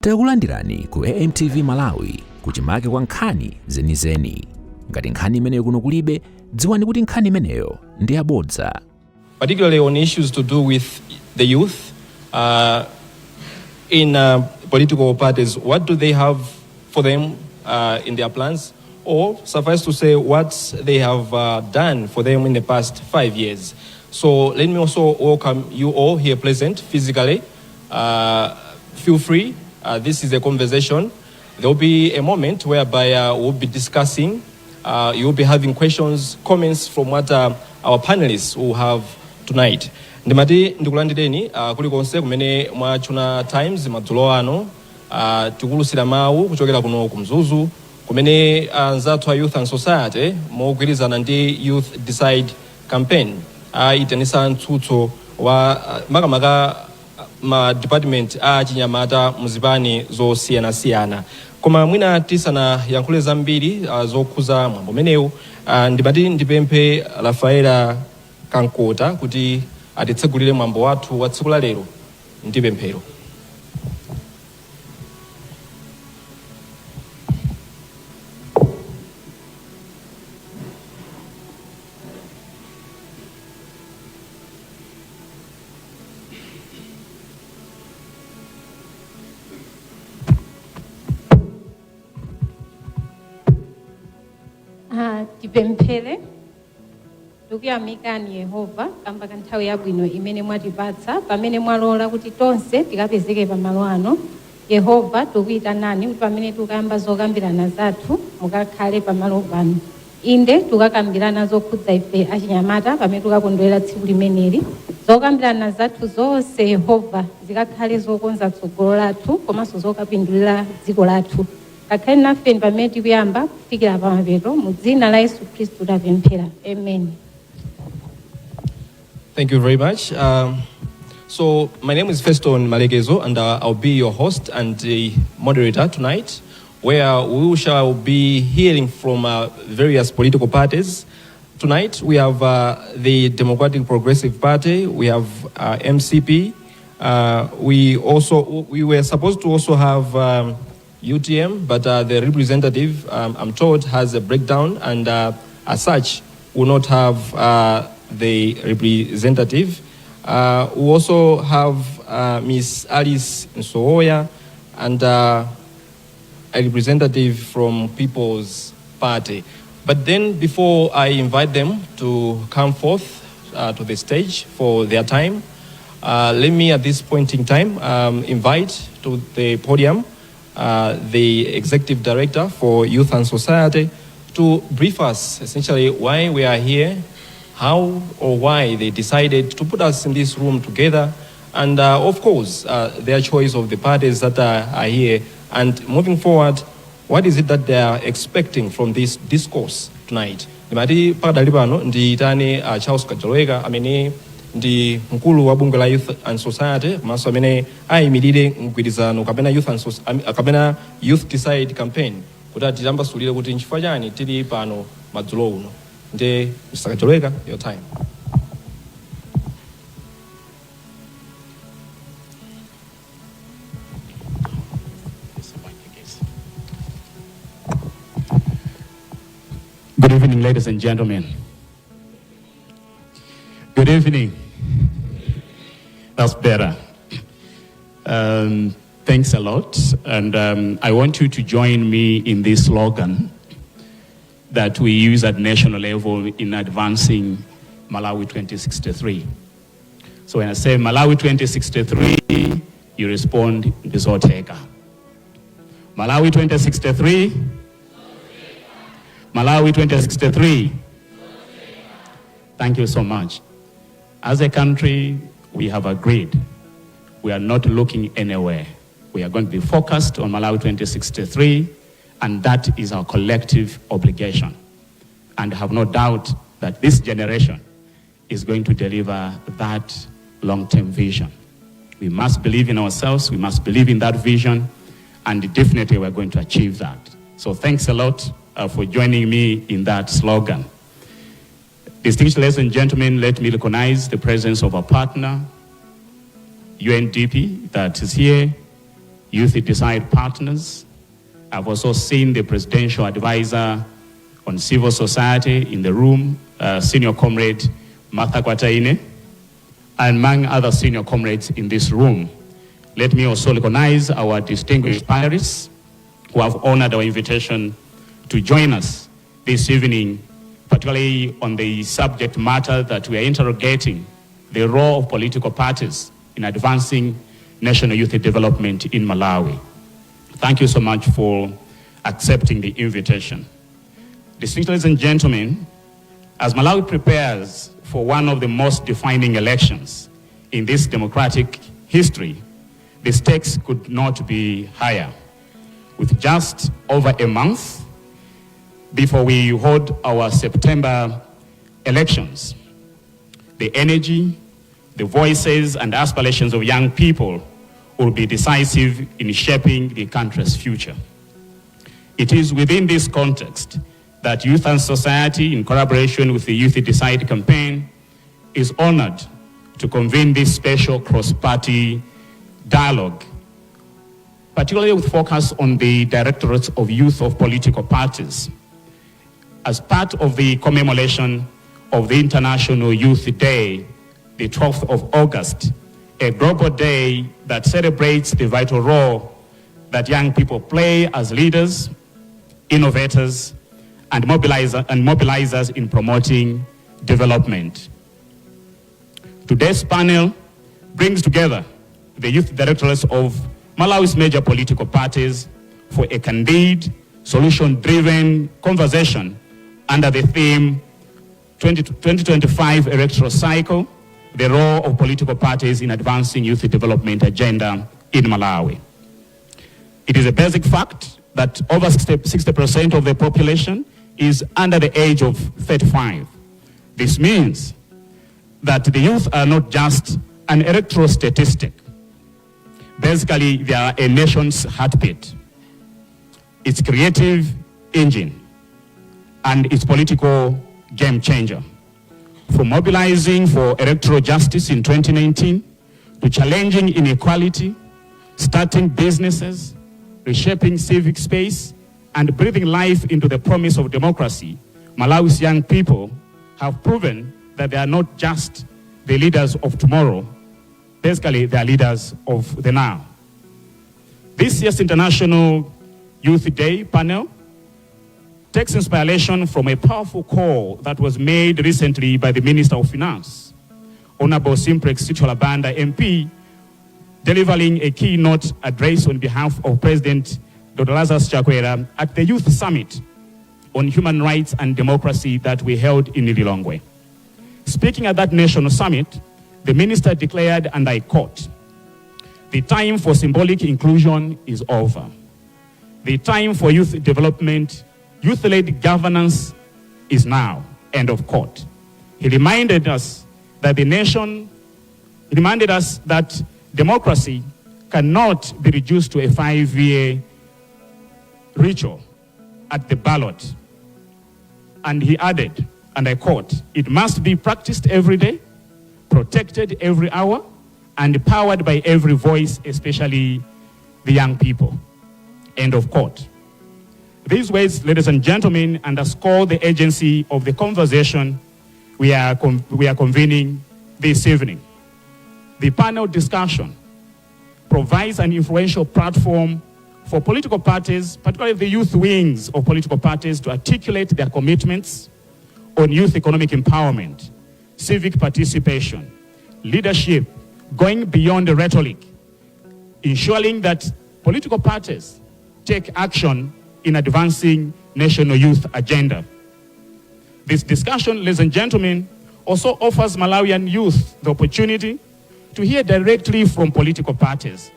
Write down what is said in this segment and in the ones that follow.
Takulandirani ku AMTV Malawi kuchimake kwa nkhani zenizeni. Ngati nkhani imeneyo kuno kulibe, dziwani kuti nkhani imeneyo ndi yabodza. Particularly on issues to do with the youth in political parties. What do they have for them in their plans? Or suffice to say, what they have done for them in the past 5 years. So let me also welcome you all here present physically. Feel free. This is a conversation. There will be a moment whereby we'll be discussing. You'll be having questions, comments from what our panelists will have tonight. Ndimati ndikulandireni kulikonse kumene mwachuna Times madzulo ano. Tikuulutsira mawu kuchokera kuno ku Mzuzu kumene anzathu a Youth and Society mogwirizana ndi Youth Decide campaign ayitanisa mtsutso wa makamaka ma department a chinyamata muzipani zosiyanasiyana. Koma mwina tisanayankhule zambiri zokhuza mwambo umenewu, ndimati ndipemphe Rafaela Kankota kuti atitsegulire mwambo wathu wa tsiku la lero ndi pemphero. Ah, tipemphere. Tikuyamikani Yehova kamba ka nthawi yabwino imene mwatipatsa pamene mwalola kuti tonse tikapezeke pamalo ano. Yehova, tikuyitanani kuti pamene tikayamba zokambirana zathu mukakhale pamalo pano. Inde, tikakambirana zokhudza ife achinyamata pamene tikakondwera tsiku limeneli. Zokambirana zathu zonse, Yehova, zikakhale zokonza tsogolo lathu komanso zokapindulira dziko lathu. Kakhale nafe pamene tikuyamba kufikira pamapeto. Mu dzina la Yesu Khristu tapemphera, amen. Thank you very much. So my name is Feston Malegezo, and I'll be your host and the moderator tonight, where we shall be hearing from various political parties. Tonight we have the Democratic Progressive Party, we have MCP, we were supposed to also have UTM, but the representative, I'm told, has a breakdown, and as such, will not have the representative. We also have Miss Alice Nsoya and a representative from People's Party. But then, before I invite them to come forth to the stage for their time, let me at this point in time invite to the podium the Executive Director for Youth and Society to brief us essentially why we are here, how or why they decided to put us in this room together, and of course, their choice of the parties that are here, and moving forward, what is it that they are expecting from this discourse tonight? Ndimati pakadali pano ndiyitane Charles Kajoloweka amene ndi mkulu wa bungwe la Youth and Society komanso amene ayimirire mgwirizano kapena Youth and kapena Youth Decide campaign kuti atitambasulire kuti nchifukwa chani tili pano madzulo uno. Nde Mr. Kajoloweka, your time. Good evening, ladies and gentlemen. Good evening. That's better. Thanks a lot. And I want you to join me in this slogan that we use at national level in advancing Malawi 2063. So when I say Malawi 2063, you respond, "Ndizotheka." Malawi 2063. Malawi 2063. Thank you so much. As a country, we have agreed we are not looking anywhere. We are going to be focused on Malawi 2063, and that is our collective obligation. And I have no doubt that this generation is going to deliver that long-term vision. We must believe in ourselves, we must believe in that vision, and definitely we're going to achieve that. So thanks a lot for joining me in that slogan. Distinguished ladies and gentlemen, let me recognize the presence of our partner, UNDP, that is here. Youth Decide partners. I've also seen the presidential advisor on civil society in the room, Senior Comrade Martha Kwataine, and among other senior comrades in this room. Let me also recognize our distinguished panelists who have honored our invitation to join us this evening, particularly on the subject matter that we are interrogating, the role of political parties in advancing national youth development in Malawi. Thank you so much for accepting the invitation. Distinguished ladies and gentlemen, as Malawi prepares for one of the most defining elections in this democratic history, the stakes could not be higher. With just over a month before we hold our September elections, the energy, the voices, and aspirations of young people will be decisive in shaping the country's future. It is within this context that Youth and Society, in collaboration with the Youth Decide campaign, is honored to convene this special cross-party dialogue, particularly with focus on the directorates of youth of political parties. As part of the commemoration of the International Youth Day, the 12th of August, a global day that celebrates the vital role that young people play as leaders, innovators, and mobilizers in promoting development. Today's panel brings together the youth directorates of Malawi's major political parties for a candid, solution-driven conversation under the theme 20 2025 Electoral Cycle, the role of political parties in advancing youth development agenda in Malawi. It is a basic fact that over 60% of the population is under the age of 35. This means that the youth are not just an electoral statistic. Basically, they are a nation's heartbeat, its creative engine, and its political game changer. From mobilizing for electoral justice in 2019 to challenging inequality, starting businesses, reshaping civic space, and breathing life into the promise of democracy, Malawi's young people have proven that they are not just the leaders of tomorrow, basically they are leaders of the now. This year's International Youth Day panel takes inspiration from a powerful call that was made recently by the Minister of Finance, Honorable Simplex Chithyola Banda MP, delivering a keynote address on behalf of President Dr. Lazarus Chakwera at the Youth Summit on Human Rights and Democracy that we held in Lilongwe. Speaking at that national summit, the minister declared, and I quote, "The time for symbolic inclusion is over. The time for youth development, youth-led governance is now," end of quote. He reminded us that democracy cannot be reduced to a 5-year ritual at the ballot. And he added, and I quote, "It must be practiced every day, protected every hour, and powered by every voice, especially the young people." End of quote. These words, ladies and gentlemen, underscore the urgency of the conversation we are convening this evening. The panel discussion provides an influential platform for political parties, particularly the youth wings of political parties, to articulate their commitments on youth economic empowerment, civic participation, leadership, going beyond the rhetoric, ensuring that political parties take action in advancing national youth agenda. This discussion, ladies and gentlemen, also offers Malawian youth the opportunity to hear directly from political parties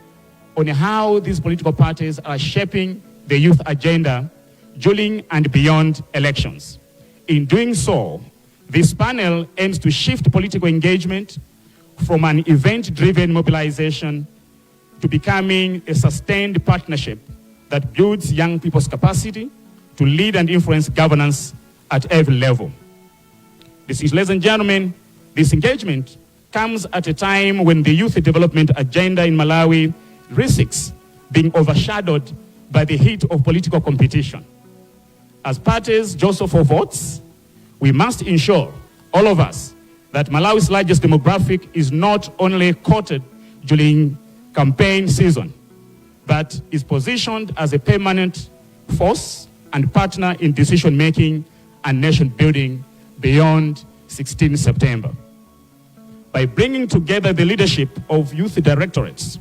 on how these political parties are shaping the youth agenda during and beyond elections. In doing so, this panel aims to shift political engagement from an event-driven mobilization to becoming a sustained partnership that builds young people's capacity to lead and influence governance at every level. This is, ladies and gentlemen, this engagement comes at a time when the youth development agenda in Malawi risks being overshadowed by the heat of political competition. As parties jostle for votes, we must ensure, all of us, that Malawi's largest demographic is not only courted during campaign season, but is positioned as a permanent force and partner in decision making and nation building beyond 16 September. By bringing together the leadership of youth directorates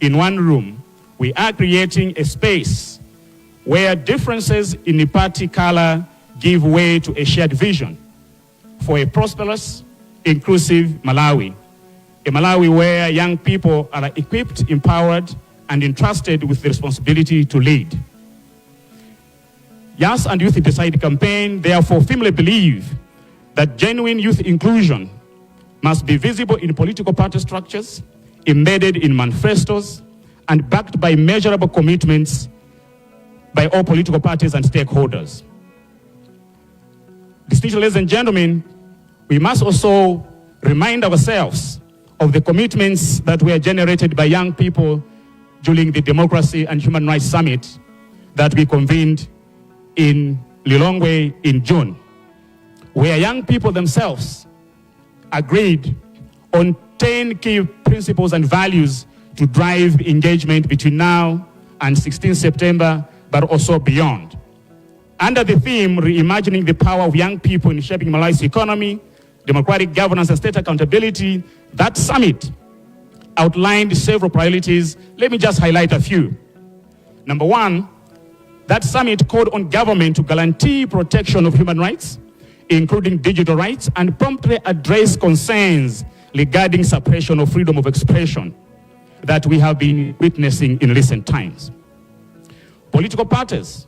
in one room, we are creating a space where differences in the party color give way to a shared vision for a prosperous, inclusive Malawi. A Malawi where young people are equipped, empowered, and entrusted with the responsibility to lead. YAS and Youth Decide campaign therefore firmly believe that genuine youth inclusion must be visible in political party structures, embedded in manifestos, and backed by measurable commitments by all political parties and stakeholders. Distinguished ladies and gentlemen, we must also remind ourselves of the commitments that were generated by young people during the Democracy and Human Rights Summit that we convened in Lilongwe in June, where young people themselves agreed on 10 key principles and values to drive engagement between now and 16 September, but also beyond. Under the theme, Reimagining the Power of Young People in Shaping Malawi's Economy, Democratic Governance and State Accountability, that summit outlined several priorities. Let me just highlight a few. Number one, that summit called on government to guarantee protection of human rights, including digital rights, and promptly address concerns regarding suppression of freedom of expression that we have been witnessing in recent times. Political parties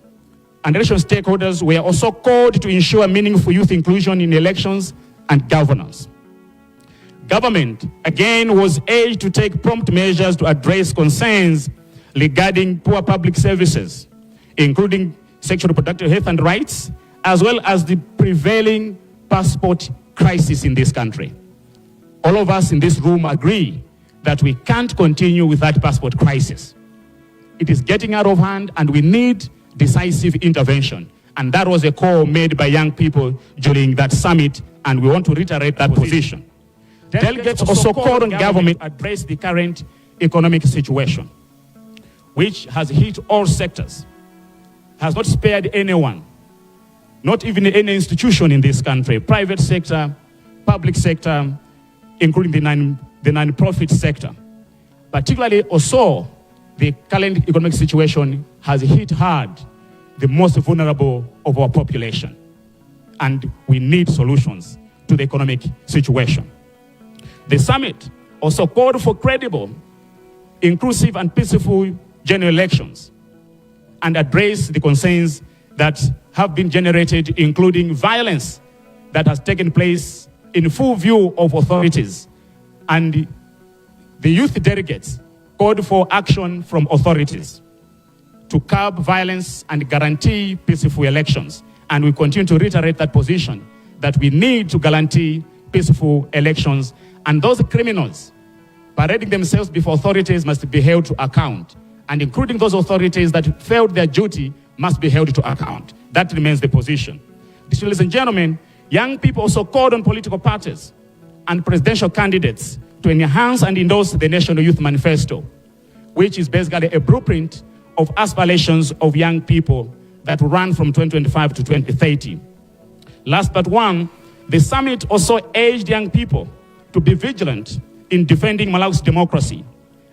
and election stakeholders were also called to ensure meaningful youth inclusion in elections and governance. Government, again, was urged to take prompt measures to address concerns regarding poor public services, including sexual reproductive health and rights, as well as the prevailing passport crisis in this country. All of us in this room agree that we can't continue with that passport crisis. It is getting out of hand and we need decisive intervention. And that was a call made by young people during that summit, and we want to reiterate that position. Delegates also called on government to address the current economic situation, which has hit all sectors, has not spared anyone, not even any institution in this country, private sector, public sector, including the non-profit sector. Particularly also, the current economic situation has hit hard the most vulnerable of our population. And we need solutions to the economic situation. The summit also called for credible, inclusive, and peaceful general elections and address the concerns that have been generated, including violence that has taken place in full view of authorities. And the youth delegates called for action from authorities to curb violence and guarantee peaceful elections. And we continue to reiterate that position, that we need to guarantee peaceful elections. And those criminals parading themselves before authorities must be held to account. And including those authorities that failed their duty must be held to account. That remains the position. Ladies and gentlemen, young people also called on political parties and presidential candidates to enhance and endorse the National Youth Manifesto, which is basically a blueprint of aspirations of young people that will run from 2025 to 2030. Last but one, the summit also urged young people to be vigilant in defending Malawi's democracy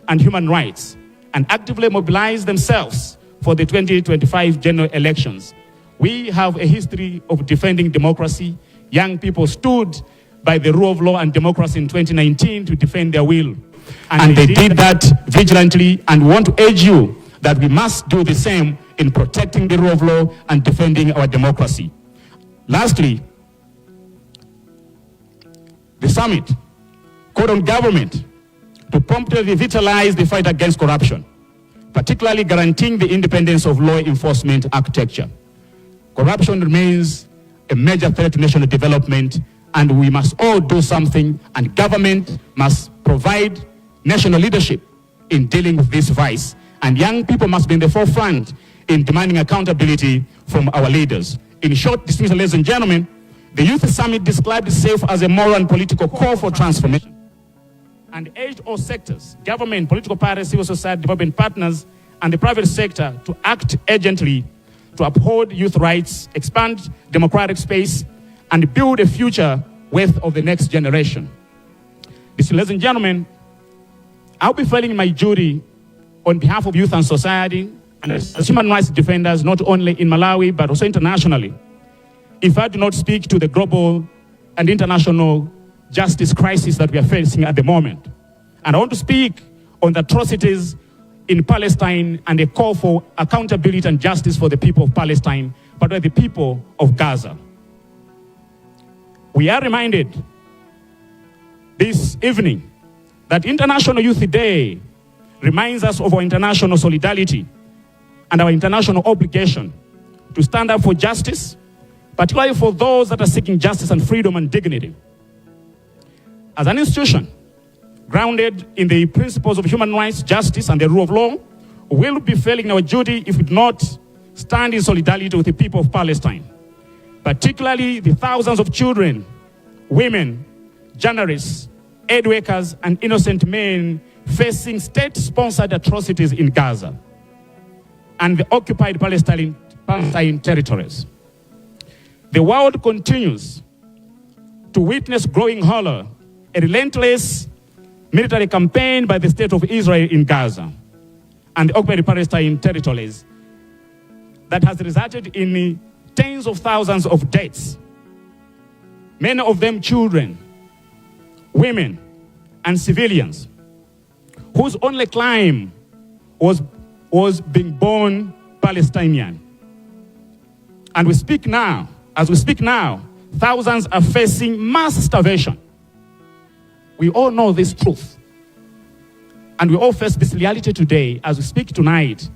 and human rights and actively mobilize themselves for the 2025 general elections. We have a history of defending democracy. Young people stood by the rule of law and democracy in 2019 to defend their will. And they did that vigilantly, and want to urge you that we must do the same in protecting the rule of law and defending our democracy. Lastly, the summit called on government to promptly revitalize the fight against corruption, particularly guaranteeing the independence of law enforcement architecture. Corruption remains a major threat to national development, and we must all do something, and government must provide national leadership in dealing with this vice. And young people must be in the forefront in demanding accountability from our leaders. In short, distinguished ladies and gentlemen, the Youth Summit described itself as a moral and political call for transformation and urged all sectors, government, political parties, civil society, development partners, and the private sector to act urgently to uphold youth rights, expand democratic space, and build a future worth of the next generation. This, ladies and gentlemen, I'll be failing my duty on behalf of youth and society and as human rights defenders, not only in Malawi, but also internationally, if I do not speak to the global and international justice crisis that we are facing at the moment. And I want to speak on the atrocities in Palestine and a call for accountability and justice for the people of Palestine, but the people of Gaza. We are reminded this evening that International Youth Day reminds us of our international solidarity and our international obligation to stand up for justice, particularly for those that are seeking justice and freedom and dignity. As an institution grounded in the principles of human rights, justice, and the rule of law, we will be failing our duty if we do not stand in solidarity with the people of Palestine, particularly the thousands of children, women, journalists, aid workers, and innocent men facing state sponsored atrocities in Gaza and the occupied Palestine territories. The world continues to witness growing horror, a relentless military campaign by the state of Israel in Gaza and the occupied Palestine territories that has resulted in tens of thousands of deaths, many of them children, women, and civilians, whose only crime was being born Palestinian. And as we speak now, thousands are facing mass starvation. We all know this truth. And we all face this reality today. As we speak tonight,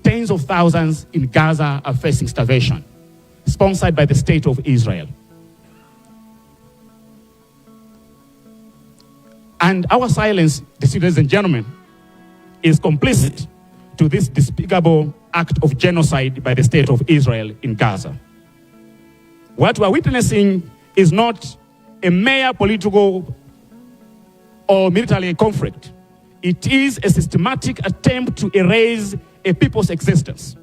tens of thousands in Gaza are facing starvation, sponsored by the state of Israel. And our silence, ladies and gentlemen, is complicit to this despicable act of genocide by the state of Israel in Gaza. What we are witnessing is not a mere political or military conflict. It is a systematic attempt to erase a people's existence,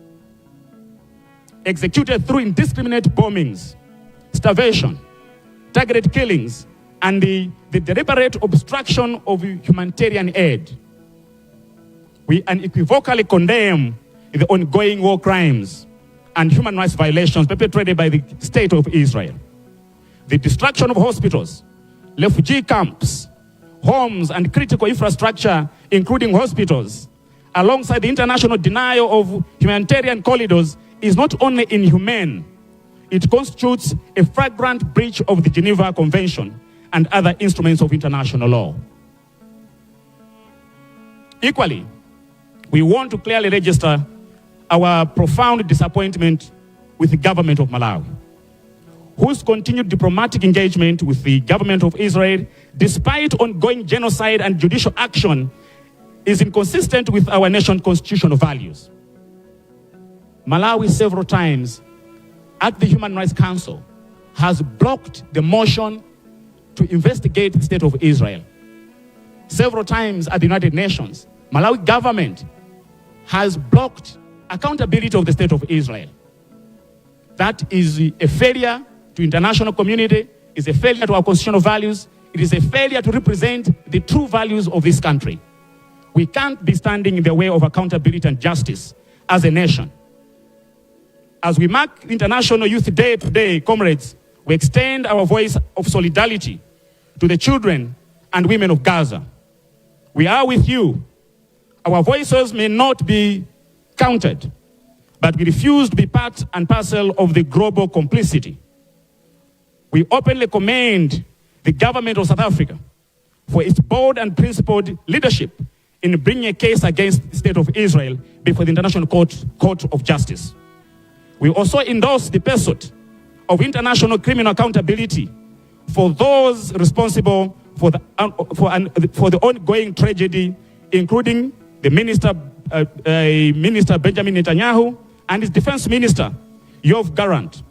executed through indiscriminate bombings, starvation, targeted killings, and the deliberate obstruction of humanitarian aid. We unequivocally condemn the ongoing war crimes and human rights violations perpetrated by the state of Israel. The destruction of hospitals, refugee camps, homes, and critical infrastructure, including hospitals, alongside the international denial of humanitarian corridors, is not only inhumane, it constitutes a flagrant breach of the Geneva Convention and other instruments of international law. Equally, we want to clearly register our profound disappointment with the government of Malawi, whose continued diplomatic engagement with the government of Israel, despite ongoing genocide and judicial action, is inconsistent with our nation's constitutional values. Malawi several times at the Human Rights Council has blocked the motion to investigate the state of Israel. Several times at the United Nations, Malawi government has blocked accountability of the state of Israel. That is a failure to international community, is a failure to our constitutional values, it is a failure to represent the true values of this country. We can't be standing in the way of accountability and justice as a nation. As we mark International Youth Day today, comrades, we extend our voice of solidarity to the children and women of Gaza. We are with you. Our voices may not be counted, but we refuse to be part and parcel of the global complicity. We openly commend the government of South Africa for its bold and principled leadership in bringing a case against the state of Israel before the International Court of Justice. We also endorse the pursuit of international criminal accountability for those responsible for the ongoing tragedy, including the Minister Minister Benjamin Netanyahu and his Defense Minister, Yoav Gallant.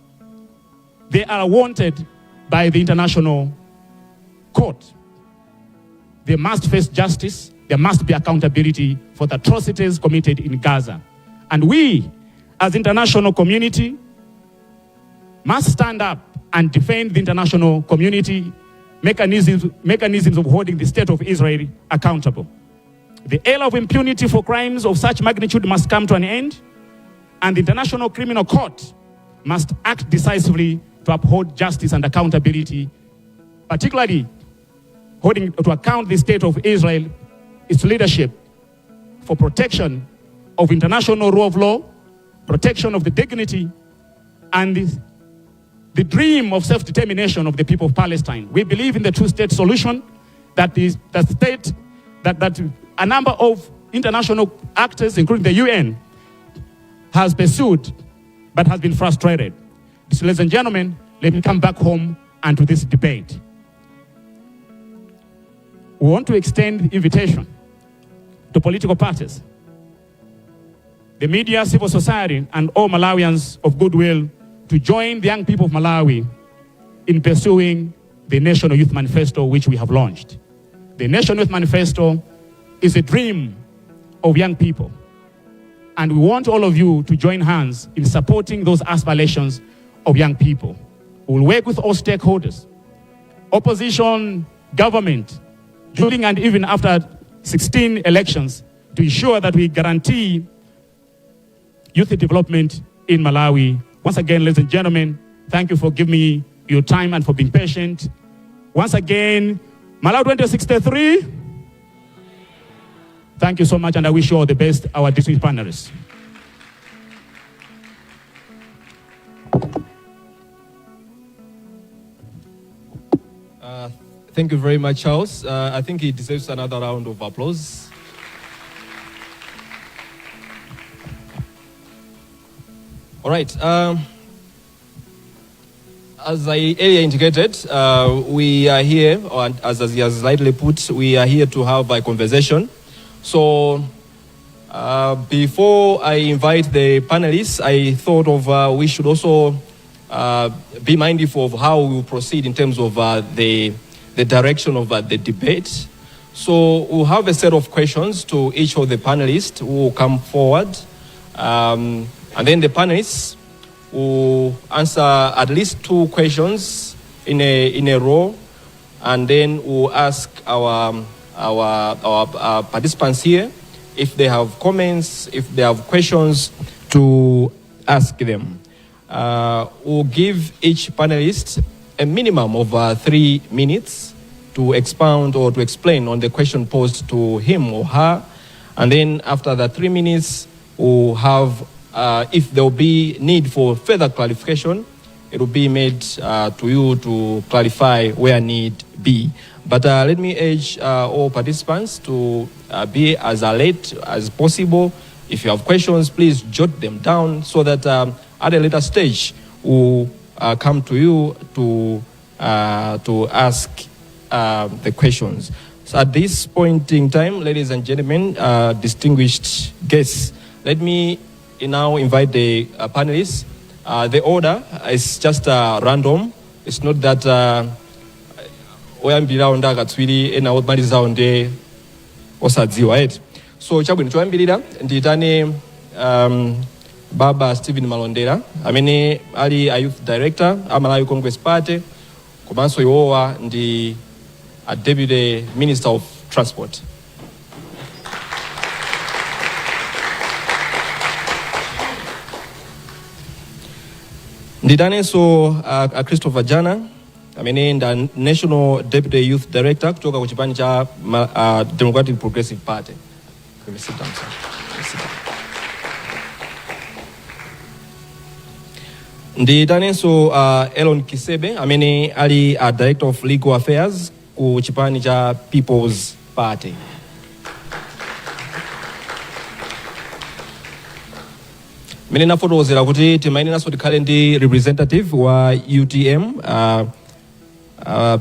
They are wanted by the International Court. They must face justice. There must be accountability for the atrocities committed in Gaza. And we, as international community, must stand up and defend the international community mechanisms of holding the state of Israel accountable. The era of impunity for crimes of such magnitude must come to an end, and the International Criminal Court must act decisively to uphold justice and accountability, particularly holding to account the state of Israel, its leadership, for protection of international rule of law, protection of the dignity, and the dream of self-determination of the people of Palestine. We believe in the two-state solution, that is the state that a number of international actors, including the UN, has pursued but has been frustrated. So, ladies and gentlemen, let me come back home and to this debate. We want to extend the invitation to political parties, the media, civil society, and all Malawians of goodwill to join the young people of Malawi in pursuing the National Youth Manifesto, which we have launched. The National Youth Manifesto is a dream of young people. And we want all of you to join hands in supporting those aspirations of young people. We will work with all stakeholders, opposition, government, during and even after 16 elections to ensure that we guarantee youth development in Malawi. Once again, ladies and gentlemen, thank you for giving me your time and for being patient. Once again, Malawi 2063. Thank you so much, and I wish you all the best, our distinguished panelists. Thank you very much, Charles. I think he deserves another round of applause. All right. As I earlier indicated, we are here, or as he has rightly put, we are here to have a conversation. So, before I invite the panelists, I thought of we should also be mindful of how we will proceed in terms of the direction of the debate. So we'll have a set of questions to each of the panelists who will come forward. And then the panelists will answer at least two questions in a row. And then we'll ask our participants here if they have comments, if they have questions to ask them. We'll give each panelist a minimum of 3 minutes to expound or to explain on the question posed to him or her. And then after the 3 minutes, we'll have, if there will be need for further clarification, it will be made to you to clarify where need be. But let me urge all participants to be as alert as possible. If you have questions, please jot them down so that at a later stage we'll come to you to ask the questions. So at this point in time, ladies and gentlemen, distinguished guests, let me now invite the panelists. The order is just random. It's not that oyambirirawo ndi akatswiri, ena omalizawo ndi osadziwa eti. So chabwino, choyambirira ndiyitane baba Stephen Malondera amene ali a youth director a Malawi Congress Party, komanso iwowa ndi a deputy minister of transport. Nditanenso a Christopher Jana amene ndi a national deputy youth director kuchoka ku chipani cha Democratic Progressive Party. Let me sit down, sir. Let me sit down. Nditanenso Elon Kisebe amene ali a director of legal affairs ku chipani cha People's Party. Mmene nafotokozera kuti timayeneranso tikhale ndi representative wa UTM,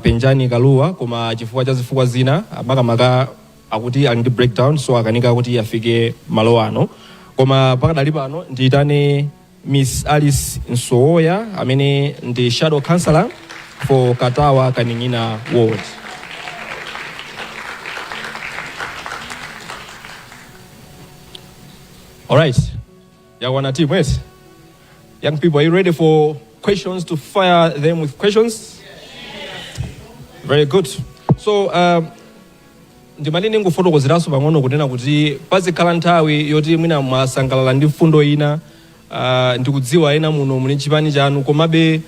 Penjani Kaluwa, koma chifukwa cha zifukwa zina, makamaka Akuti ali ndi breakdown, so akanika kuti afike malo ano. Koma pakadali pano ndiyitane Miss Alice Nsowoya, amene ndi shadow councillor for Katawa Kaning'ina Ward. All right, yakwana team, wait. Young people, are you ready for questions, to fire them with questions? Very good. So ndimati ndingofotokozeranso pang'ono kunena kuti pazikhala nthawi yoti mwina mwasangalala ndi mfundo ina, ndikudziwa ena muno muli chipani chanu, komabe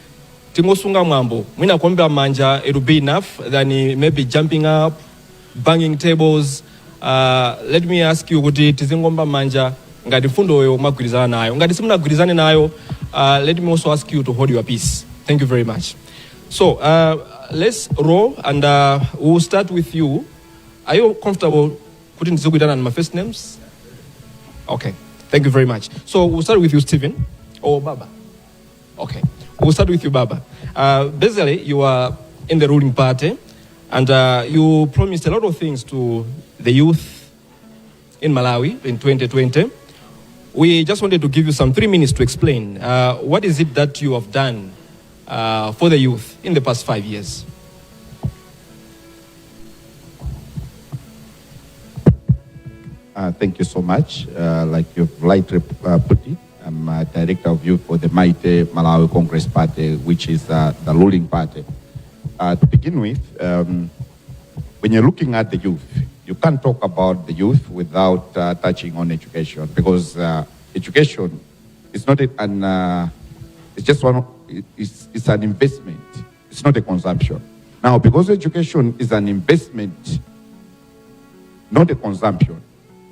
tingosunga mwambo, mwina kuombera manja, it will be enough than maybe jumping up, banging tables. Let me ask you kuti tizingomba manja ngati mfundoyo mwagwirizana nayo. Ngati simunagwirizane nayo, let me also ask you to hold your peace. Thank you very much. So let's roll, and we'll start with you. Are you comfortable kuti ndizikuitana my first names? Okay, thank you very much. So we'll start with you, Stephen, or Baba. Okay, we'll start with you, Baba. Basically, you are in the ruling party, and you promised a lot of things to the youth in Malawi in 2020. We just wanted to give you some 3 minutes to explain what is it that you have done for the youth in the past 5 years. Thank you so much. Like you've rightly put it, I'm Director of Youth for the Mighty Malawi Congress Party, which is the ruling party. To begin with, when you're looking at the youth, you can't talk about the youth without touching on education, because education is not an, it's just one, it's an investment. It's not a consumption. Now, because education is an investment, not a consumption,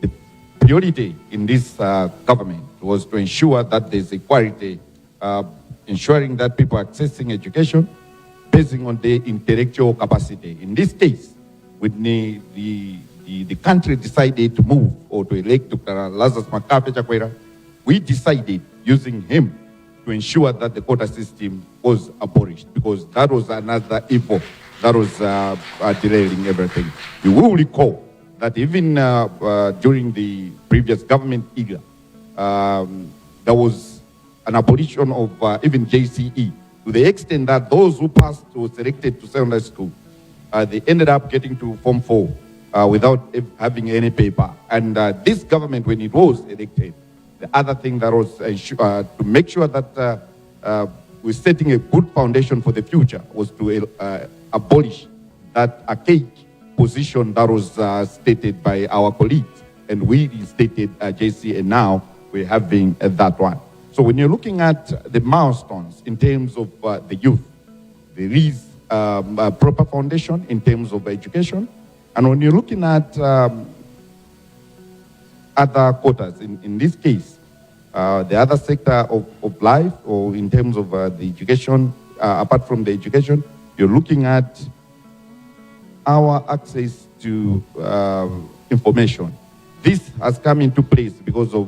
the priority in this government was to ensure that there's equality, ensuring that people are accessing education based on their intellectual capacity. In this case, when the country decided to move or to elect Dr. Lazarus McCarthy Chakwera, we decided using him to ensure that the quota system was abolished, because that was another evil that was derailing everything. You will recall that even during the previous government era, there was an abolition of even JCE, to the extent that those who passed or selected to secondary school, they ended up getting to Form 4 without having any paper. And this government, when it was elected, the other thing that was to make sure that we're setting a good foundation for the future was to abolish that archaic position that was stated by our colleagues. And we instated JC, and now we're having that one. So when you're looking at the milestones in terms of the youth, there is a proper foundation in terms of education. And when you're looking at other quotas, in this case, the other sector of life, or in terms of the education, apart from the education, you're looking at our access to information. This has come into place because of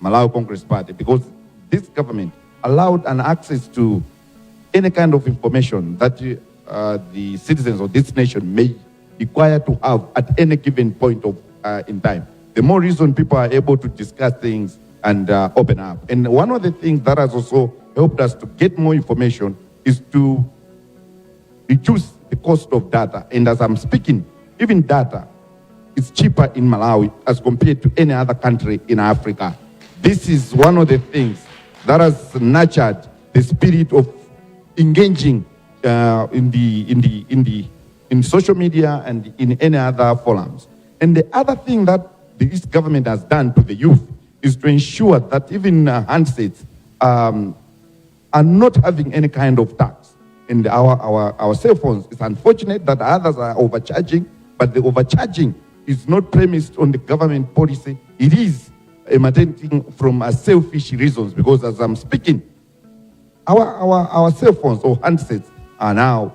Malawi Congress Party, because this government allowed an access to any kind of information that the citizens of this nation may require to have at any given point of in time. The more reason people are able to discuss things and open up. And one of the things that has also helped us to get more information is to reduce the cost of data. And as I'm speaking, even data is cheaper in Malawi as compared to any other country in Africa. This is one of the things that has nurtured the spirit of engaging in social media and in any other forums. And the other thing that this government has done to the youth is to ensure that even handsets are not having any kind of tax in our cell phones. It's unfortunate that others are overcharging, but the overcharging is not premised on the government policy. It is emanating from selfish reasons, because as I'm speaking, our cell phones or handsets are now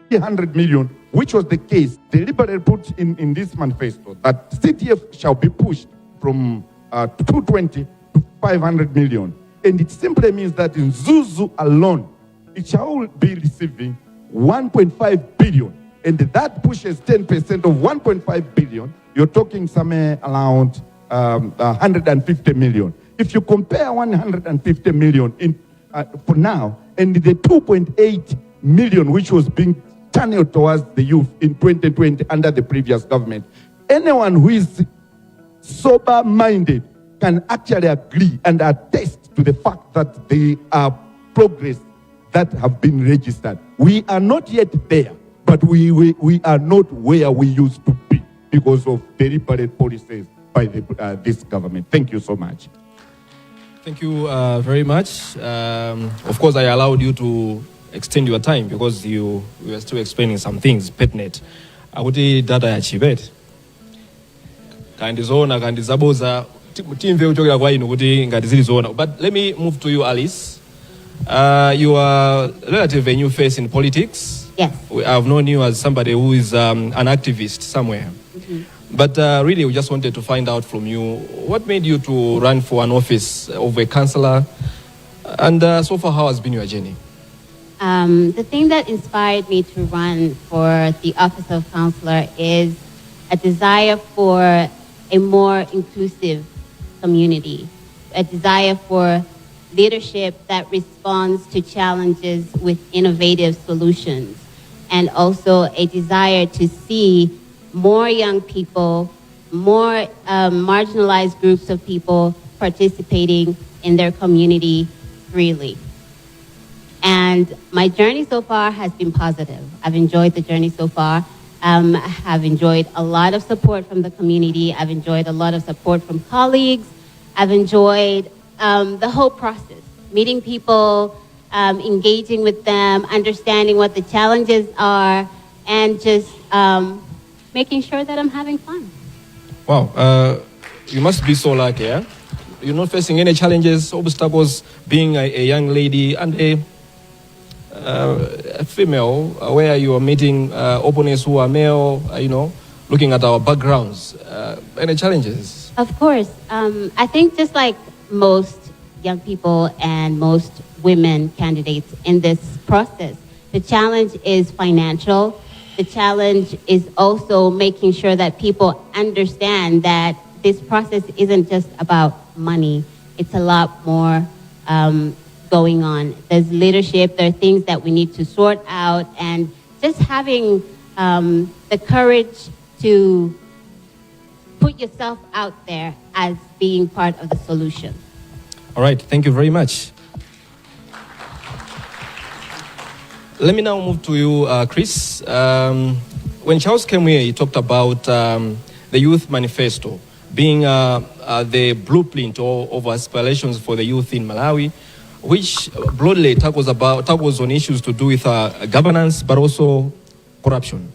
300 million, which was the case, deliberately put in this manifesto that CDF shall be pushed from 220 to 500 million. And it simply means that in Mzuzu alone, it shall be receiving 1.5 billion. And that pushes 10% of 1.5 billion. You're talking somewhere around 150 million. If you compare 150 million for now and the 2.8 million which was being channeled towards the youth in 2020 under the previous government, anyone who is sober minded can actually agree and attest to the fact that there are progress that have been registered. We are not yet there, but we are not where we used to be because of deliberate policies by this government. Thank you so much. Thank you very much. Of course, I allowed you to extend your time because you were still explaining some things pertinent. Akuti data ya chibet. Kaya zoona kaya zaboza timve kuchokera kwa inu kuti ngati zili zoona. But let me move to you, Alice. You are relatively a new face in politics. Yes. I've known you as somebody who is an activist somewhere. But really, we just wanted to find out from you what made you to run for an office of a councillor, and so far, how has been your journey? The thing that inspired me to run for the office of counselor is a desire for a more inclusive community, a desire for leadership that responds to challenges with innovative solutions, and also a desire to see more young people, more marginalized groups of people participating in their community freely. And my journey so far has been positive. I've enjoyed the journey so far. I have enjoyed a lot of support from the community. I've enjoyed a lot of support from colleagues. I've enjoyed the whole process, meeting people, engaging with them, understanding what the challenges are, and just making sure that I'm having fun. Wow, you must be so lucky, yeah? You're not facing any challenges, obstacles, being a young lady and a female, where you are meeting opponents who are male, looking at our backgrounds. Any challenges? Of course. I think just like most young people and most women candidates in this process, the challenge is financial. The challenge is also making sure that people understand that this process isn't just about money. It's a lot more going on. There's leadership, there are things that we need to sort out, and just having the courage to put yourself out there as being part of the solution. All right, thank you very much. Let me now move to you, Chris. When Charles came here, he talked about the Youth Manifesto being the blueprint of aspirations for the youth in Malawi, which broadly tackles on issues to do with governance, but also corruption.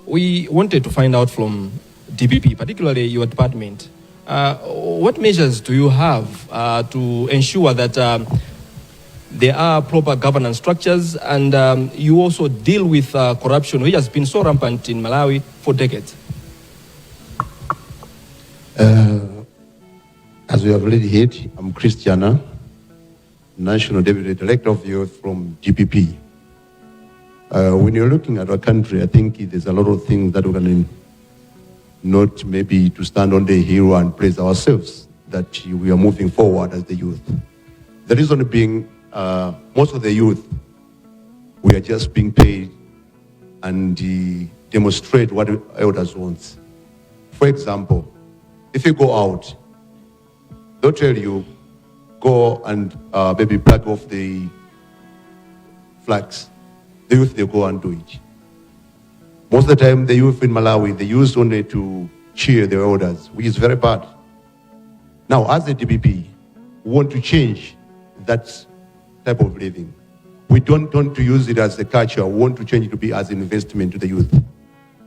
We wanted to find out from DPP, particularly your department, what measures do you have to ensure that there are proper governance structures and you also deal with corruption, which has been so rampant in Malawi for decades? As we have already heard, I'm Christiana, National Deputy Director of Youth from DPP. When you're looking at our country, I think there's a lot of things that we can not maybe to stand on the hill and praise ourselves that we are moving forward as the youth. The reason being, most of the youth, we are just being paid and demonstrate what elders want. For example, if you go out, they'll tell you, go and maybe plug off the flags. The youth, they go and do it. Most of the time, the youth in Malawi, they use only to cheer their elders, which is very bad. Now, as a DPP, we want to change that type of living. We don't want to use it as a culture. We want to change it to be as an investment to the youth.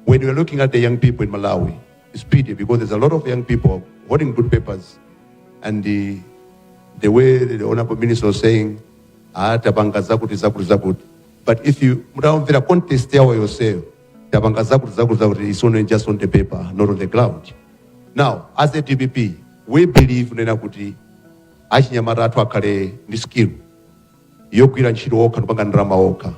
When we're looking at the young people in Malawi, it's pity because there's a lot of young people holding good papers, and the way the honorable minister was saying, "Ah, tapanga zakuti, zakuti, zakuti." But if you mutamvera contest yawo yonseyo, tapanga zakuti zakuti zakuti, it's only just on the paper, not on the ground. Now, as a DPP, we believe nena kuti achinyamata athu akhale ndi skill yogwira ntchito okha, ndipanga ndalama okha.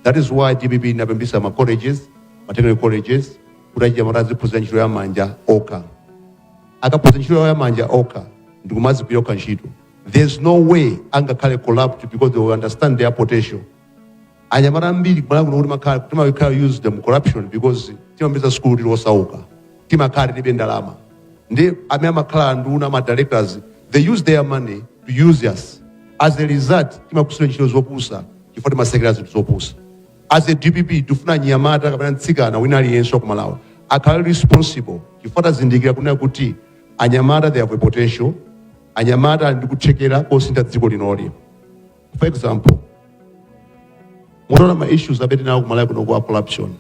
That is why DPP inapembisa ma colleges, ma technical colleges, kuti achinyamata aziphunzira ntchito ya manja okha. Akaphunzira ntchito ya manja okha ndikumazigwira okha ntchito, there's no way angakhale corrupt, because they will understand their potential. Anyamata ambiri kumala kuno kuti makhala timakhala use them corruption because timapeza school tili osauka, timakhala tilibe ndalama, ndi amene amakhala nduna, ma directors, they use their money to use us. As a result, timagwiritsidwa ntchito zopusa chifukwa timasekera zinthu zopusa. As a DPP, tifuna nyamata kapena mtsikana wina aliyense wa kumalawi akhale responsible, chifukwa tazindikira kunena kuti anyamata, they have a potential. Anyamata ali ndi kuthekera kosintha dziko linoli. For example, mutaona ma issues amene tinawo kumalawi kuno kwa corruption,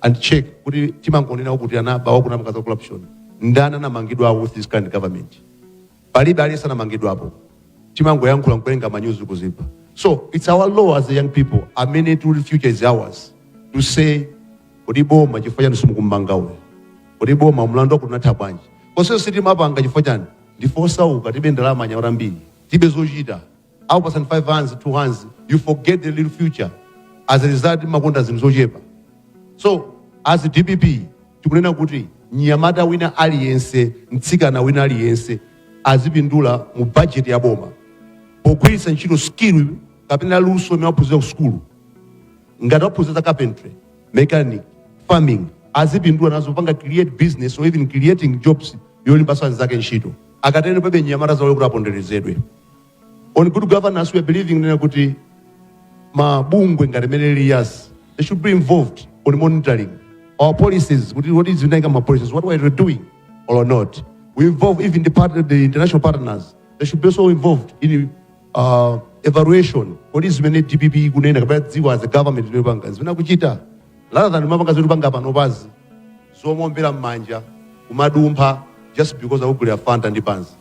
and check kuti timangonena kuti anaba wakunamanga za corruption, ndani anamangidwapo with this current government? Palibe aliyense anamangidwapo. Timangoyankhula nkuwerenga manyuzi kuzipa. So it's our law as a young people amene tuli, future is ours, to say, "Kodi boma, chifukwa chani simukummanga uyu? Kodi boma, mlandu wakuti unatha bwanji?" Konseyo sitimapanga. Chifukwa chani? Ndife osauka, tibe ndalama, anyamata ambiri tibe zochita. Akupasani 5 hands, 2 hands, you forget the little future. As a result, makonda zinthu zochepa. So as DPP, tikunena kuti mnyamata wina aliyense, mtsikana wina aliyense azipindula mu budget ya boma pogwiritsa ntchito skill kapena luso imene waphunzira ku sukulu. Ngati waphunzira za carpentry, mechanic, farming, azipindula nazo panga create business or even creating jobs yolimbaso anzake ntchito. Akatero, pebe nyamata zawo kuti aponderezedwe. On good governance, we are believing nena kuti mabungwe ngati mene liyas, they should be involved on monitoring our policies, kuti what is ma policies, what we are doing or not. We involve even the international partners. They should be also involved in evaluation. Kodi zimene DPP ikunena kapena dziko as a government zimene zimene akuchita, rather than mapanga zoti panga panopazi zomombera m'manja, kumadumpha just because akugulira Fanta ndi pansi.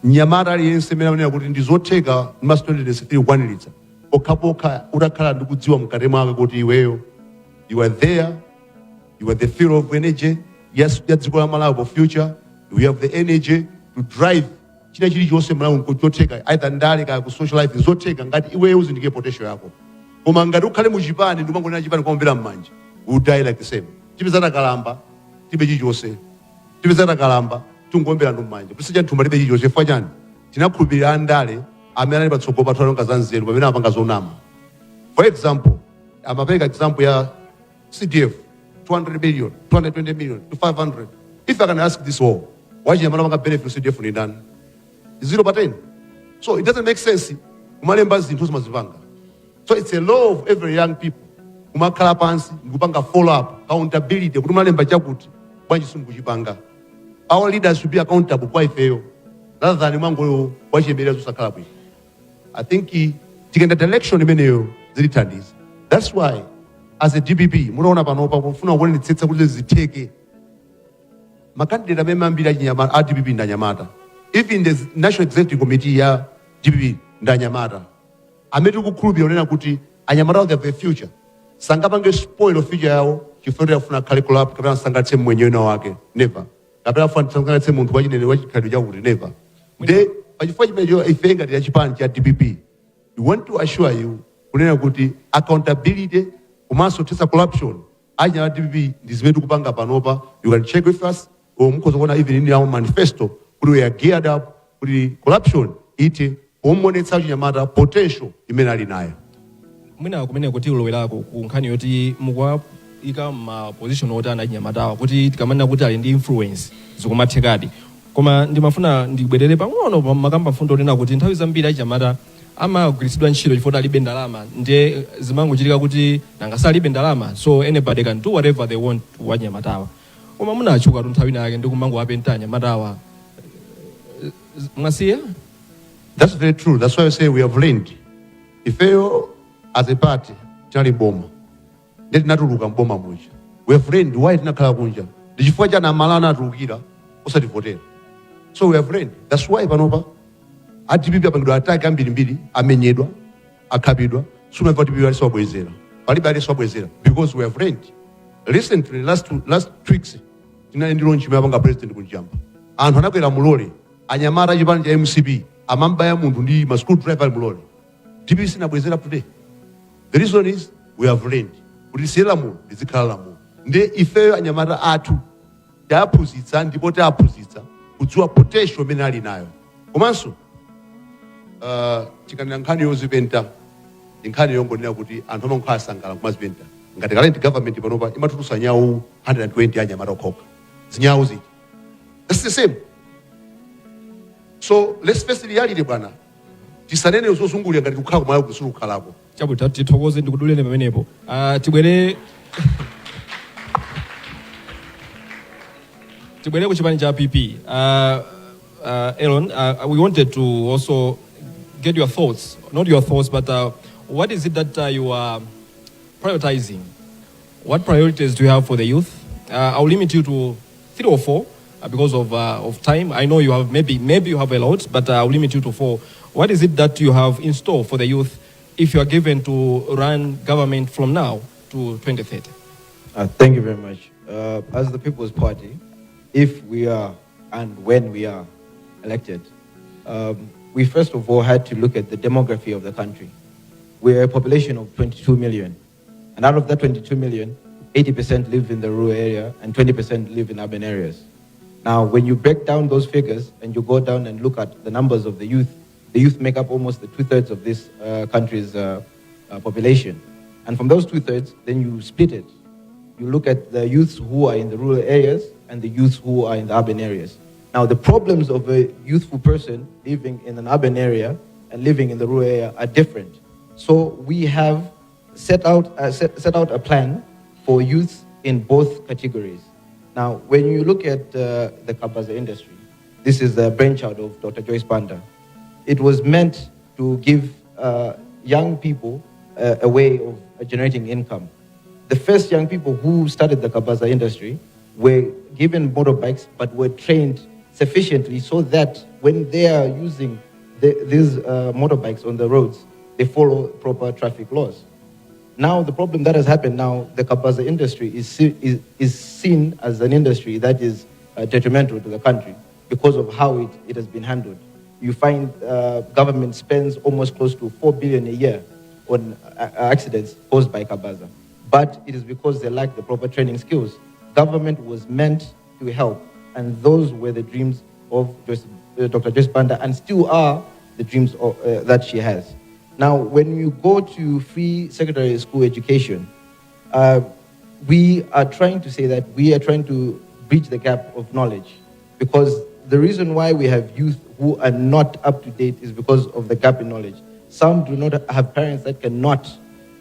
Mnyamata aliyense amene amanena kuti ndizotheka maso 2023 kukwaniritsa, pokhapokha utakhala ndi kudziwa mkati mwake kuti iweyo you are there, you are the fuel of energy, yes, ya dziko la Malawi for future. You have the energy to drive china chilichonse Malawi nkochotheka, either ndale kaya ku social life, zotheka ngati iweyo uzindikire potential yako. Koma ngati ukhale muchipani ndimangonena chipani kuombera m'manja, we will die like the same. Tipezana kalamba tibe chilichonse, tipezana kalamba tingombera ndo m'manja, kusija nthumba libe chilichonse. Chifukwa chani? Tinakhulupirira andale amene ali patsogolo pathu, alonga za nzeru pamene amapanga zonama. For example, amapereka example ya CDF, 200 million, 220 million to 500. If I can ask this all, wachinyamata panga benefit CDF ni ndani? 0 pa 10. So it doesn't make sense kumalemba zinthu zimazipanga. So it's a law of every young people kumakhala pansi ndikupanga follow up, accountability, kuti malemba chakuti bwanji simukuchipanga. Our leaders should be accountable kwa ifeyo rather than mwangoyo wachiyemerera zosakhala bwino. I think tikenda direction imeneyo zilithandiza. That's why as a DPP, munaona panopa kufuna kuonetsetsa kuti zitheke, ma candidate amene ambiri achinyamata a DPP ndi anyamata. Even the national executive committee ya DPP ndi anyamata amene tikukhulupirira kunena kuti anyamata, they have a future. Sangapange spoil future yawo chifukwa kuti afuna akhale corrupt kapena sangatse mwenye wina wake, never, kapena afuna sangatse munthu wachinene wachikhalidwe chakuti, never. Nde pachifukwa chimenecho, ife ngati ya chipani cha DPP, we want to assure you kunena kuti accountability komanso kuthetsa corruption, achinyamata DPP ndi zimene tikupanga panopa. You can check with us or mukhoza kuona even in our manifesto kuti we are geared up kuti corruption ite pomuonetsa achinyamata potential imene ali nayo. Mwina kumene kuti ulowerako ku nkhani yoti mukuwayika ma position otani achinyamatawa, kuti tikamanena kuti ali ndi influence, zikumathekadi. Koma ndimafuna ndibwerere pang'ono pa makamba mfundo onena kuti nthawi zambiri achinyamata amagwiritsidwa ntchito chifukwa alibe ndalama, ndiye zimangochitika kuti nanga salibe ndalama, so anybody can do whatever they want wanyamatawa. Koma munatchuka tu nthawi inake ndi kumangowapenta anyamatawa. Mwasiya? That's very true. That's why I say we have learned. Ifeyo as a party tinali boma. Ndi tinatuluka mboma muja. We have learned why tinakhala kunja. Ndi chifukwa chani amala anatulukira osativotera. So we have learned. That's why panopa a DPP apangidwa attack ambirimbiri, amenyedwa, akhapidwa. Sumamva kuti aliso wabwezera, palibe aliso wabwezera, because we have learned. Recently, last 2 weeks, tinali ndi launch imene apanga president kunjamba. Anthu anakwera mulole, anyamata chipani cha MCP amambaya munthu ndi ma screwdriver ali mulole. DPP sinabwezera today. The reason is we have learned kuti siye lamulo lizikhala lamulo. Ndi ifeyo anyamata athu taphunzitsa, ndipo taphunzitsa kudziwa potential imene ali nayo. Komanso tikanena nkhani yozipenta, ndi nkhani yongonena kuti anthu amankhala asangala kumazipenta. Ngati current government panopa imatulutsa nyawu 120, anyamata okhoka zinyawu zija, that's the same. So let's face reality, bwana, tisanene zozungulira ngati kukhala kumalawi kusulu kukhalako. Chabwino, tithokoze, ndikuduleni pamenepo. Tibwere ku chipani cha PP. Aaron, we wanted to also get your thoughts, not your thoughts, but what is it that you are prioritizing? What priorities do you have for the youth? I'll limit you to three or four because of time. I know you have maybe you have a lot, but I'll limit you to four. What is it that you have in store for the youth if you are given to run government from now to 2030? Thank you very much. As the People's Party, if we are and when we are elected, we first of all had to look at the demography of the country. We are a population of 22 million. And out of that 22 million, 80% live in the rural area and 20% live in urban areas. Now, when you break down those figures and you go down and look at the numbers of the youth make up almost the 2/3 of this country's population. And from those 2/3, then you split it. You look at the youths who are in the rural areas and the youths who are in the urban areas. Now, the problems of a youthful person living in an urban area and living in the rural area are different. So we have set out a plan for youths in both categories. Now, when you look at the Kabaza industry, this is the brainchild of Dr. Joyce Banda. It was meant to give young people a way of generating income. The first young people who started the Kabaza industry were given motorbikes, but were trained sufficiently so that when they are using these motorbikes on the roads, they follow proper traffic laws. Now, the problem that has happened now, the Kabaza industry is seen as an industry that is detrimental to the country because of how it has been handled. You find government spends almost close to 4 billion a year on accidents caused by Kabaza. But it is because they lack the proper training skills. Government was meant to help, and those were the dreams of Dr. Joyce Banda and still are the dreams that she has. Now, when you go to free secondary school education, we are trying to say that we are trying to bridge the gap of knowledge, because the reason why we have youth who are not up to date is because of the gap in knowledge. Some do not have parents that cannot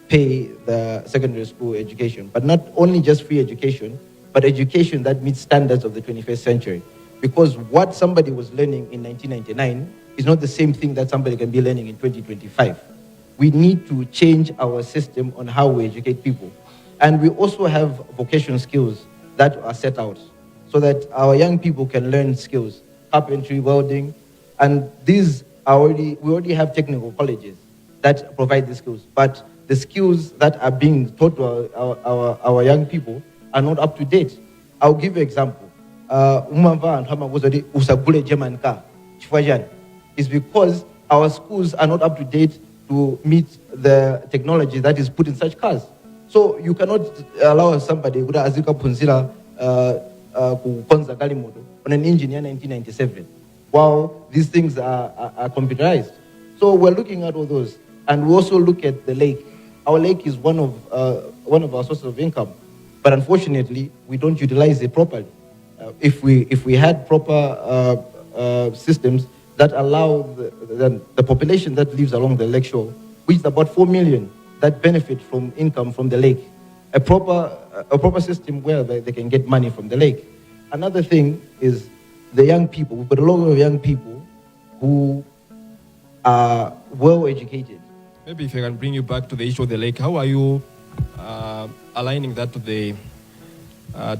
pay the secondary school education, but not only just free education, but education that meets standards of the 21st century. Because what somebody was learning in 1999 is not the same thing that somebody can be learning in 2025. We need to change our system on how we educate people. And we also have vocation skills that are set out so that our young people can learn skills, carpentry, welding, and we already have technical colleges that provide the skills. But the skills that are being taught to our young people are not up to date. I'll give you an example. Umamva anthu amakuuza kuti usagule German car. Chifukwa chani? It's because our schools are not up to date to meet the technology that is put in such cars. So you cannot allow somebody kuti azikaphunzira kukonza galimoto on an engine ya 1997 while these things are computerized. So we're looking at all those. And we also look at the lake. Our lake is one of our sources of income. But unfortunately, we don't utilize it properly. If we had proper systems that allow the population that lives along the lake shore, which is about 4 million, that benefit from income from the lake, a proper system where they can get money from the lake. Another thing is the young people. We've got a lot of young people who are well educated. Maybe if I can bring you back to the issue of the lake, how are you aligning that to the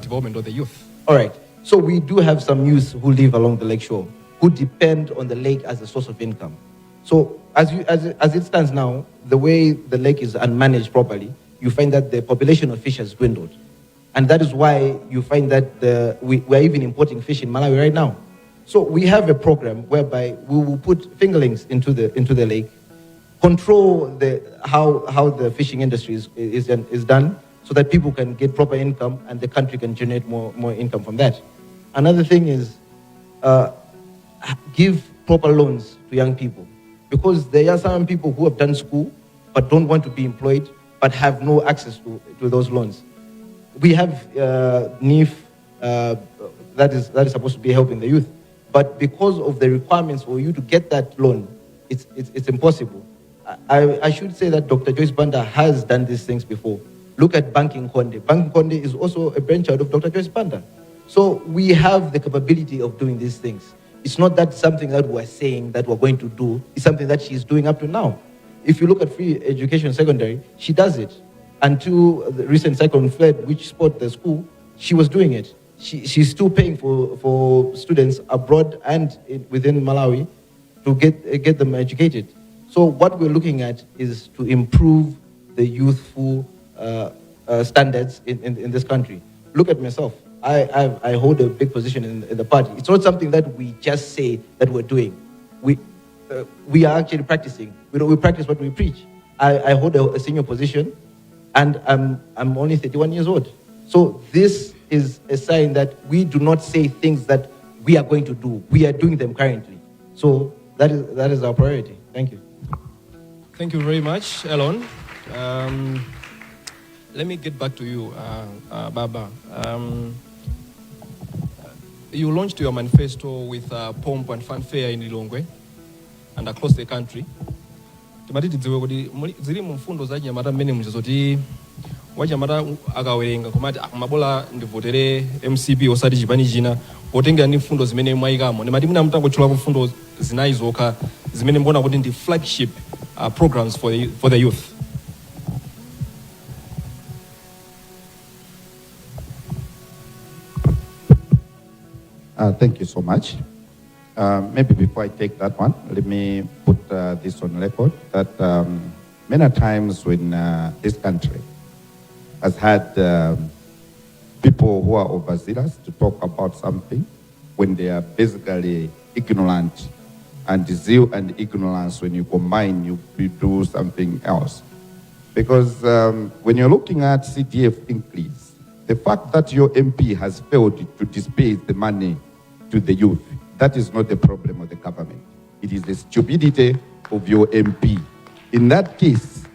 development of the youth? All right. So we do have some youths who live along the lake shore who depend on the lake as a source of income. So As it stands now, the way the lake is unmanaged properly, you find that the population of fish has dwindled. And that is why you find that we're even importing fish in Malawi right now. So we have a program whereby we will put fingerlings into the lake, control how the fishing industry is done so that people can get proper income and the country can generate more income from that. Another thing is give proper loans to young people, because there are some people who have done school but don't want to be employed but have no access to those loans. We have NEEF that is supposed to be helping the youth, but because of the requirements for you to get that loan, it's impossible. I should say that Dr. Joyce Banda has done these things before. Look at Bank Nkhonde. Bank Nkhonde is also a brainchild of Dr. Joyce Banda. So we have the capability of doing these things. It's not that something that we're saying that we're going to do. It's something that she's doing up to now. If you look at free education secondary, she does it. Until the recent cyclone flood, which spoiled the school, she was doing it. She's still paying for students abroad and within Malawi to get them educated. So what we're looking at is to improve the youthful standards in this country. Look at myself. I hold a big position in the party. It's not something that we just say that we're doing. We are actually practicing. We practice what we preach. I hold a senior position, and I'm only 31 years old. So this is a sign that we do not say things that we are going to do. We are doing them currently. So that is our priority. Thank you. Thank you very much, Elon. Let me get back to you, Baba. You launched your manifesto with pomp and fanfare in Lilongwe and across the country. Timati tidziwe kuti zili mu mfundo za chinyamata mmene muja zoti wachinyamata akawerenga komati mabola ndivotere MCP osati chipani china potengera ndi mfundo zimene mwayikamo. Ndimati mwina mutangotchulako mfundo zinayi zokha zimene mukuona kuti ndi flagship programs for the youth. Thank you so much. Maybe before I take that one, let me put this on record that many times when this country has had people who are overzealous to talk about something when they are basically ignorant, and zeal and ignorance, when you combine, you do something else. Because when you're looking at CDF increase, the fact that your MP has failed to disperse the money to the youth, that is not the problem of the government. It is the stupidity of your MP. In that case,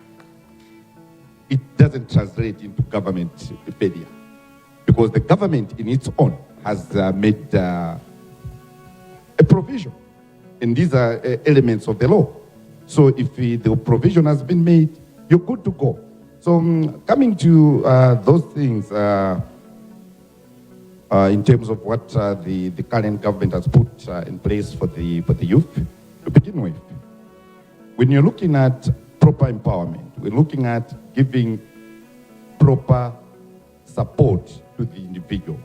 it doesn't translate into government failure, because the government in its own has made a provision. And these are elements of the law. So if the provision has been made, you're good to go. So coming to those things in terms of what the current government has put in place for the youth, to begin with, when you're looking at proper empowerment, we're looking at giving proper support to the individual.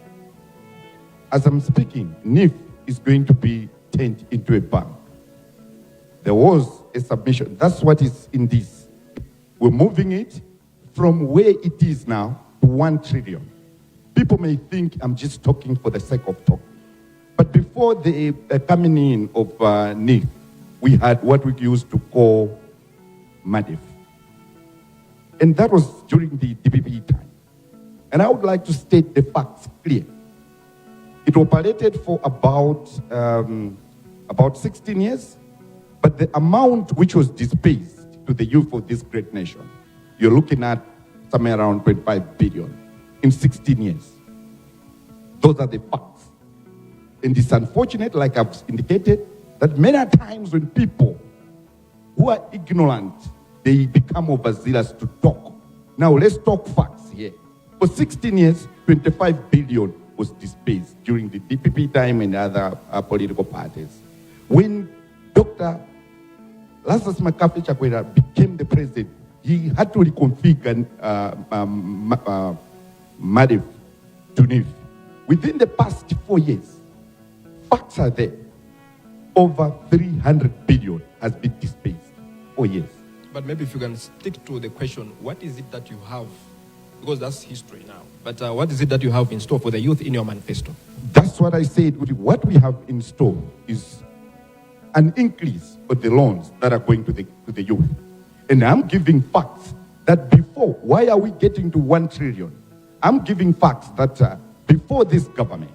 As I'm speaking, NEEF is going to be turned into a bank. There was a submission. That's what is in this. We're moving it from where it is now to 1 trillion. People may think I'm just talking for the sake of talking. But before the coming in of NEEF, we had what we used to call MARDEF. And that was during the DPP time. And I would like to state the facts clear. It operated for about 16 years, but the amount which was dispersed to the youth of this great nation, you're looking at somewhere around 0.5 billion in 16 years. Those are the facts. And it's unfortunate, like I've indicated, that many times when people who are ignorant, they become overzealous to talk. Now let's talk facts here. For 16 years, 25 billion was dispersed during the DPP time and other political parties. When Dr. Lazarus McCarthy Chakwera became the president, he had to reconfigure MARDEF to NEEF. Within the past 4 years, facts are there, over 300 billion has been dispersed. 4 years. But maybe if you can stick to the question, what is it that you have? Because that's history now. But what is it that you have in store for the youth in your manifesto? That's what I said. What we have in store is an increase of the loans that are going to the youth. And I'm giving facts that before, why are we getting to 1 trillion? I'm giving facts that before this government,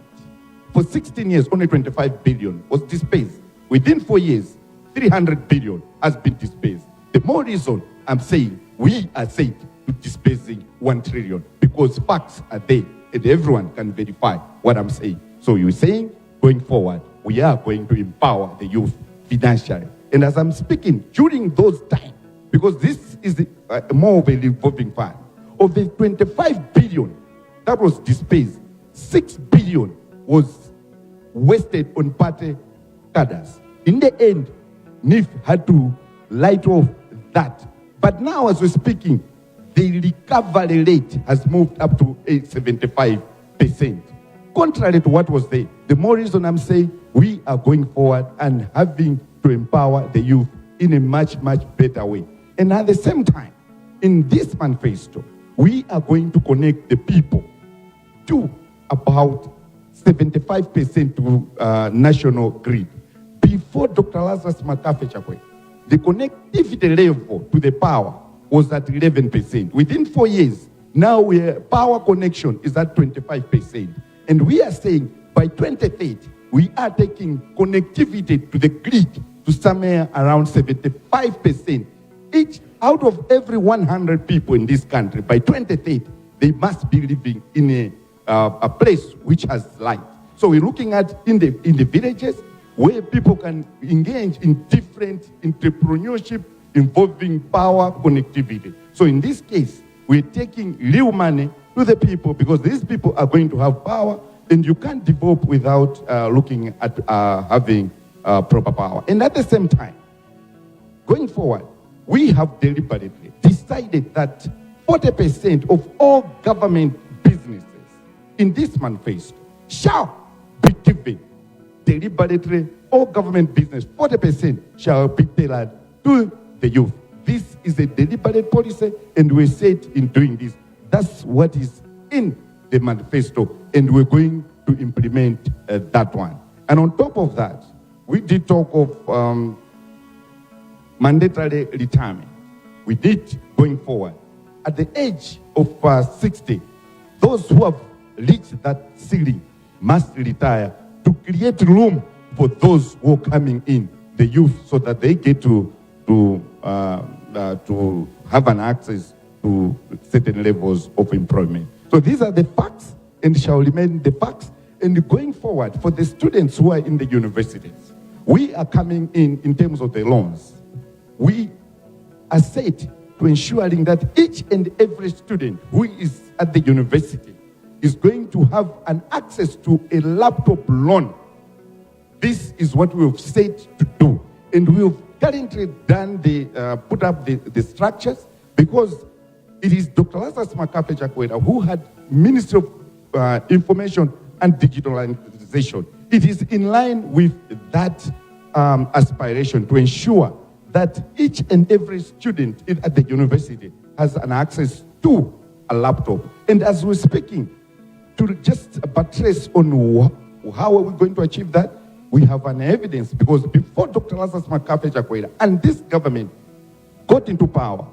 for 16 years, only 25 billion was disbursed. Within 4 years, 300 billion has been disbursed. The more reason I'm saying we are said to disbursing 1 trillion because facts are there and everyone can verify what I'm saying. So you're saying going forward, we are going to empower the youth financially. And as I'm speaking, during those times, because this is more of a revolving fund, of the 25 billion that was disbursed, 6 billion was wasted on party cadres. In the end, NEEF had to write off that. But now, as we're speaking, the recovery rate has moved up to 75%. Contrary to what was there, the more reason I'm saying we are going forward and having to empower the youth in a much, much better way. And at the same time, in this manifesto, we are going to connect the people to about 75% to national grid. Before Dr. Lazarus McCarthy Chakwera, the connectivity level to the power was at 11%. Within 4 years, now power connection is at 25%. And we are saying by 2030, we are taking connectivity to the grid to somewhere around 75%. Each out of every 100 people in this country, by 2030, they must be living in a place which has light. So we're looking at in the villages where people can engage in different entrepreneurship involving power connectivity. So in this case, we're taking real money to the people because these people are going to have power, and you can't develop without looking at having proper power. And at the same time, going forward, we have deliberately decided that 40% of all government businesses in this manifesto shall be given deliberately. All government business, 40% shall be tailored to the youth. This is a deliberate policy, and we're set in doing this. That's what is in the manifesto, and we're going to implement that one. And on top of that, we did talk of mandatory retirement. We did going forward. At the age of 60, those who have reached that ceiling must retire to create room for those who are coming in, the youth, so that they get to have an access to certain levels of employment. So these are the facts and shall remain the facts. And going forward, for the students who are in the universities, we are coming in terms of the loans. We are set to ensuring that each and every student who is at the university is going to have an access to a laptop loan. This is what we've said to do. And we've currently put up the structures because it is Dr. Lazarus McCarthy Chakwera who had Ministry of Information and Digitalization. It is in line with that aspiration to ensure that each and every student at the university has an access to a laptop. And as we're speaking, to just buttress on how are we going to achieve that, we have an evidence because before Dr. Lazarus McCarthy Chakwera and this government got into power,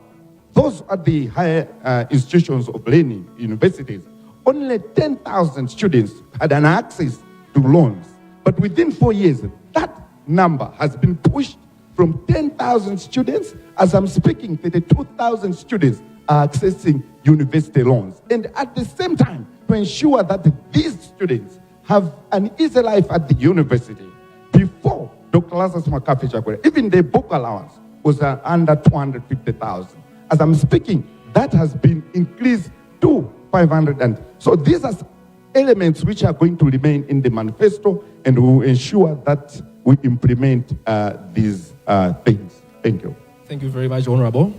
those at the higher institutions of learning, universities, only 10,000 students had an access to loans. But within 4 years, that number has been pushed from 10,000 students, as I'm speaking, 32,000 students are accessing university loans. And at the same time, to ensure that these students have an easy life at the university, before Dr. Lazarus McCarthy Chakwera, even the book allowance was under 250,000. As I'm speaking, that has been increased to 500. And so these are elements which are going to remain in the manifesto and will ensure that we implement these things. Thank you. Thank you very much, Honorable.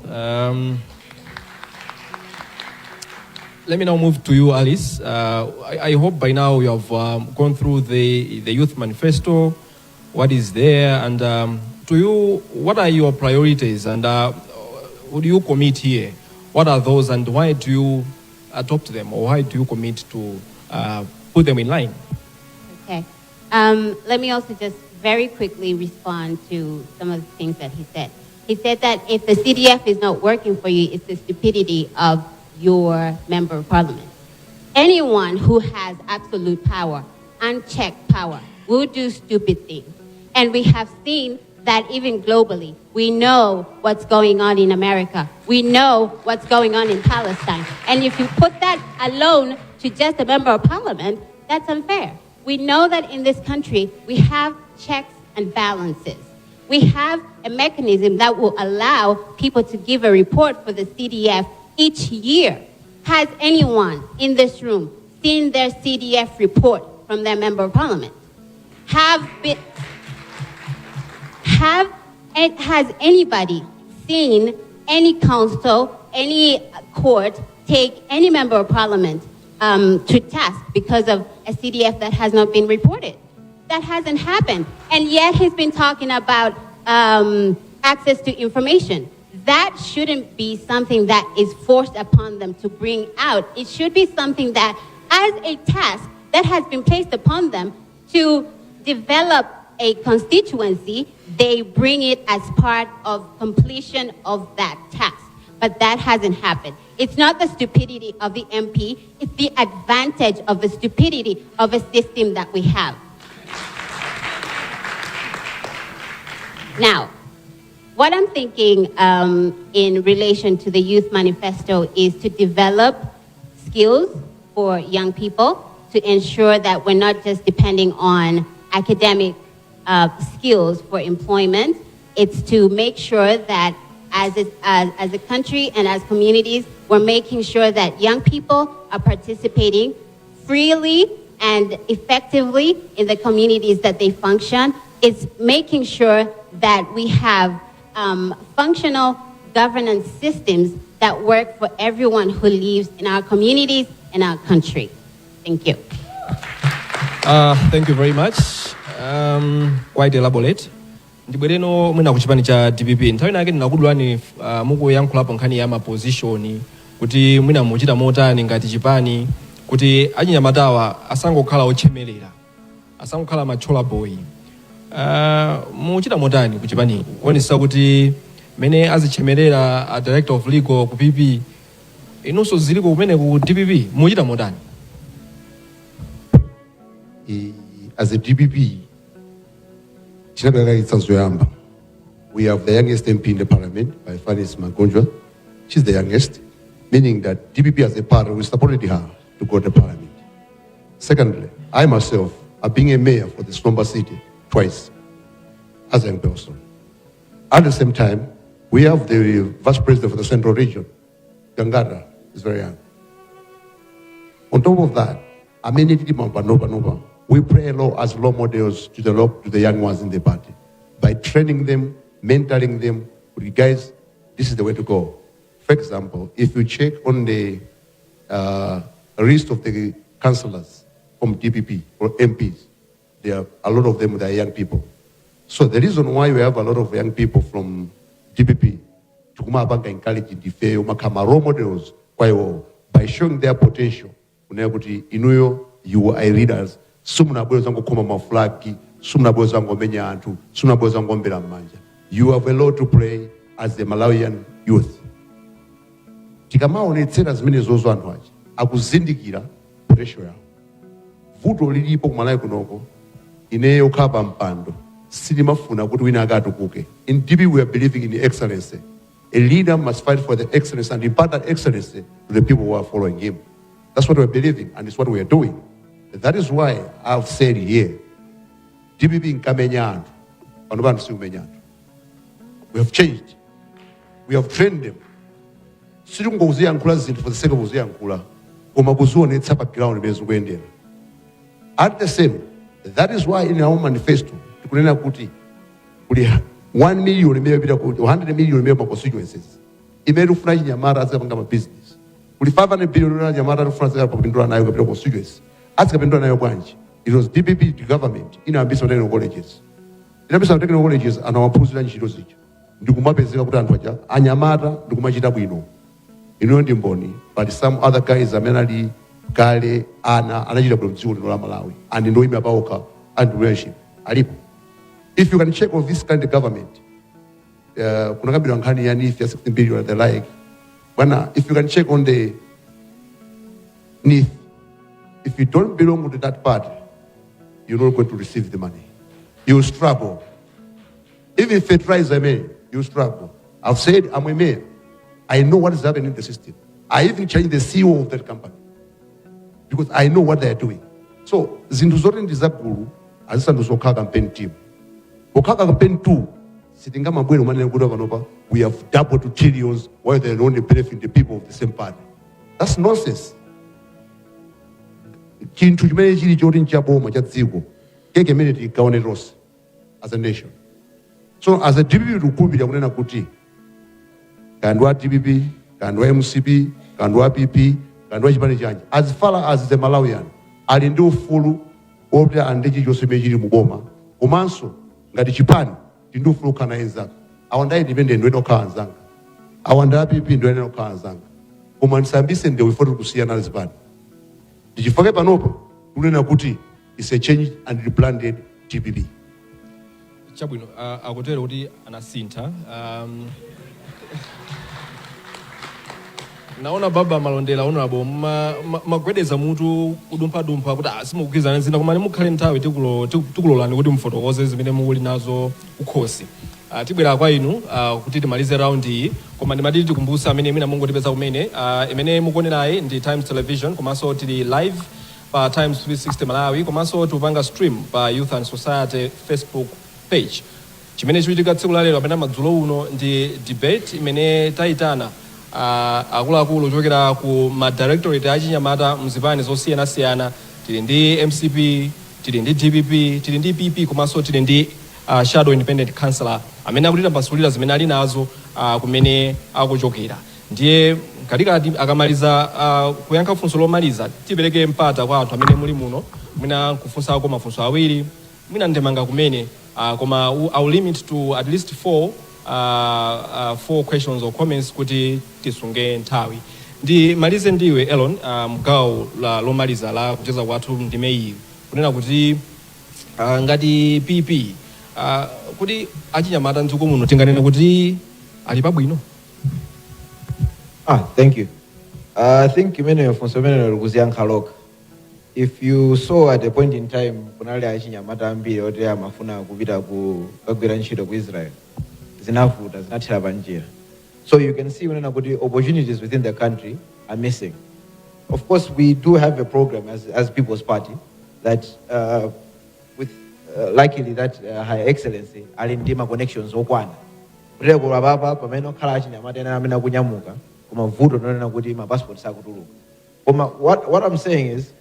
Let me now move to you, Alice. I hope by now you have gone through the youth manifesto, what is there, and To you, what are your priorities and would you commit here? What are those and why do you adopt them or why do you commit to put them in line? Okay. Let me also just very quickly respond to some of the things that he said. He said that if the CDF is not working for you, it's the stupidity of your member of parliament. Anyone who has absolute power, unchecked power, will do stupid things. And we have seen that even globally. We know what's going on in America. We know what's going on in Palestine. And if you put that alone to just a member of parliament, that's unfair. We know that in this country, we have checks and balances. We have a mechanism that will allow people to give a report for the CDF each year. Has anyone in this room seen their CDF report from their member of parliament? Have been, have and has anybody seen any council, any court take any member of parliament to task because of a CDF that has not been reported? That hasn't happened. And yet he's been talking about access to information. That shouldn't be something that is forced upon them to bring out. It should be something that, as a task that has been placed upon them to develop a constituency, they bring it as part of completion of that task. But that hasn't happened. It's not the stupidity of the MP, it's the advantage of the stupidity of a system that we have. Now, what I'm thinking in relation to the Youth Manifesto is to develop skills for young people to ensure that we're not just depending on academic skills for employment. It's to make sure that as a country and as communities, we're making sure that young people are participating freely and effectively in the communities that they function. It's making sure that we have functional governance systems that work for everyone who lives in our communities and our country. Thank you. Thank you very much. Quite elaborate. Ndibwereno mwina ku chipani cha DPP. Nthawi inake ndinakudulani mukuyankhulapo nkhani ya ma position, kuti mwina muchita motani ngati chipani kuti achinyamatawa asangokhala ochemerera, asangokhala machola boy. Muchita motani ku chipaniku kuonetsa kuti mene azichemerera a director of legal ku PP, inunso ziliko kumene ku DPP? Muchita motani? As a DPP, tinapereka chitsanzo yoyamba. We have the youngest MP in the parliament by Fanis Magonjwa. She's the youngest, meaning that DPP as a party, we supported her to go to parliament. Secondly, I myself have been a mayor for the Zomba city twice as a young person. At the same time, we have the vice president for the central region, Gangara, is very young. On top of that, amene tili panopa, we play a role as role models to the young ones in the party by training them, mentoring them. You guys, this is the way to go. For example, if you check on the list of the councillors from DPP or MPs, there are a lot of them that are young people. So the reason why we have a lot of young people from DPP, tikumapanga encourage ndifeyo makhala role models kwa iwo by showing their potential, kunena kuti inuyo, you are leaders. Simunabwere zangokhoma ma flag, simunabwere zangomenya anthu, simunabwere zangombera m'manja. You have a lot to play as the Malawian youth. Tikamaonetsera zimenezozo, anthu aja akuzindikira potential yawo. Vuto lilipo kumalawi kunoko, ineyo kukhala pa mpando sindimafuna kuti wina akatukuke. In DP we are believing in excellence. A leader must fight for the excellence and impart that excellence to the people who are following him. That's what we're believing and it's what we are doing. That is why I've said here, DPP inkamenya anthu, pano pano sikumenya anthu. We have changed, we have trained them. Sitingoziyankhula zinthu for the sake of kuziyankhula, koma kuzionetsa pa ground imene zikuyendera. At the same, that is why in our manifesto tikunena kuti kuli 1 million imene ipita ku 100 million imene ma constituencies imene tikufuna chinyamata azikapanga ma business. Kuli 500 billion imene chinyamata tikufuna azikapindula nayo kapita constituency. Azikapindula nayo bwanji? It was DPP government inayambisa technical colleges. Tinapeza technical colleges, anawaphunzira ntchito zija, ndikumapezeka kuti anthu aja anyamata ndikumachita bwino. Inuyo ndi mboni, but some other guys amene ali kale ana anachita bwino mdziko lino la Malawi and ndoyima paokha, entrepreneurship alipo. If you can check on this kind of government, kunakambidwa nkhani ya NEEF ya 16 billion and the like. Bwana, if you can check on the NEEF, if you don't belong to that party, you're not going to receive the money. You will struggle. Even fertilizer, man, you struggle. I've said I'm a mayor. I know what is happening in the system. I even changed the CEO of that company because I know what they are doing. So zinthu zoti ndi zagulu azisanduzokhala campaign team. Pokhala campaign two, sitingamabwere umanena kuti panopa we have doubled to trillions while they only benefit the people of the same party. That's nonsense. Chinthu chimene chili choti nchaboma cha dziko, keke imene tigawane tonse as a nation. So as a DPP, tikukhulupirira kunena kuti kandi wa DPP, kandi wa MCP, kandi wa PP, kandi wa chipani chanji, as far as the Malawian, ali ndi ufulu woti ali ndi chilichonse chimene chili muboma. Komanso ngati chipani tili ndi ufulu kukhala naye nzanga. Awa ndi independent, ndiwoyenera kukhala anzanga. Awa ndi aPP, ndiwoyenera kukhala anzanga. Koma ndisayambise ndewu ifo kusiyana zipani. Ndichifukwa panopa kunena kuti it's a change and rebranded DPP. Chabwino, akutero kuti anasintha. Naona baba Malondera, honorable, magwedeza mutu kudumphadumpha kuti simukugwirizana zina, koma mukhale nthawi tikulolani kuti mufotokoze zimene muli nazo kukhosi. Tibwera kwa inu kuti timalize round iyi, koma ndimati tikumbutsa amene mwina mungotipeza kumene, imene mukuonerayi ndi Times Television, komanso tili live pa Times 360 Malawi, komanso tikupanga stream pa Youth and Society Facebook page. Chimene chikuchitika tsiku la lero kapena madzulo uno ndi debate imene tayitana akuluakulu kuchokera ku ma directorate achinyamata mzipani zosiyanasiyana. Tili ndi MCP, tili ndi DPP, tili ndi PP, komanso tili ndi shadow independent councillor amene akutitambasulira zimene ali nazo kumene akuchokera. Ndiye mkatikati akamaliza kuyankha funso lomaliza, tipereke mpata kwa anthu amene muli muno mwina nkufunsako mafunso awiri, mwina ndemanga kumene, koma I will limit to at least four questions or comments kuti tisunge nthawi. Ndimalize ndiwe Elon, mgawo la lomaliza la kucheza kwathu ndime iyi, kunena kuti ngati PP, kuti achinyamata mdziko muno tinganene kuti ali pabwino? Ah, thank you. I think imeneyo funso imeneyo likuziyankha lokha. If you saw, at a point in time kunali achinyamata ambiri oti amafuna kupita ku kagwira ntchito ku Israel. Zinavuta, zinathera panjira. So you can see kunena kuti opportunities within the country are missing. Of course, we do have a program as People's Party that with luckily that Her Excellency ali ndi ma connections okwana. Kutero apapa pamene okhala achinyamata ena amene akunyamuka, koma vuto lonena kuti ma passport sakutuluka. Koma what I'm saying is,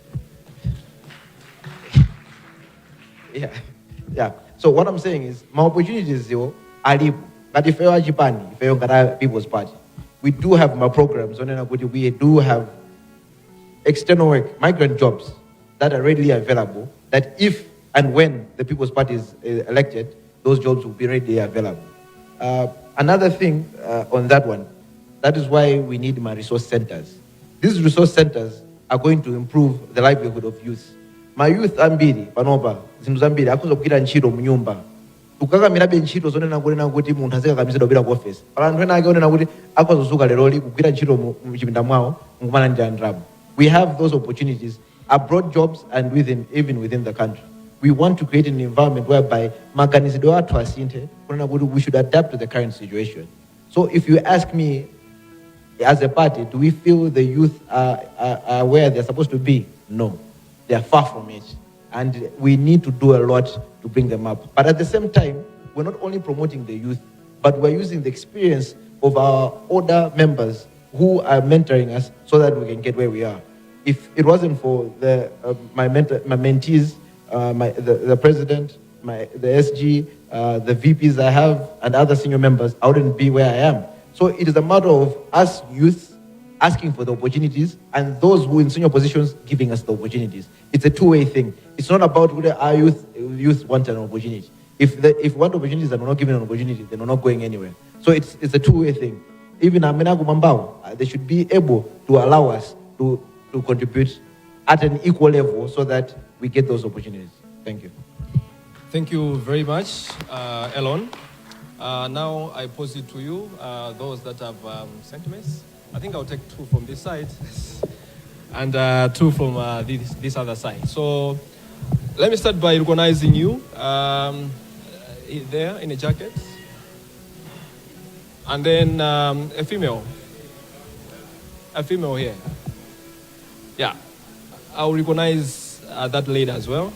yeah. So what I'm saying is, ma opportunities iwo alipo. Ngati ifeyo achipani, ifeyo ngati a People's Party, we do have ma programs onena kuti we do have external work, migrant jobs that are readily available, that if and when the People's Party is elected, those jobs will be readily available. Another thing on that one, that is why we need ma resource centers. These resource centers are going to improve the livelihood of youth. Ma youth ambiri panopa zinthu zambiri akhoza kugwira ntchito mnyumba. Kukakamirabe ntchito zonena kunena kuti munthu azikakamizidwa kupita ku office. Pala anthu ena ake onena kuti akhoza kudzuka leroli kugwira ntchito mu chipinda mwawo nkumalandira ndalama. We have those opportunities abroad, jobs, and within, even within the country. We want to create an environment whereby maganizidwe athu asinthe kunena kuti we should adapt to the current situation. So if you ask me, as a party, do we feel the youth are where they're supposed to be? No, they are far from it. And we need to do a lot to bring them up. But at the same time, we're not only promoting the youth, but we're using the experience of our older members who are mentoring us so that we can get where we are. If it wasn't for my mentor, my mentees, the president, the SG, the VPs I have, and other senior members, I wouldn't be where I am. So it is a matter of us youths asking for the opportunities and those who in senior positions giving us the opportunities. It's a two-way thing. It's not about whether our youth want an opportunity. If we want opportunities and we're not given an opportunity, then we're not going anywhere. So it's a two-way thing. Even amene akumwambawo, they should be able to allow us to contribute at an equal level so that we get those opportunities. Thank you. Thank you very much, Elon. Now I pose it to you, those that have sentiments. I think I'll take two from this side and two from this other side. So let me start by recognizing you there in a jacket. And then a female. A female here. Yeah. I'll recognize that lady as well.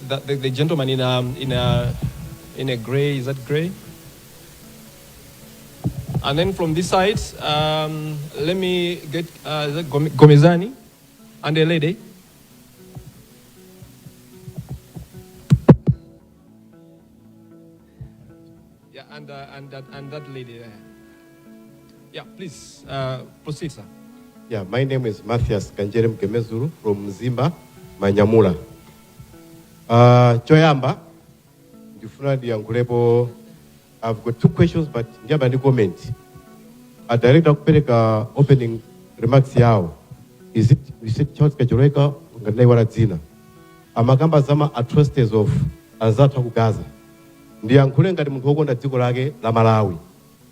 The gentleman in a gray, is that gray? And then from this side, let me get is that Gomezani and a lady. Yeah, and that lady there. Yeah, please proceed, sir. Yeah, my name is Matthias Kanjere Mkemezuru from Mzimba, Manyamula. Choyamba, ndifuna ndiyankhulepo. I've got two questions, but ndiyamba ndi comment. A director kupereka opening remarks yawo. Is it Charles Kachoreka ngati dzina? Amakamba zama atrocities of anzathu aku Gaza. Ndiyankhule ngati munthu wokonda dziko lake la Malawi.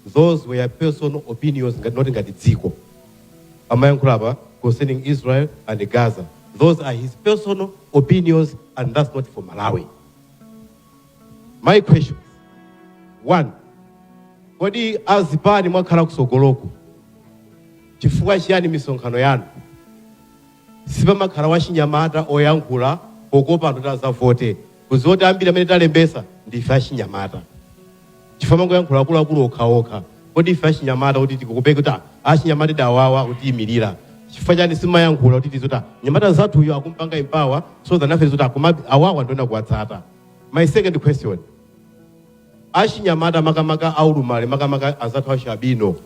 Those were personal opinions, ngati not ngati dziko. Amayankhula apa concerning Israel and Gaza. Those are his personal opinions, and that's not for Malawi. My questions. One, kodi azipani mwakhala kusogoloku, chifukwa chiyani misonkhano yanu sipamakhala wachinyamata oyankhula pokopa anthu kuti azavote, kuziwa kuti ambiri amene talembesa ndife achinyamata? Chifukwa mangoyankhula akuluakulu okhaokha, kodi ife achinyamata kuti tikukupeke kuti achinyamata dawawa kutiyimirira, chifukwa chani simayankhula kuti tizoti nyamata zathuyo akumpanga empower so that nafe tizoti akoma awawa ndiona kuwatsata? My second question, achinyamata makamaka aulumale, makamaka anzathu achialubino,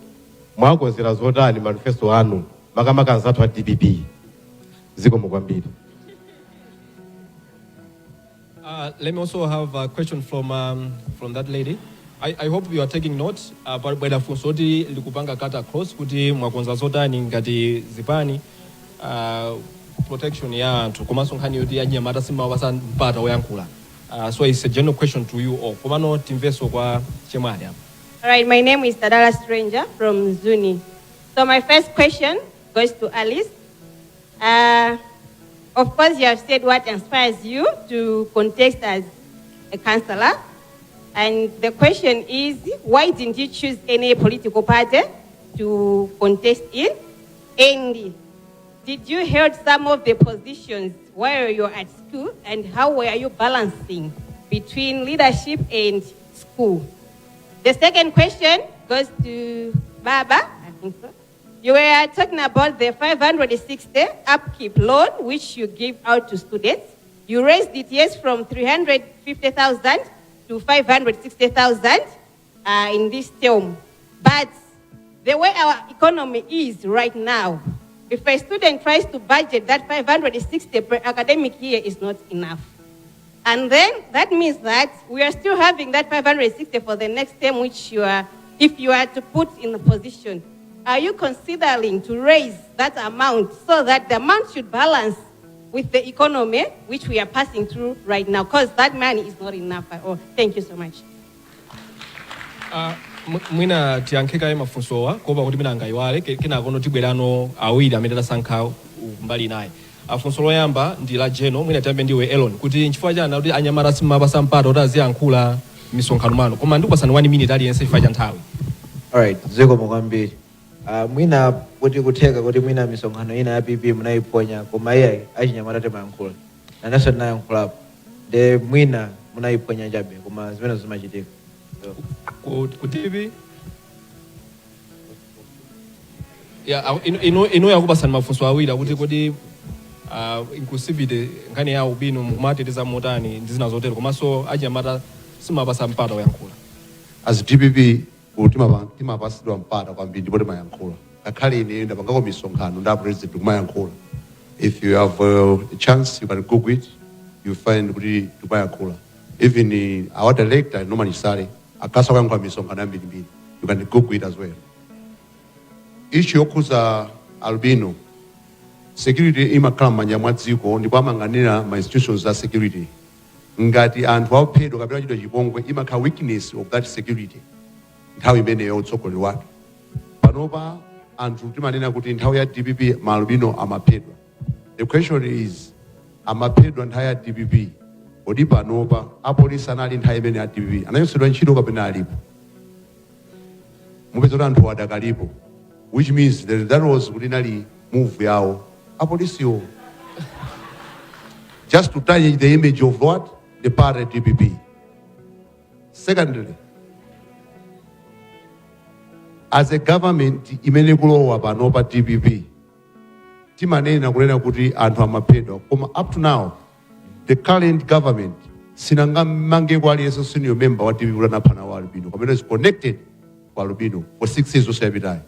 mwakonzera zotani manifesto anu, makamaka anzathu a DPP? Zikomo kwambiri. Let me also have a question from that lady. I hope you are taking notes. Pabwera funso kuti likupanga cut across kuti mwakonza zotani ngati zipani protection ya anthu komanso nkhani yoti anyamata simawapasa mpata woyankhula. So it's a general question to you all. Komano timvenso kwa chemwali apa. All right, my name is Tadala Stranger from Zuni. So my first question goes to Alice. Of course, you have said what inspires you to contest as a councillor. And the question is, why didn't you choose any political party to contest in? And did you hold some of the positions while you were at school? And how were you balancing between leadership and school? The second question goes to Baba, I think so. You were talking about the 560 upkeep loan, which you give out to students. You raised it, yes, from 350,000 to 560,000 in this term. But the way our economy is right now, if a student tries to budget that 560 per academic year is not enough. And then that means that we are still having that 560 for the next term, which you are, if you are to put in a position. Are you considering to raise that amount so that the amount should balance with the economy which we are passing through right now? Because that money is not enough at all. Thank you so much. Mwina tiyankhe kaye mafunsowa kuopa kuti mwina angayiwale, kenakono tibwerano awiri amene tasankha mbali naye. Afunso loyamba ndi la general, mwina tiyambe ndiwe Elon, kuti nchifukwa chani kuti anyamata simumapasa mpata kuti aziyankhula misonkhano mwanu? Koma ndikupasani 1 minute aliyense chifukwa cha nthawi. Alright, zikomo kwambiri. Mwina kuti kutheka kuti mwina misonkhano ina ya PP munayiponya, koma iyayi, achinyamata timayankhula, nanenso ndinayankhulapo, nde mwina munayiponya chabe, koma zimene zimachitika, so. Ku TV ya inu yakupasani mafunso awiri akuti kodi inclusivity, nkhani ya albino mukumateteza motani ndi zina zotero, komanso achinyamata simumapasa mpata woyankhula. As DPP timapasidwa mpata kwambiri ndipo timayankhula. Ngakhale ine ndapangako misonkhano ndi president kumayankhula. If you have a chance, you can Google it. You find kuti tikuyankhula. Even our director, Norman Chisale, akasa kuyankhula misonkhano yambirimbiri. You can Google it as well. Issue yokhuza albino, security imakhala m'manja mwa dziko ndipo amayang'anira ma institutions za security. Ngati anthu aphedwa kapena achitidwa chipongwe, imakhala weakness of that security nthawi imeneyo, utsogoleri wake. Panopa anthu timanena kuti nthawi ya DPP maalubino amaphedwa. The question is, amaphedwa nthawi ya DPP, kodi panopa apolisi anali nthawi imene ya DPP anachotsedwa ntchito kapena alipo? Mupeza kuti anthu adakalipo, which means that was kuti inali move yawo apolisiwo just to tarnish the image of what? The party DPP. Secondly, as a government imene kulowa panopa DPP, timanena kunena kuti anthu amaphedwa, koma up to now the current government sinangamangeko aliyense senior member wa DPP kuti anapha nawo albino kapena is connected ku albino for 6 years osayapitayo,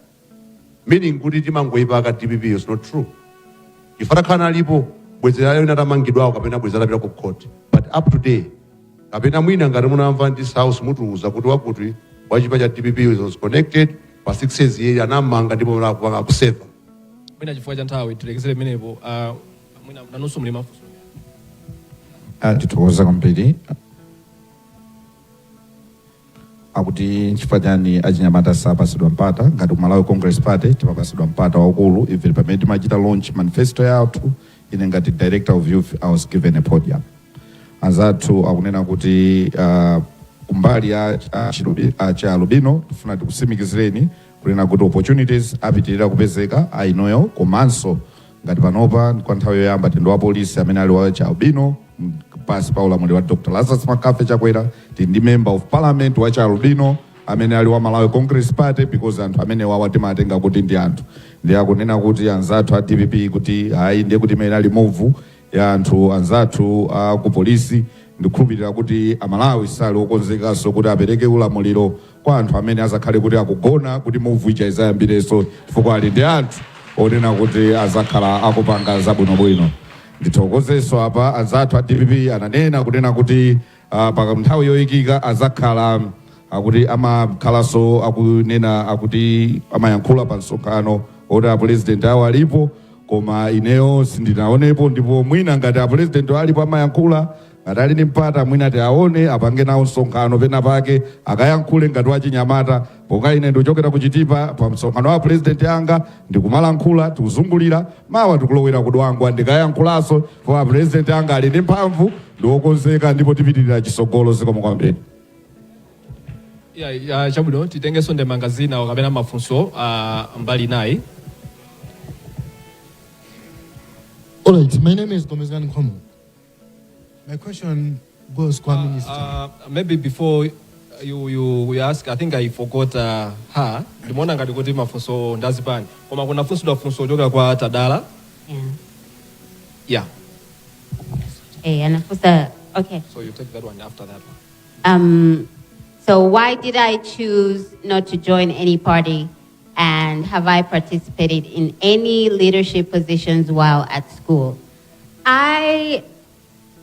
meaning kuti timangoyipaka DPP is not true. If atakhala alipo, bwezera ena atamangidwawo kapena bwezera apita ku court, but up to day, kapena mwina ngati munamva this house, mutiuza kuti wakuti wachipa cha DPP was connected pa 6 years iye anamanga ndipo akupanga akuseva. Mwina chifukwa cha nthawi tilekezere pamenepo. Mwina nanunso muli mafunso? Tithokoza kwambiri. Akuti nchifukwa chani achinyamata sapasidwa mpata? Ngati ku Malawi Congress Party timapasidwa mpata waukulu. Even pamene timachita launch manifesto yathu, ine ngati director of youth, I was given a podium. Anzathu akunena kuti kumbali ya cha albino, tifuna tikusimikizireni kunena kuti opportunities apitirira kupezeka ainoyo. Komanso ngati panopa kwa nthawi yoyamba tili ndi wa polisi amene ali wa cha albino pasi pa ulamuliro wa Dr Lazarus McCarthy Chakwera. Tili ndi member of parliament wa cha albino amene ali wa Malawi Congress Party, because anthu amene wawa timatenga kuti ndi anthu. Ndi akunena kuti anzathu a DPP kuti hayi, ndiye kuti imene ali move ya anthu anzathu a ku polisi. Ndikukhulupirira kuti Amalawi sali okonzekanso kuti apereke ulamuliro kwa anthu amene azakhale kuti akugona kuti move ija izayambirenso, chifukwa ali ndi anthu onena kuti azakhala akupanga zabwinobwino. Ndithokozenso apa anzathu a DPP ananena kunena kuti pa nthawi yoyikika azakhala akuti amakhalanso akunena akuti amayankhula pa msonkhano oti apresident awo alipo, koma ineyo sindinaonepo. Ndipo mwina ngati apresident alipo amayankhula, ngati ali ndi mpata, mwina tiaone apange nawo msonkhano pena pake, akayankhule ngati wachinyamata. Poka ine ndikuchokera kuchitipa, pa msonkhano wa president anga ndikumalankhula, tikuzungulira, mawa tikulowera kudwangwa, ndikayankhulanso po president anga ali ndi mphamvu, ndiokonzeka ndipo tipitirira chisogolo. Zikomo kwambiri. Yeah, chabwino, titengenso ndemanga zina kapena mafunso mbali nayi. All right, my name is Gomezgani Nkomo. My question goes to Minister. Maybe before you ask, I think I forgot her. Ndimaona ngati kuti mafunso ndazipani, koma kuna funso funso kuchokera kwa Tadala. Yeah. Yeah. Hey, anafunsa, okay. So you take that one after that one. So why did I choose not to join any party, and have I participated in any leadership positions while at school? I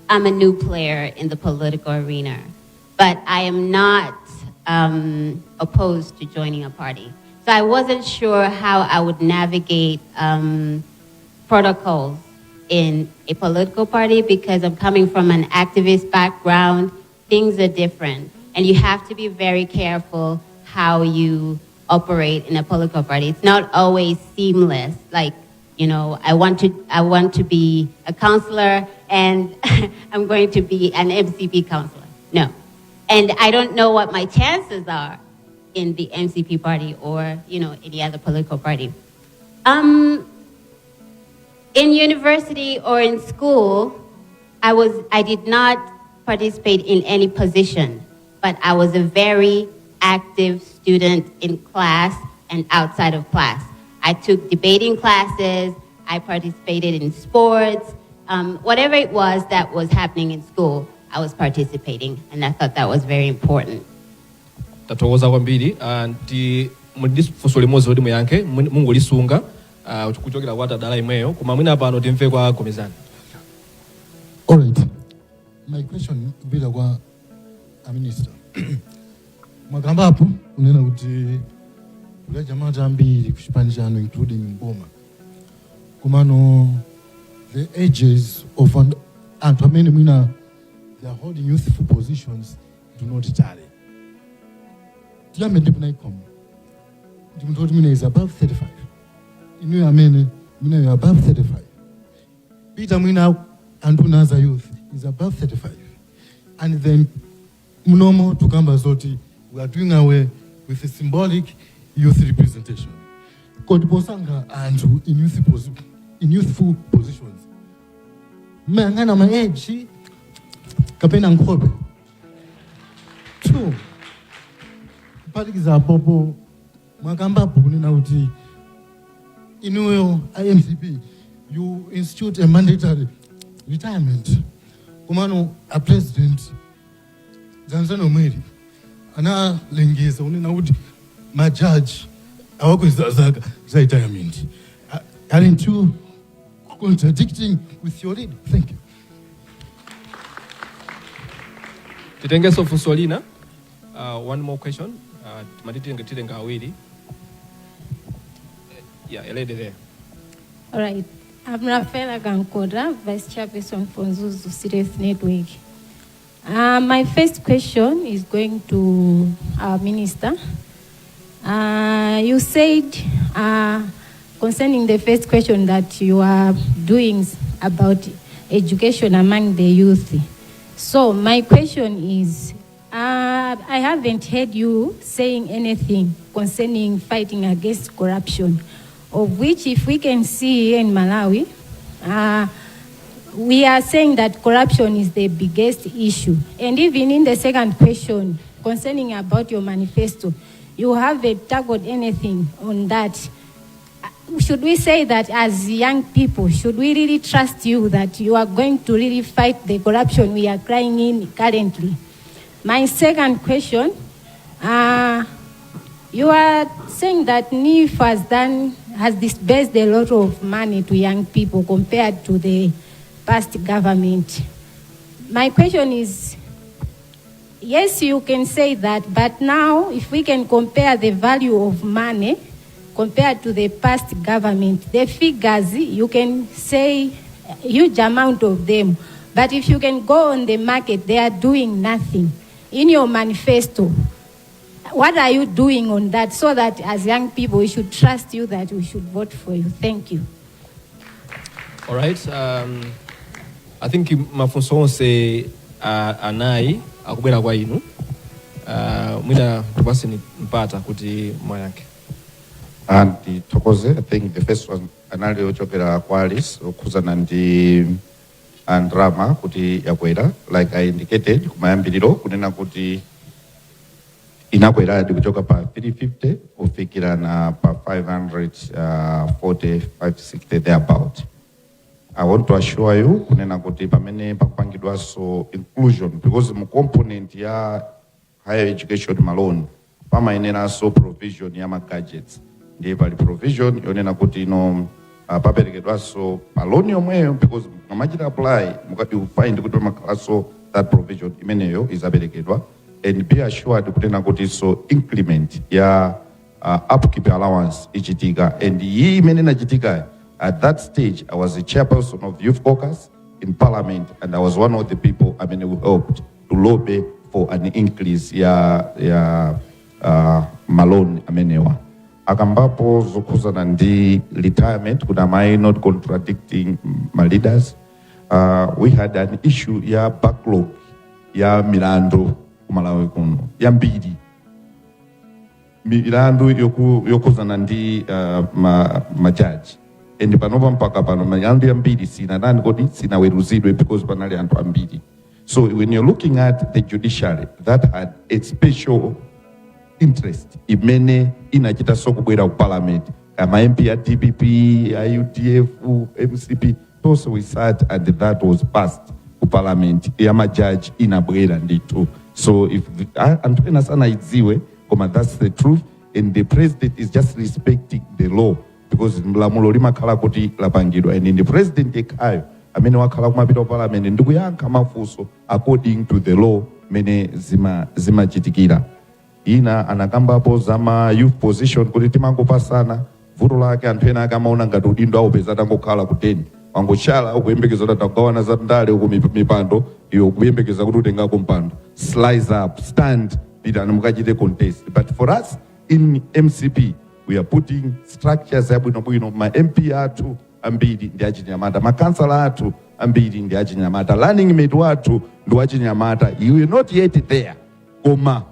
am a new player in the political arena, but I am not opposed to joining a party. So I wasn't sure how I would navigate protocols in a political party because I'm coming from an activist background. Things are different. And you have to be very careful how you operate in a political party. It's not always seamless. Like, I want to be a counselor and I'm going to be an MCP counselor. No. And I don't know what my chances are in the MCP party or any other political party. In university or in school, I did not participate in any position, but I was a very active student in class and outside of class. I took debating classes, I participated in sports, whatever it was that was happening in school, I was participating, and I thought that was very important. Tathokoza kwambiri. Ndi muli ndi funso limodzi loti muyankhe, mungolisunga kuchokera kwa Tadala imweyo, koma mwina pano timve kwa Gomezani. All right. My question kupita kwa a minister. Mwakambapo kunena kuti kuli anyamata ambiri ku chipani chanu, including mboma. Komano the ages of anthu amene mwina they are holding youthful positions do not tally. Tiyambe ndi ku NYCOM. Ndi munthu woti mwina is above 35. Inuyo amene mwina you are above 35. Peter mwina anduna za youth is above 35. And then munomo tukamba zoti we are doing away with a symbolic youth representation. Kodi posankha anthu in youthful positions, mayang'ana ma age kapena nkhope? Two, kuphatikiza apopo, mwakambapo kunena kuti inuyo MCP, you institute a mandatory retirement. Komano a president dzanzano mweri analengeza kunena kuti majaji awakweza zaka za retirement. Aren't you contradicting with your leader? Thank you. Titengenso funso lina, one more question. Timati titenga awiri. Yeah, a lady there. All right. I'm Rafaela Gankoda, Vice Chairperson for Mzuzu City Youth Network. My first question is going to our minister. You said concerning the first question that you are doing about education among the youth. So my question is, I haven't heard you saying anything concerning fighting against corruption, of which if we can see here in Malawi, we are saying that corruption is the biggest issue. And even in the second question concerning about your manifesto, you haven't tackled anything on that. Should we say that as young people, should we really trust you that you are going to really fight the corruption we are crying in currently? My second question, you are saying that NEEF has disbursed a lot of money to young people compared to the past government. My question is, yes, you can say that, but now if we can compare the value of money compared to the past government, the figures, you can say a huge amount of them. But if you can go on the market, they are doing nothing. In your manifesto, what are you doing on that so that as young people we should trust you, that we should vote for you? Thank you. All right. I think mafunso onse anayi akubwera kwa inu. Mwina tipaseni mpata kuti mwayankhe. Ndithokoze. I think the first one anali ochokera kwa Alice, okhuzana ndi ndalama kuti yakwera. Like I indicated kumayambiriro kunena kuti inakweradi kuchoka pa 350 kufikira na pa 540, 560 thereabout. I want to assure you kunena kuti pamene pakupangidwanso inclusion, because mu component ya higher education ma loan pamayeneranso provision ya ma gadgets, ndiye pali provision yonena kuti ino paperekedwanso pa loan yomweyo, because mukamachita apply you find kuti pamakhalanso that provision imeneyo izaperekedwa. And be assured kunena kuti so increment ya upkeep allowance ichitika. And iyi imene inachitika, at that stage I was the chairperson of youth caucus in parliament and I was one of the people amene who helped to lobby for an increase ya ma loan amenewa. Akambapo zokhuzana ndi retirement kuti am I not contradicting my leaders. We had an issue ya backlog ya milandu kumalawi kuno yambiri, milandu yokhuzana ndi majaji, and panopa mpaka pano milandu yambiri sinatani kodi sinaweruzidwe because panali anthu ambiri. So when you're looking at the judiciary, that had a special interest imene inachitanso kubwera ku parliament, ama MP a DPP, a UDF, MCP, tonse we sat and that was passed ku parliament. Yamajaji inabwera ndithu. So if anthu ena sanaidziwe, koma that's the truth, and the president is just respecting the law because lamulo limakhala kuti lapangidwa and the president yekhayo. Amene wakhala kumapita ku parliament ndikuyankha mafunso according to the law mene zimachitikira. Ina anakambapo za ma youth position kuti timangopasana. Vuto lake anthu ena akamaona ngati udindo awupeza atangokhala ku 10 wangochala ukuyembekeza kuti atagawana za ndale uku mipando iwe ukuyembekeza kuti utengako mpando. Slice up, stand, pitani mukachite contest. But for us in MCP, we are putting structures yabwinobwino. Ma MP athu ambiri ndi achinyamata, makansala athu ambiri ndi achinyamata, running mate wathu ndi wachinyamata. You are not yet there, koma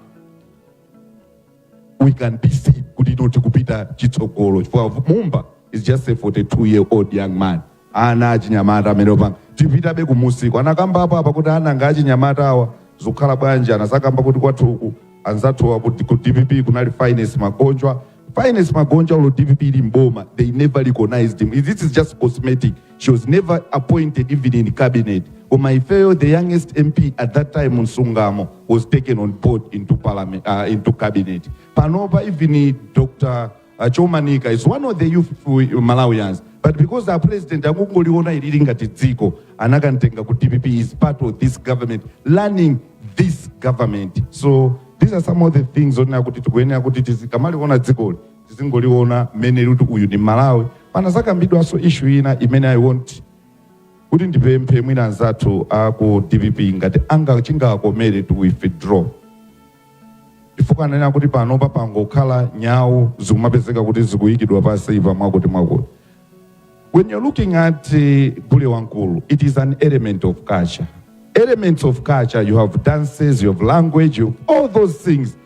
we can be seen kuti ino tikupita chitsogolo, chifukwa Mumba is just a 42-year-old young man. Ana achinyamata amene opanga tipitabe kumusiko anakamba apo apa kuti ana nga achinyamata awa zikukhala bwanji. Anazakamba kuti kwathuku anzathuwa ku DPP kunali Finance Magonjwa. Finance Magonjwa, ulo DPP ili mboma, they never recognized him. This is just cosmetic. She was never appointed even in cabinet. Koma ifeyo, the youngest MP at that time, Msungamo, was taken on board into parliament, into cabinet. Panopa even Dr. Chomanika is one of the youth Malawians, but because our president akungoliona ilili ngati dziko anakantenga ku DPP, is part of this government, learning this government. So these are some of the things onena kuti tikuyenera kuti tizikamaliona dzikoli tizingoliona mmene kuti uyu ndi Malawi. Panazakambidwanso issue ina imene I want kuti ndipemphe mwina anzathu aku DPP ngati anga chingakomere to withdraw, chifukwa anena kuti panopa pangokhala nyawu zikumapezeka kuti zikuyikidwa pansi pa mwakuti mwakuti. When you're looking at gule wankulu, it is an element of culture. Elements of culture, you have dances, you have language, you have all those things.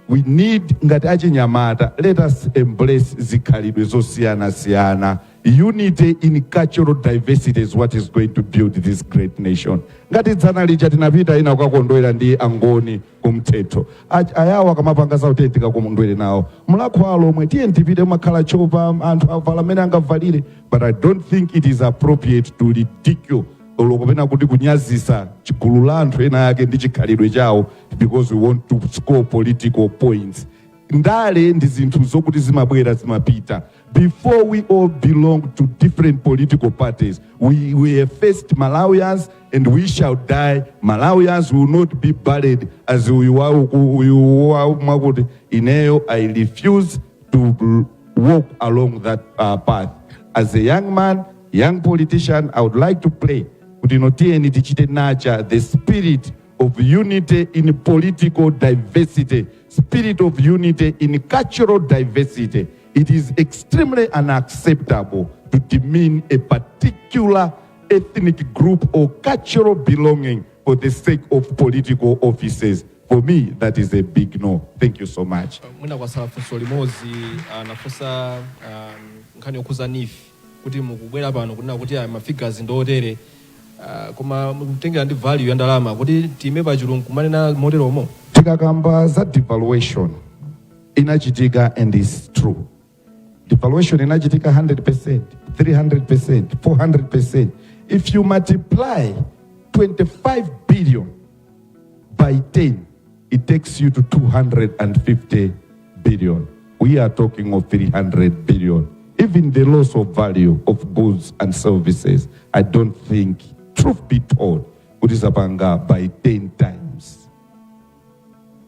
We need ngati achinyamata, let us embrace zikhalidwe zosiyanasiyana. Unity in cultural diversity is what is going to build this great nation. Ngati dzana lija tinapita ina kukakondwera ndi Angoni kumthetho, Ayawo akamapanga zautenti tikakondwere nawo. Mulakho alomwe tiye tipite makhala chopa anthu avala amene angavalire. But I don't think it is appropriate to ridicule olo kapena kuti kunyazisa chigulu la anthu ena yake ndi chikhalidwe chawo because we want to score political points. Ndale ndi zinthu zokuti zimabwera, zimapita. Before we all belong to different political parties, we were first Malawians and we shall die Malawians. Will not be buried as uyu wa uku, uyu wa mwakuti. Ineyo I refuse to walk along that path. As a young man, young politician, I would like to play kuti ino tiyeni tichite nurture the spirit of unity in political diversity, spirit of unity in cultural diversity. It is extremely unacceptable to demean a particular ethnic group or cultural belonging for the sake of political offices. For me, that is a big no. Thank you so much. Mwina kwasala funso limodzi. Nafunsa nkhani yokhuza NEEF kuti mukubwera pano kunena kuti aya mafigures ndi otere, koma mukutengera ndi value ya ndalama kuti time pachilungu kumanena moteromo. Tikakamba za devaluation inachitika, and is true, devaluation inachitika 100%, 300%, 400%. If you multiply 25 billion by 10, it takes you to 250 billion. We are talking of 300 billion. Even the loss of value of goods and services, I don't think, truth be told, kuti zapanga by 10 times.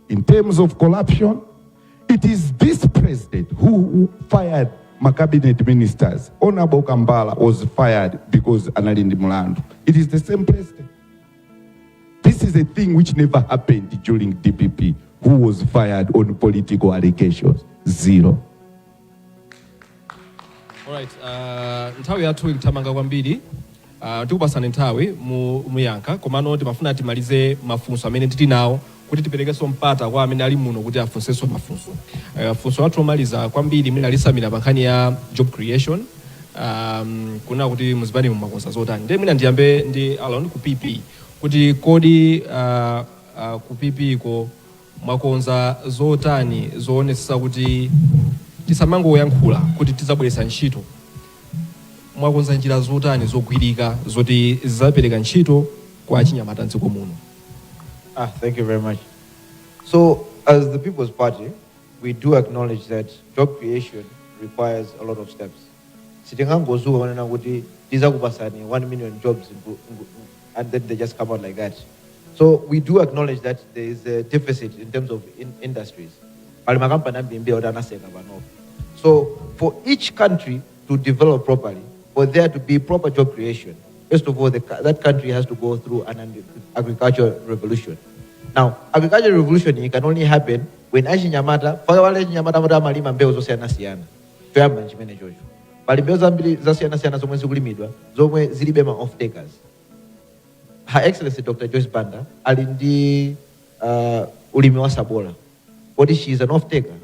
In terms of corruption, it is this president who fired my cabinet ministers. Honorable Kambala was fired because anali ndi mulandu. It is the same president. This is a thing which never happened during DPP. Who was fired on political allegations? Zero. Alright, nthawi yathu ikuthamanga kwambiri. Tikupasani nthawi muyankha, komano timafuna timalize mafunso amene tili nawo kuti tiperekenso mpata kwa amene ali muno kuti afunsenso mafunso. Funso lathu lomaliza kwambiri imene alisamira pa nkhani ya job creation, kuna kuti muzipani mumakonza zotani. Ndiye mwina ndiyambe ndi Alon ku PP kuti kodi ku PP ko mwakonza zotani zoonetsetsa kuti tisamangoyankhula kuti tizabweretsa ntchito? Mwakonza njira zotani zogwirika zoti zizapereka ntchito kwa achinyamata mdziko muno? Ah, thank you very much. So, as the People's Party, we do acknowledge that job creation requires a lot of steps. Sitingangozuka kunena kuti Tizakupasani 1 million jobs and then they just come out like that. So we do acknowledge that there is a deficit in terms of industries. Pali makampani ambiri oti anatseka panopo. So for each country to develop properly, for there to be proper job creation, first of all, that country has to go through an agricultural revolution. Now, agricultural revolution, it can only happen when achinyamata, pali achinyamata amati amalima mbewu zosiyanasiyana. Choyamba nchimene chocho. Pali mbewu zambiri zosiyanasiyana zomwe zikulimidwa, zomwe zilibe ma off takers. Her Excellency Dr. Joyce Banda ali ndi ulimi wa sabola. Kodi she is an off taker,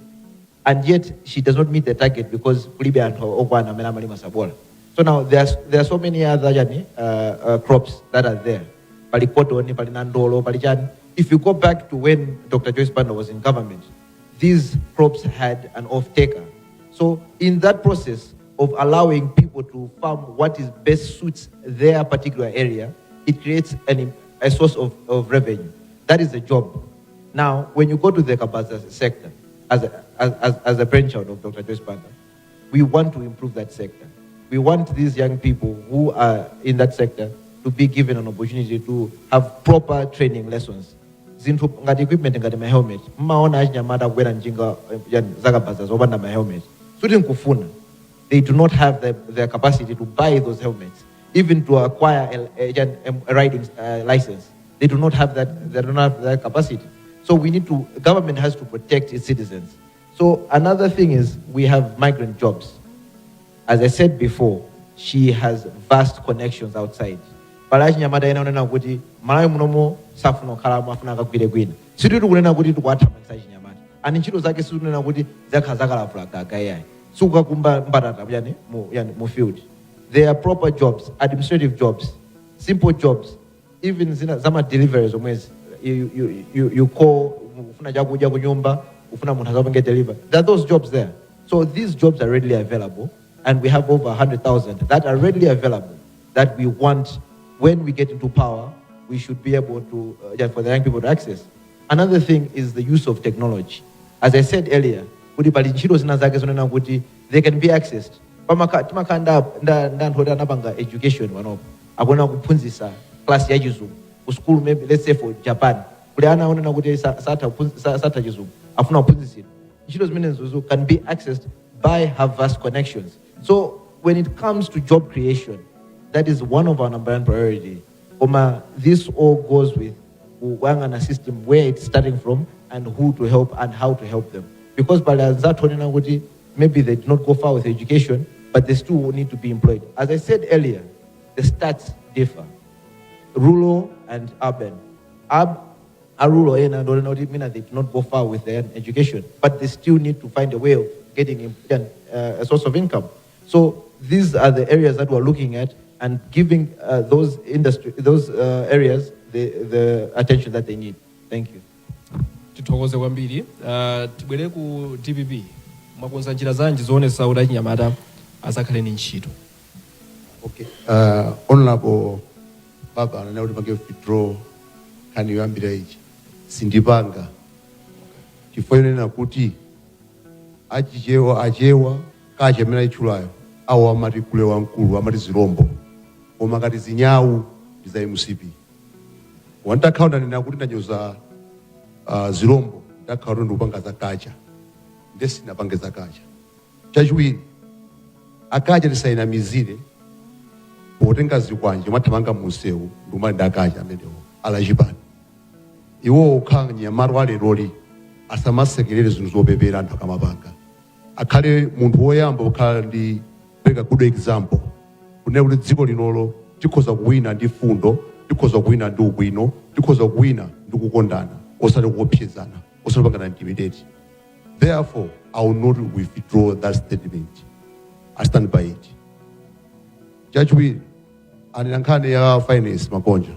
and yet she does not meet the target because kulibe anthu okwana amene amalima sabola. So now there are so many other chani, crops that are there. Pali cotton, pali nandolo, pali chani. If you go back to when Dr. Joyce Banda was in government, these crops had an off taker. So in that process of allowing people to farm what is best suits their particular area, it creates a source of revenue. That is a job. Now, when you go to the kabaza sector, as a brainchild of Dr. Joyce Banda, we want to improve that sector. We want these young people who are in that sector to be given an opportunity to have proper training lessons. Zinthu ngati equipment, ngati ma helmet, mmaona achinyamata akukwera njinga yani zakabaza zopanda ma helmet. Suti nkufuna, they do not have the capacity to buy those helmets, even to acquire a riding license. They do not have that, they don't have that capacity. So we need to government has to protect its citizens. So another thing is we have migrant jobs. As I said before, she has vast connections outside. Pali achinyamata ena onena kuti Malawi munomo safuna kukhalamo, afuna akagwire kwina. Situti kunena kuti tikuwathamangitsa achinyamata ani ntchito zake, sikunena kuti zakhala zakalavula gaga iyayi, sikukakumba mbatata yani mu, yani mu field. There are proper jobs, administrative jobs, simple jobs, even zina zama deliveries omwezi you call, ufuna chakudya kunyumba, ufuna munthu azapange deliver. There are those jobs there. So these jobs are readily available, and we have over 100,000 that are readily available that we want, when we get into power, we should be able to yeah, for the young people to access. Another thing is the use of technology. As I said earlier, kuti pali ntchito zina zake zonena kuti they can be accessed. Timakhala nda anthu oti anapanga education panopo, akuona kuphunzitsa class ya Chizungu ku school, maybe let's say for Japan, kuli ana onena kuti satha Chizungu, afuna kuphunzitsidwa. Ntchito zimenezozo can be accessed by her vast connections. So when it comes to job creation, that is one of our number one priority. Koma this all goes with kuyang'ana system, where it's starting from and who to help and how to help them, because pali anzathu onena kuti maybe they did not go far with education, but they still need to be employed. As I said earlier, the stats differ, rural and urban. A rural ena ndonena kuti mina they did not go far with their education, but they still need to find a way of getting a source of income. So these are the areas that we're looking at and giving those industry, those areas the attention that they need. Thank you. Tithokoze kwambiri. Tibwere ku DPP. Mwakonza njira zanji zoonetsa kuti achinyamata azakhale ni ntchito? Okay. Honorable Baba ananena kuti pange withdraw nkhani yoyambira ichi. Sindipanga, chifukwa yonena kuti achichewa, achewa kachi amene ayitchulayo awo amati kule wamkulu, amati zirombo, koma kati zinyawu ndi za MCP. Wandakhala ndanena kuti ndanyoza zirombo, ndakhala kuti ndikupanga zakacha, nde sinapange zakacha. Chachiwiri, akacha tisayinamizire potenga zikwanje mwathamanga munsewu ndikumali ndi akacha amenewo alachipani. Iwo okhala nyamata wa leroli asamasekerere zinthu zopepera. Anthu akamapanga, akhale munthu woyamba kukhala ndi pereka good example kunena kuti dziko linolo tikhoza kuwina ndi fundo, tikhoza kuwina ndi ubwino, tikhoza kuwina ndi kukondana, osati kuopsezana, osati kupangana intimidate. Therefore, I will not withdraw that statement. I stand by it. Chachiwiri, anena nkhani ya finance Makonja.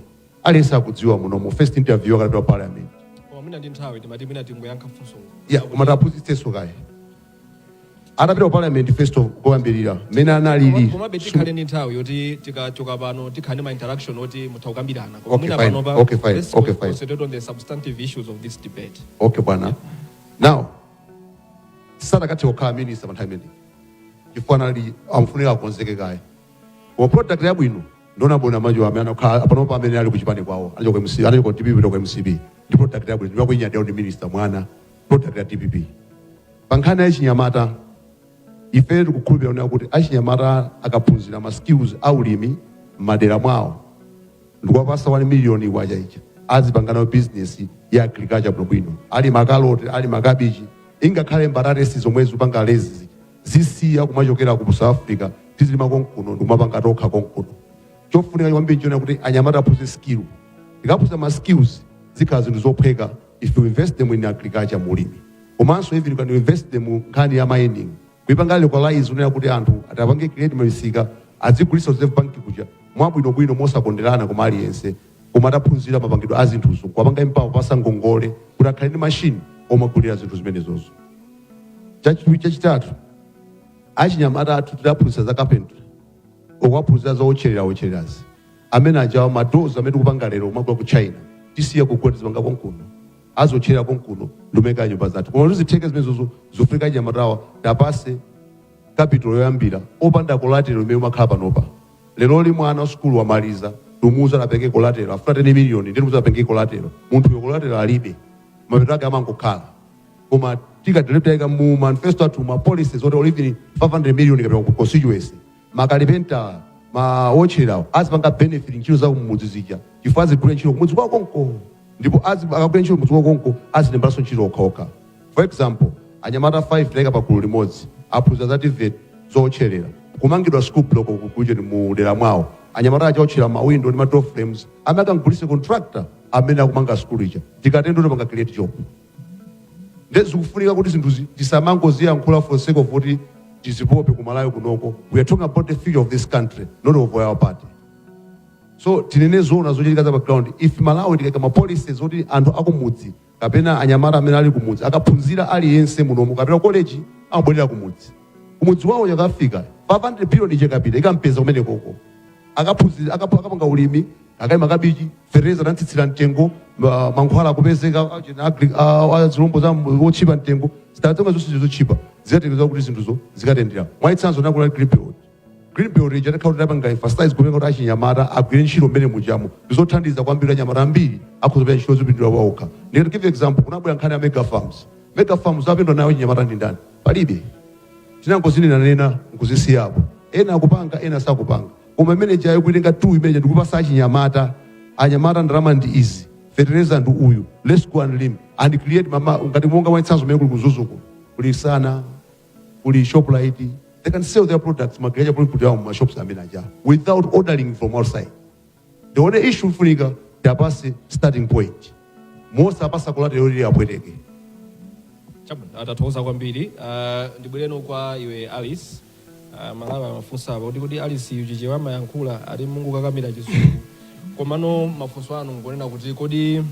Aliyense akudziwa munomo, first interview akati wa parliament. Koma mwina ndi nthawi timati mwina tingoyankha funso. Ya, koma taphunzitsenso kaye. Atapita ku parliament first of koyambirira mmene analili. Komabe tikhale ndi nthawi yoti tikachoka pano tikhale ndi ma interaction oti mutha kukambirana. Koma Okay, mwina fine. panopa, Okay, fine. let's Okay, fine. concentrate on the substantive issues of this debate. Okay bwana. Now, sadakathe kukhala minister pa nthawi imeneyi chifukwa anali amfunika akonzeke kaye. Koma product yabwino ndonabona majo amene anakhala panopa, amene ali kuchipani kwawo, anachoka MC, anachoka DPP kutoka MCP, ndi product yabwino. Ndimakuinyadira ndi minister mwana, product ya DPP. Pa nkhani ya chinyamata, ife tikukhulupirira kuti achinyamata akaphunzira ma skills aulimi m'madera mwawo, ndikuwapasa 1 million kwacha ija, azipangana business ya agriculture bwinobwino. Ali makaloti, ali makabichi, ingakhale mbatatesi zomwe zipanga lezi, zisiya kumachokera ku South Africa, tizilima konkuno ndikumapanga tokha konkuno. Chofunika kwambiri nchiona kuti anyamata aphunzire skill. Tikaphunzira ma skills, zikhala zinthu zophweka if you invest them in agriculture, mulimi. Komanso even you can invest them mu nkhani ya mining, kuipanga localize, unena kuti anthu atapange create misika, adzigulitsa Reserve Bank kuja mwabwinobwino, mosakonderana, koma aliyense koma ataphunzira mapangidwe a zinthuzo, kuwapanga empower, pasa ngongole kuti akhale ndi machine omagulira zinthu zimenezozo. Chachiwiri, chachitatu, achinyamata athu tidaphunzitsa za carpentry, okuwaphunzitsa za otcherera, otchererazi amene ajawa. Ma doors amene tikupanga lero kumagula ku China, tisiya kugula, tizipanga konkuno, azotcherera konkuno, ndumeka nyumba zathu. Koma tizitheke zimenezozo, zofunika achinyamatawa tapase capital yoyambira opanda collateral imene umakhala panopa. Lero li mwana wa sukulu wamaliza, tumuuza apenge collateral, afuna 10 million, ndi tumuuza apenge collateral. Munthu collateral alibe, mapeto ake amangokhala. Koma tikadileptaika mu manifesto athu, ma policies oti even 500 million kapita ku constituency, makalipenta, ma otchererawo azipanga benefit ntchito za kumudzi zija, chifukwa azigwira ntchito kumudzi kwawo konko, ndipo akagwira ntchito kumudzi kwawo konko, azilembanso ntchito okhaokha. For example, anyamata 5 taika pa gulu limodzi, aphunzira za TVET zotcherera, kumangidwa school block kucheni mu dera mwawo. Anyamata aja otchera mawindo ndi ma door frames, amene akangulise contractor amene akumanga school ija. Tikatendo tipanga create job. Nde zikufunika kuti zinthuzi tisamangoziyankhula for sake of kuti tizipope. Kumalawi kunoko, we are talking about the future of this country, not of our party. So tinene zoona zochitika za background. If Malawi tikaika ma policies zoti anthu akumudzi kapena anyamata amene ali kumudzi akaphunzira, aliyense munomu kapena college, amabwerera kumudzi, kumudzi wawo yakafika 500 billion ije kapita ikampeza kumene koko, akaphunzira, akapanga ulimi, akalima kabichi, fertilizer anatsitsira mtengo, mankhwala akupezeka zilombo za otchipa mtengo, zitatenga zonse zotchipa, zikatekeza kuti zinthuzo zikatendera. Mwachitsanzo, nakula Green Belt. Green Belt ija takhala kuti tapanga emphasize kumeneka kuti achinyamata agwire ntchito mmene mujamo, ndizothandiza kwambiri. Anyamata ambiri akhoza ntchito zopindula waokha. Ndikati give example, kunabwera nkhani ya mega farms. Mega farms apindula nayo achinyamata ndi ndani? Palibe. Tinangozinenanena nkuzisiyapo. Ena akupanga, ena sakupanga. Koma imene jayo kuitenga tu imene ndikupasa achinyamata, anyamata ndalama ndi izi, fertilizer ndi uyu, let's go and lim and create mama. Ngati monga mwachitsanzo, mmene kuli ku Mzuzuko, kuli Sana, kuli Shoprite, they can sell their products, ma agriculture product yawo mu shops amene aja without ordering from outside. The only issue ifunika tiapase starting point, mosapasa collateral yoti apweteke. Chabwino, atathokoza kwambiri. Ndibwereno kwa iwe Alice. Malawi amafunsa apa kuti Alice Chichewa amayankhula, ali mungu kakamira Chizungu. Komano mafunso anu ngonena kuti kodi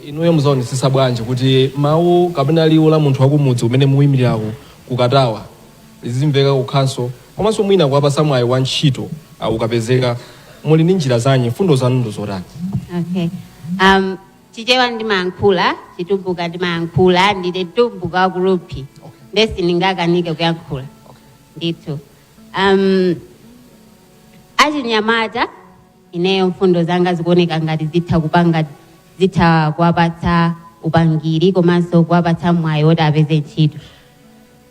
inuyo muzaonesesa bwanji kuti mawu kapena liwu la munthu wakumudzi umene muyimiriraku kukatawa lizimveka kukhanso, komanso mwina kuwapasa mwayi wa ntchito ukapezeka, muli ndi njira zanyi, mfundo zanu ndi zotani? Okay. Chichewa ndimayankhula, Chitumbuka ndimayankhula, ndine Mtumbuka wa ku Rumphi. Ndesi ndingakanike kuyankhula. Ndithu. Achinyamata, ineyo mfundo zanga zikuoneka ngati zitha kupanga, zitha kuwapatsa upangiri komanso kuwapatsa mwayi woti apeze ntchito.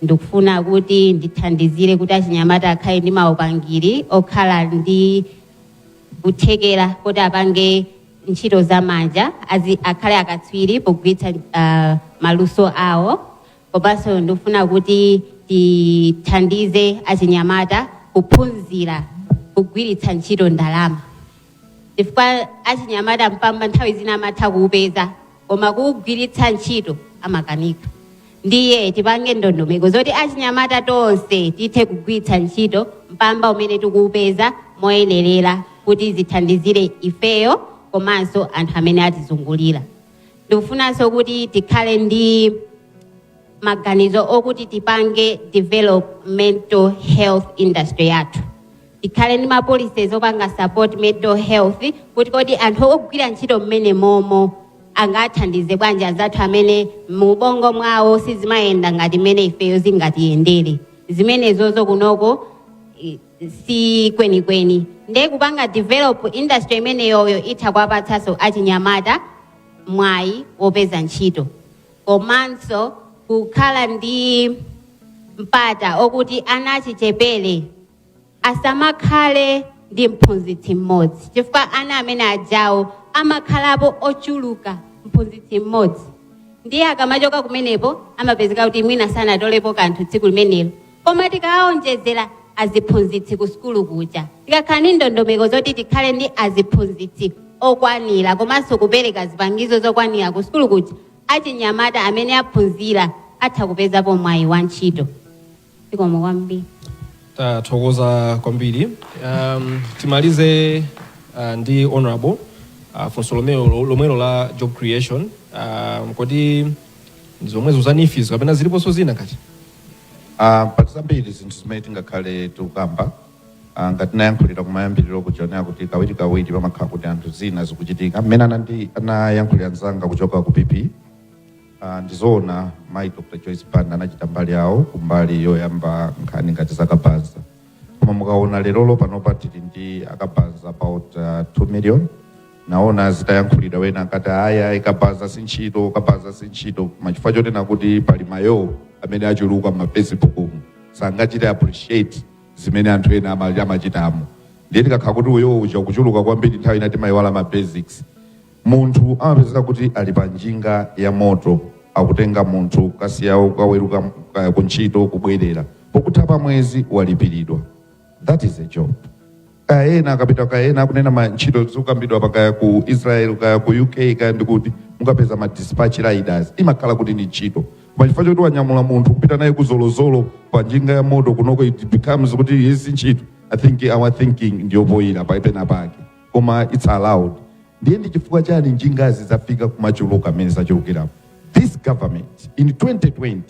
Ndikufuna kuti ndithandizire kuti achinyamata akhale ndi maupangiri okhala ndi kuthekera kuti apange ntchito zamanja, akhale akatswiri pogwiritsa maluso awo. Komanso ndikufuna kuti tithandize achinyamata kuphunzira kugwiritsa ntchito ndalama, chifukwa achinyamata mpamba nthawi zina amatha kuupeza, koma kuwugwiritsa ntchito amakanika. Ndiye tipange ndondomeko zoti achinyamata tonse tithe kugwiritsa ntchito mpamba umene tikuupeza moyenerera, kuti zithandizire ifeyo komanso anthu amene atizungulira. Ndikufunanso kuti tikhale ndi maganizo okuti tipange develop mental health industry yathu, tikhale ndi ma policies opanga support mental health, kuti kodi anthu ogwira ntchito mmene momo angathandize bwanji anzathu amene mu ubongo mwawo sizimayenda ngati mmene ifeyo zingatiyendere zimenezozo kunoko. Si kwenikweni. Ndiye kupanga develop industry imeneyoyo itha kuwapatsanso achinyamata mwayi wopeza ntchito, komanso kukhala ndi mpata okuti ana achichepere asamakhale ndi mphunzitsi mmodzi, chifukwa ana amene ajawo amakhalapo ochuluka mphunzitsi mmodzi. Ndiye akamachoka kumenepo amapezeka kuti mwina sanatolepo kanthu tsiku limenelo. Koma tikaonjezera aziphunzitsi ku sukulu kuja, tikakhala ndi ndondomeko zoti tikhale ndi aziphunzitsi okwanira komanso kupereka zipangizo zokwanira ku sukulu kuja, achinyamata amene aphunzira atha kupezapo mwayi wa ntchito. Zikomo kwambiri. Tathokoza kwambiri. Timalize ndi Honorable, funso lomwelo lomwelo la job creation. Kodi ndi zomwezo za NEEF kapena ziliponso zina kati? Pali zambiri zinthu zimene tingakhale tikukamba. Ngati nayankhulira kumayambiriro kujaonera kuti kawirikawiri pamakhala kuti anthu zina zikuchitika mmene anayankhulira mzanga kuchoka ku PP. Ndizoona, mayi Dr Joyce Banda anachita mbali yawo kumbali yoyamba nkhani ngati zakabaza, koma mukaona lerolo panopa tili ndi akabaza about 2 million. Naona zitayankhulidwa wena akati, "Aya, kabaza si ntchito, kabaza si ntchito." Machifukwa chonena kuti pali mayo amene achuluka ma Facebook umu, sangachite appreciate zimene anthu ena amachitamo. Ndiye tikakhala kuti uyo uja kuchuluka kwambiri, nthawi ina timayiwala ma basics. Munthu amapezeka kuti ali pa njinga ya moto, akutenga munthu kasiya kaweruka kuntchito, kubwerera, pokutha pa mwezi walipiridwa. That is a job. Kaya ena akapita, kaya ena akunena ma ntchito zikukambidwa pa kaya ku Israel, kaya ku UK, kaya ndikuti mukapeza ma dispatch riders, imakhala kuti ndi ntchito. Koma chifukwa choti wanyamula munthu kupita naye kuzolozolo pa njinga ya moto kunoko, it becomes kuti yesi ntchito. I think our thinking ndiyopoyira pena pake, koma it's allowed. Ndiye ndi chifukwa chani njingazi zafika kumachuluka mmene zachulukirapo? This government in 2020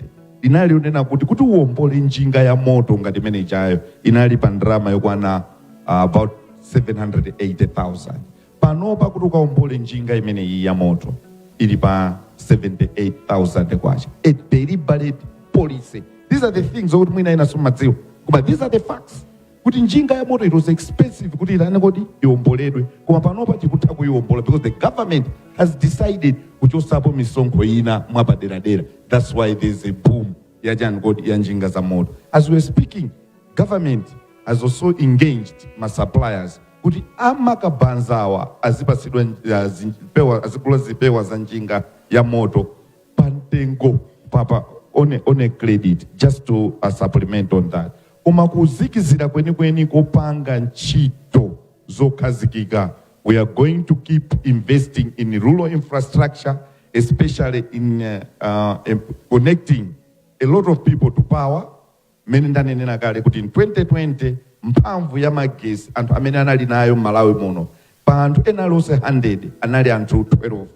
inali yonena kuti uwombole njinga ya moto ngati imene ichayo inali pa ndalama yokwana about 780,000. Panopa kuti ukawombole njinga imene iyi ya moto ili pa 78,000 kwacha. A deliberate policy. These are the things zokuti mwina ina simumadziwa, koma these are the facts, kuti njinga ya moto, it was expensive kuti itani kodi iwomboledwe, koma panopa tikutha kuyiwombola because the government has decided kuchosapo misonkho ina mwapaderadera. That's why there's a boom yachani kodi, ya njinga za moto. As we're speaking, government has also engaged ma suppliers kuti amakabanzawa azipatsidwa zipewa, azigula zipewa za njinga ya moto pamtengo papa on a credit, just to supplement on that. Koma kuzikizira kwenikweni kopanga ntchito zokhazikika, we are going to keep investing in rural infrastructure, especially in connecting a lot of people to power. Mmene ndanenera kale kuti in 2020 mphamvu ya magesi anthu amene anali nayo m'Malawi muno, pa anthu ena alionse 100 anali anthu 12.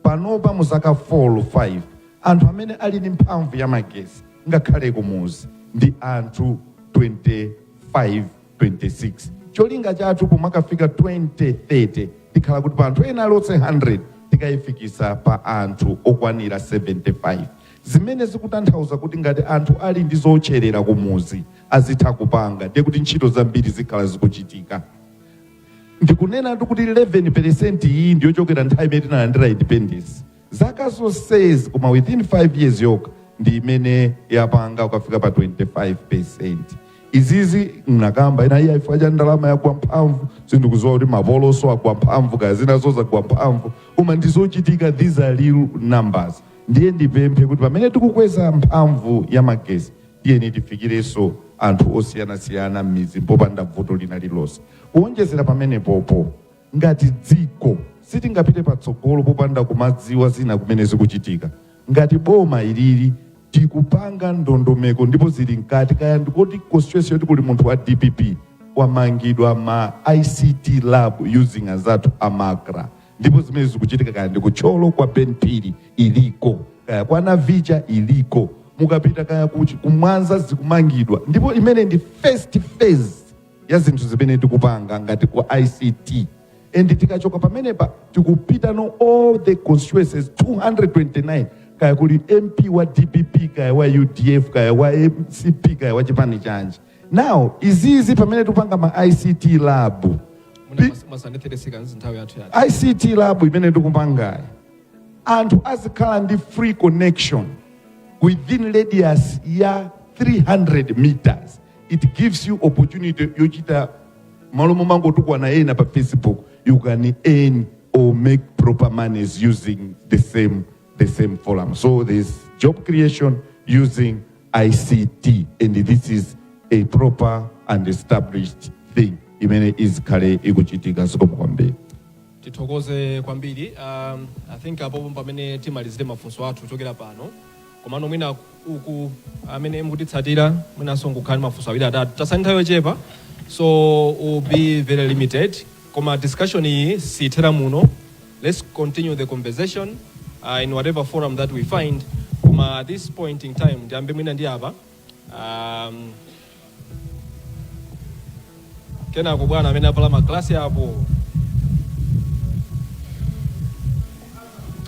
Panopa mu zaka 4 5, anthu amene ali ndi mphamvu ya magesi ngakhale kumuzi ndi anthu 25, 26. Cholinga chathu pomakafika 2030 tikhala kuti pa anthu ena alionse 100 tikayifikisa pa anthu okwanira 75, zimene zikutanthauza kuti ngati anthu ali ndi zocherera kumuzi azitha kupanga, ndiye kuti ntchito zambiri zikhala zikuchitika. Ndikunena kuti 11% iyi ndiyochokera nthawi imene tinalandira independence, zaka zonsezi, koma within 5 years yokha ndi imene yapanga ukafika pa 25%. Izizi mnakamba ina iya ifika cha ndalama yagwa mphamvu, sindikuziwa kuti mapoloso agwa mphamvu, kaya zinazo zagwa mphamvu, koma ndizochitika. These are real numbers. Ndiye ndipemphe kuti pamene tikukweza mphamvu ya magesi, tiyeni tifikirenso anthu osiyanasiyana m'mizi popanda vuto lina lililonse. Kuwonjezera pamenepopo, ngati dziko sitingapite patsogolo popanda kumadziwa zina kumene zikuchitika. Ngati boma ilili tikupanga ndondomeko ndipo zili mkati, kaya ndikoti constituency yoti kuli munthu wa DPP, wamangidwa ma ICT lab using anzathu a MACRA, ndipo zimene zikuchitika kaya ndi kuThyolo kwa Ben Phiri iliko, kaya kwa Navicha iliko, mukapita kaya kuMwanza zikumangidwa. Ndipo imene ndi first phase ya zinthu zimene tikupanga ngati ku ICT, and tikachoka pamenepa tikupita no all the constituencies 229, kaya kuli MP wa DPP, kaya wa UDF, kaya wa MCP, kaya wa chipani chanji. Now izizi pamene tikupanga ma ICT lab, Mwina 30 seconds, nthawi yathu yathu. ICT lab imene tikupangayi, anthu azikhala ndi free connection within radius ya 300 meters. It gives you opportunity yochita malo momangotukwana ena pa Facebook, you can earn or make proper monies using the same forum. So there's job creation using ICT, and this is a proper and established thing imene izikhale ikuchitika. Zikomo kwambiri. Tithokoze kwambiri. I think apopo pamene timalizire mafunso athu kuchokera pano, komano mwina uku amene mukutitsatira mwinanso nkukhala mafunso awiri atatu. Tasani nthawi yochepa, so will be very limited, koma discussion iyi sithera muno. Let's continue the conversation in whatever forum that we find. Koma at this point in time ndiyambe mwina ndi apa, kenako bwana amene avala maglasi apo.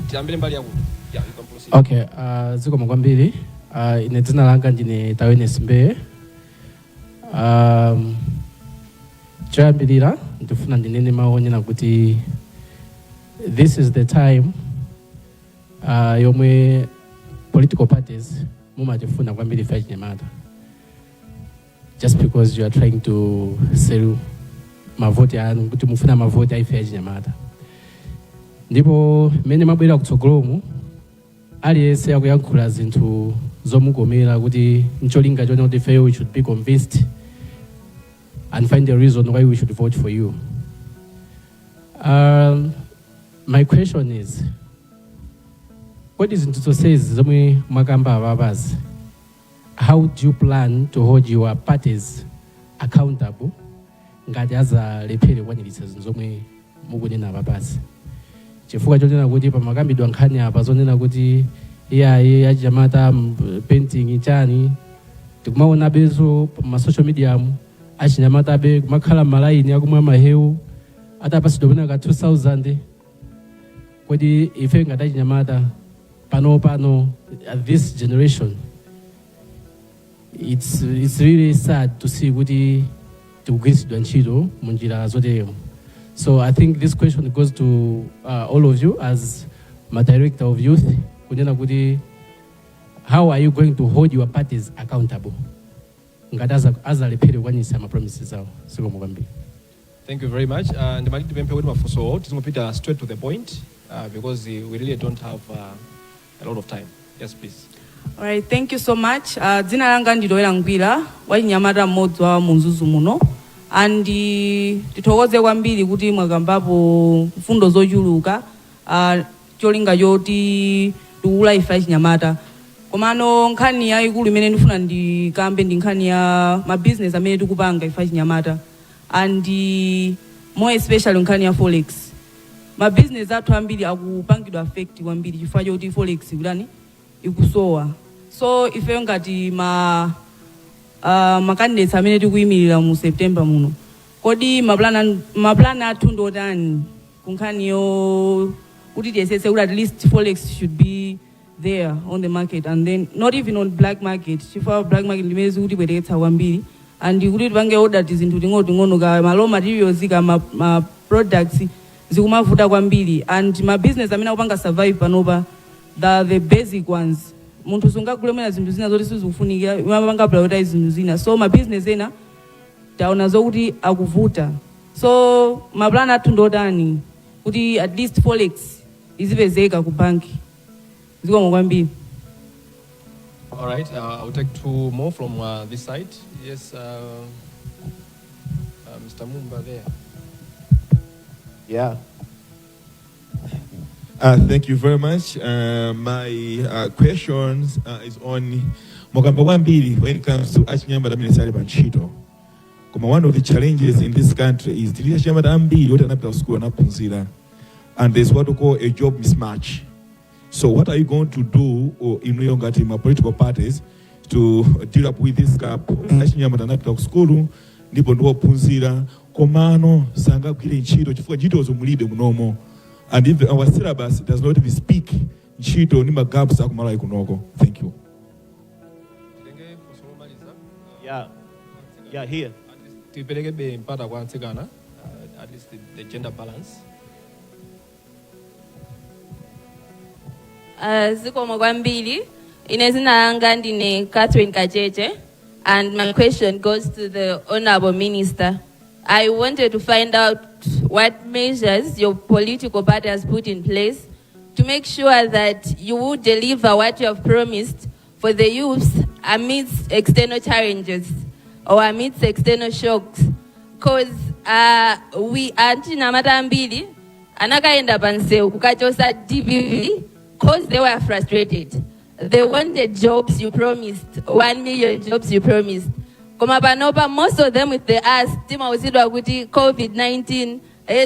Tiyambire mbali yakuno. Yeah, you can proceed. Okay, zikomo kwambiri. Ine dzina langa ndine Tawene Mbeye. Choyambirira ndifuna ndinene mawu onena kuti this is the time yomwe political parties mumatifuna kwambiri ife achinyamata, just because you are trying to sell mavoti anu, kuti mufuna mavoti a ife achinyamata. Ndipo mmene mabwera kutsogolomu, aliyense akuyankhula zinthu zomukomera kuti ncholinga chone kuti ifeyo we should be convinced and find a reason why we should vote for you. My question is, kodi zinthu zonsezi zomwe mwakamba apapazi, how do you plan to hold your parties accountable ngati azalephere kukwaniritsa zinthu zomwe mukunena apapazi? Chifukwa chonena kuti pamakambidwa nkhani apa zonena kuti iyayi, achinyamata, painting chani, tikumaonabenso pa social media mu achinyamata abe kumakhala malaini akumwa mahewu atapasidwa mwina ka 2000. Kodi ife ngati achinyamata pano pano, at this generation, it's really sad to see kuti tikugwiritsidwa ntchito mu njira zoteyo. So I think this question goes to all of you as my director of youth, kunena kuti how are you going to hold your parties accountable ngati azalephere kukwanitsa ma promises awo? Zikomo kwambiri. Thank you very much. Ndimati ndipemphe kuti mafunso tizingopita straight to the point, because we really don't have a lot of time. Yes, please. Alright, thank you so much. Dzina langa ndi Loera Ngwira, wachinyamata mmodzi wa mu Mzuzu muno. And tithokoze kwambiri kuti mwakambapo mfundo zochuluka, cholinga choti tikula ife achinyamata. Komano nkhani yayikulu imene ndifuna ndikambe ndi nkhani ya mabizinesi amene tikupanga ife achinyamata, and more especially nkhani ya forex. Mabizinesi athu ambiri akupangidwa affect kwambiri chifukwa choti forex kutani, ikusowa. So ifeyo ngati ma candidates amene tikuyimirira mu September muno, kodi maplan athu ndi otani kunkhaniyo kuti tiyesetse kuti at least forex should be there on the market, and then not even on black market, chifukwa black market ndimene zikutibwereketsa kwambiri, and kuti tipange order tizinthu ting'onoting'ono ka ma raw materials ka ma products zikumavuta kwambiri, and ma business amene akupanga survive panopa, the basic ones. Munthu sungagule mwina zinthu zina zoti sizikufunikira, imapanga prioritize zinthu zina. So ma business ena taona zokuti akuvuta. So maplan athu ndotani kuti at least forex izipezeka ku banki? Zikomo kwambiri. All right, I'll take two more from this side. Yes, Mr. Mumba there. Yeah. Thank you very much. My questions is on mwakamba kwambiri when it comes to achinyamata amene sali pa ntchito. Koma one of the challenges in this country is tili achinyamata ambiri oti anapita ku school, anaphunzira, and there's what we call a job mismatch. So what are you going to do, or inuyo ngati ma political parties, to deal up with this gap? Achinyamata anapita ku school ndipo ndiwophunzira, komano sangagwire ntchito chifukwa ntchitozo mulibe munomo, and if our syllabus does not even speak ntchito ndi ma gaps akumalawi kunoko. Thank you. Titenge funso lomaliza. Yeah. Yeah, here. Tiperekebe mpata kwa atsikana, at least the gender balance. Zikomo kwambiri. Ine zina langa ndine Catherine Kacheche, and my question goes to the Honorable Minister. I wanted to find out what measures your political party has put in place to make sure that you will deliver what you have promised for the youth amidst external challenges or amidst external shocks. Because we achinyamata ambiri anakaenda pansewu kukachosa DPP because they were frustrated. They wanted jobs you promised, 1 million jobs you promised. Koma panopa, most of them with the ask, timauzidwa kuti COVID-19,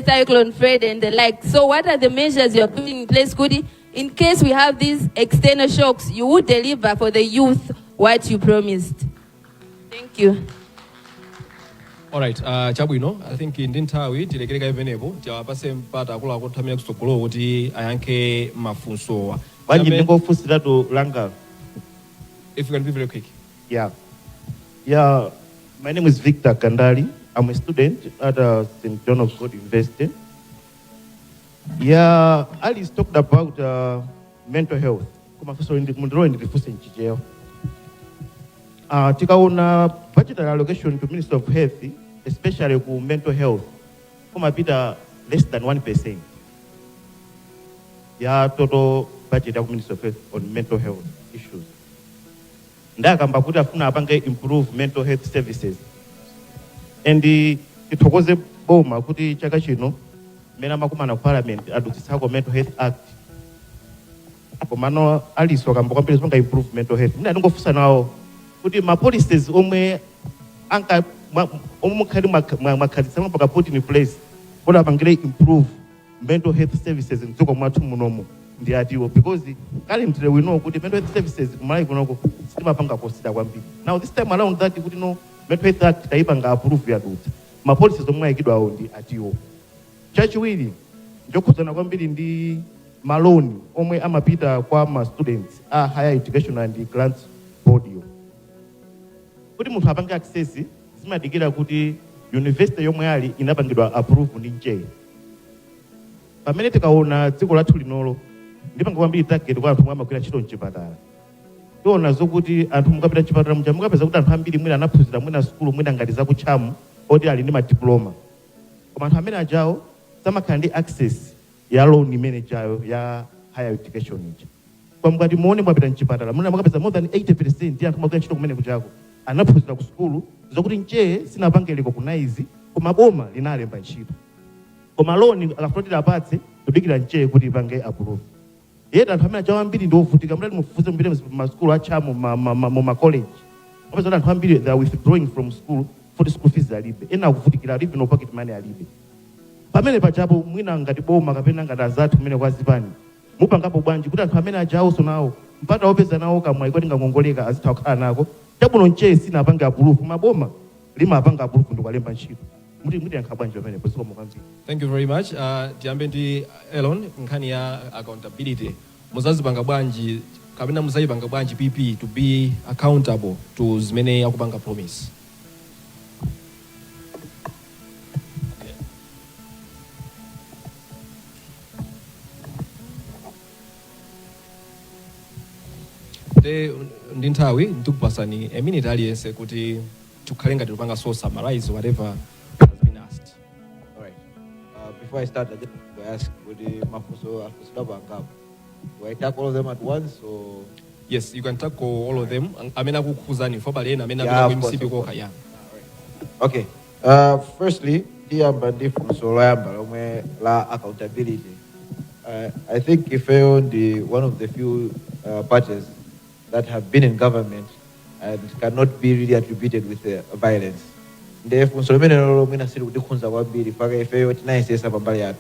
Cyclone Fred and the like. So what are the measures you are putting in place, kuti, in case we have these external shocks, you would deliver for the youth what you promised? Thank you. All right, chabwino, I think ndi nthawi tilekereka imenepo, tiwapase mpata akuluakulu amene kutsogolo kuti ayankhe mafunsowa. Bwanji ndingofunsiratu langa. If you can be very quick. Yeah. My name is Victor Kandali. I'm a student at St. John of God University. Yeah, Alice talked about mental health. Koma funso mundilowe ndilifunse mchichewa. Tikaona budgetary allocation to Ministry of Health, especially ku mental health, kumapita less than 1% ya total budget ya ku Ministry of Health on mental health issues. Ndakamba kuti afuna apange improve mental health services. And tithokoze boma kuti chaka chino mmene amakumana ku parliament adutsitsako Mental Health Act. Komano Alice wakamba kwambiri zipanga improve mental health. Mine ndingofunsa nawo kuti ma policies omwe anka omwe mukhali mwakhazitsa mpaka put in place kuti apangire improve mental health services mdziko mwathu munomu ndi atiwo, because currently we know kuti mental health services kumalawi kunoko sitimapanga consider kwambiri. Now this time around that kuti no Mental Health Act tayipanga approve, yadutsa, ma policies omwe ayikidwawo ndi atiwo? Chachiwiri njokhudzana kwambiri ndi maloni omwe amapita kwa ma students a Higher Education and Grants Board yo. Kuti munthu apange access zimadikira kuti university yomwe ali inapangidwa approve ndi NCHE. Pamene tikaona dziko lathu linolo, ndipanga kwambiri target kwa anthu omwe amagwira ntchito mchipatala, tiona zokuti anthu mukapita mchipatala muja mukapeza kuti anthu ambiri mwina anaphunzira mwina sukulu mwina ngati zakutchamu oti ali ndi madiploma, koma anthu amene ajawo samakhala ndi access ya loan imene jayo ya higher education ija. Kwa mukati muone, mwapita mchipatala muna mukapeza more than 80% ya anthu amagwira ntchito kumene kuchako anaphunzira ku sukulu zokuti NCHE sinapange recognize, koma boma linalemba ntchito, koma loan akafuna apatse kudikira NCHE kuti ipange approve. Yet anthu amene ajawo ambiri ndi ovutika. Mutati mufufuze, mupite masukulu achamu, mu ma college, mupeza kuti anthu ambiri they are withdrawing from school for school fees alibe, ena akuvutikira, even no pocket money alibe. Pamene pachapo mwina ngati boma kapena ngati azathu kumene kwazipani mupangapo bwanji kuti anthu amene ajawonso nawo mpata wopeza nawo kamwayi koti ngangongoleka azitha kukhala nako? Chabwino, NCHE sinapange approve, maboma limapanga approve ndikuwalemba ntchito. Muti mutiyankha bwanji pamenepo? Zikomo kwambiri. Thank you very much. Tiyambe ndi Elon, nkhani ya accountability. Muzazipanga bwanji kapena muzayipanga bwanji PP to be accountable to zimene akupanga promise? Okay. Te ndi nthawi ndikupasani a minute aliyense kuti tikhale ngati tikupanga so summarize whatever has been asked. All right. Before I start, I just want to ask, would the mafunso afunsidwa pangapo? Do I tackle all of them at once or? Yes, you can tackle all of them. Amene akukhuzani fo pali ena amene Yeah, apita of ku course, MCP of kokha course. yeah. Okay. Firstly, tiyamba ndi funso loyamba lomwe la accountability. I think ifeyo ndi one of the few parties that have been in government and cannot be really attributed with violence. Nde funso limene lolo mwina sili kutikhudza kwambiri paka ifeyo tinayesesa pambali yathu.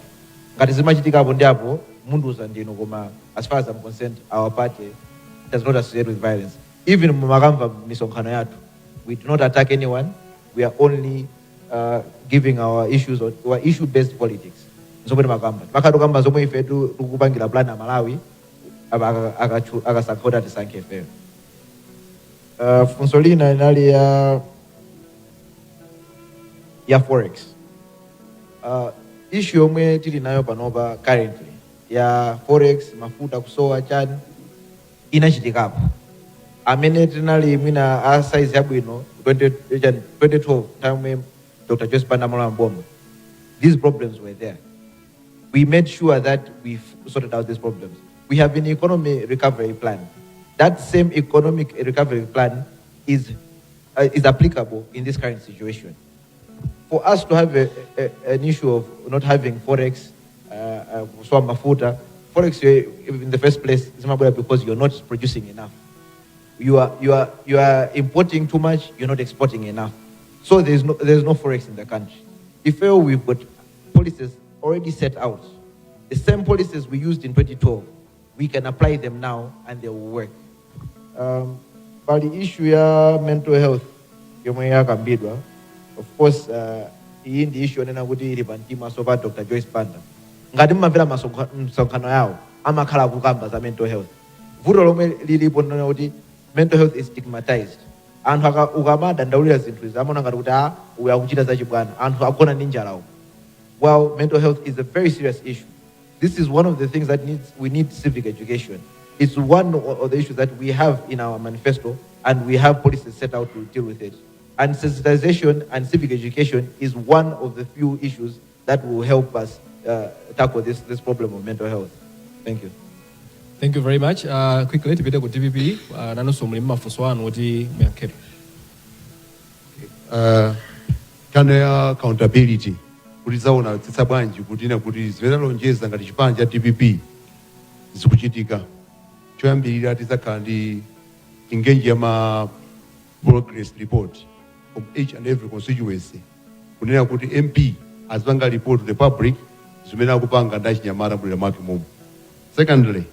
Ngati zimachitikapo ndi apo mundiuza ndinu, koma as far as I'm concerned, our party does not associate with violence. Even mumakamva misonkhano yathu, we do not attack anyone. We are only giving our issues on our issue based politics. Zomwe timakamba, timakhala tikukamba zomwe ife tikupangira plan a Malawi akasankha kuti atisankhe ifeyo. Funso lina linali ya Ya forex, issue yomwe tili nayo panopa currently ya forex, mafuta kusowa chani, inachitikapo amene tinali mwina a size yabwino 20 chani, 2012 time Dr. Joyce Banda amalowa mboma. These problems were there. We made sure that we sorted out these problems. We have an economy recovery plan. That same economic recovery plan is applicable in this current situation. For us to have an issue of not having forex, kusowa mafuta, forex in the first place zimabwera because you're not producing enough. You are importing too much, you're not exporting enough. So there's no forex in the country. If we've got policies already set out, the same policies we used in 2012, we can apply them now and they will work. But the issue ya mental health yomwe yakambidwa, of course, iyi ndi issue yonena kuti ili pamtima so pa Dr. Joyce Banda. Ngati mmamvera msonkhano yawo, amakhala akukamba za mental health. Vuto lomwe lilipo ndinena kuti mental health is stigmatized. Anthu ukamadandaulira zinthu izi, amaona ngati kuti a uyu akuchita zachibwana, anthu agona ndi njala uku. Well, mental health is a very serious issue. This is one of the things that needs we need civic education. It's one of the issues that we have in our manifesto, and we have policies set out to deal with it. And sensitization and civic education is one of the few issues that will help us tackle this problem of mental health. Thank you. Thank you very much. Quickly tipite ku DPP. Nanunso muli mafunso anu kuti muyankhedwe. Nkhani ya accountability, kuti zaona tsitsa bwanji kuti ina kuti zimene alonjeza ngati chipani cha DPP zikuchitika. Choyambirira, tidzakhala ndi engage ya ma progress report from each and every constituency, kunena kuti MP azipanga report to the public zimene akupanga ndi achinyamata mulera mwake momwe. Secondly,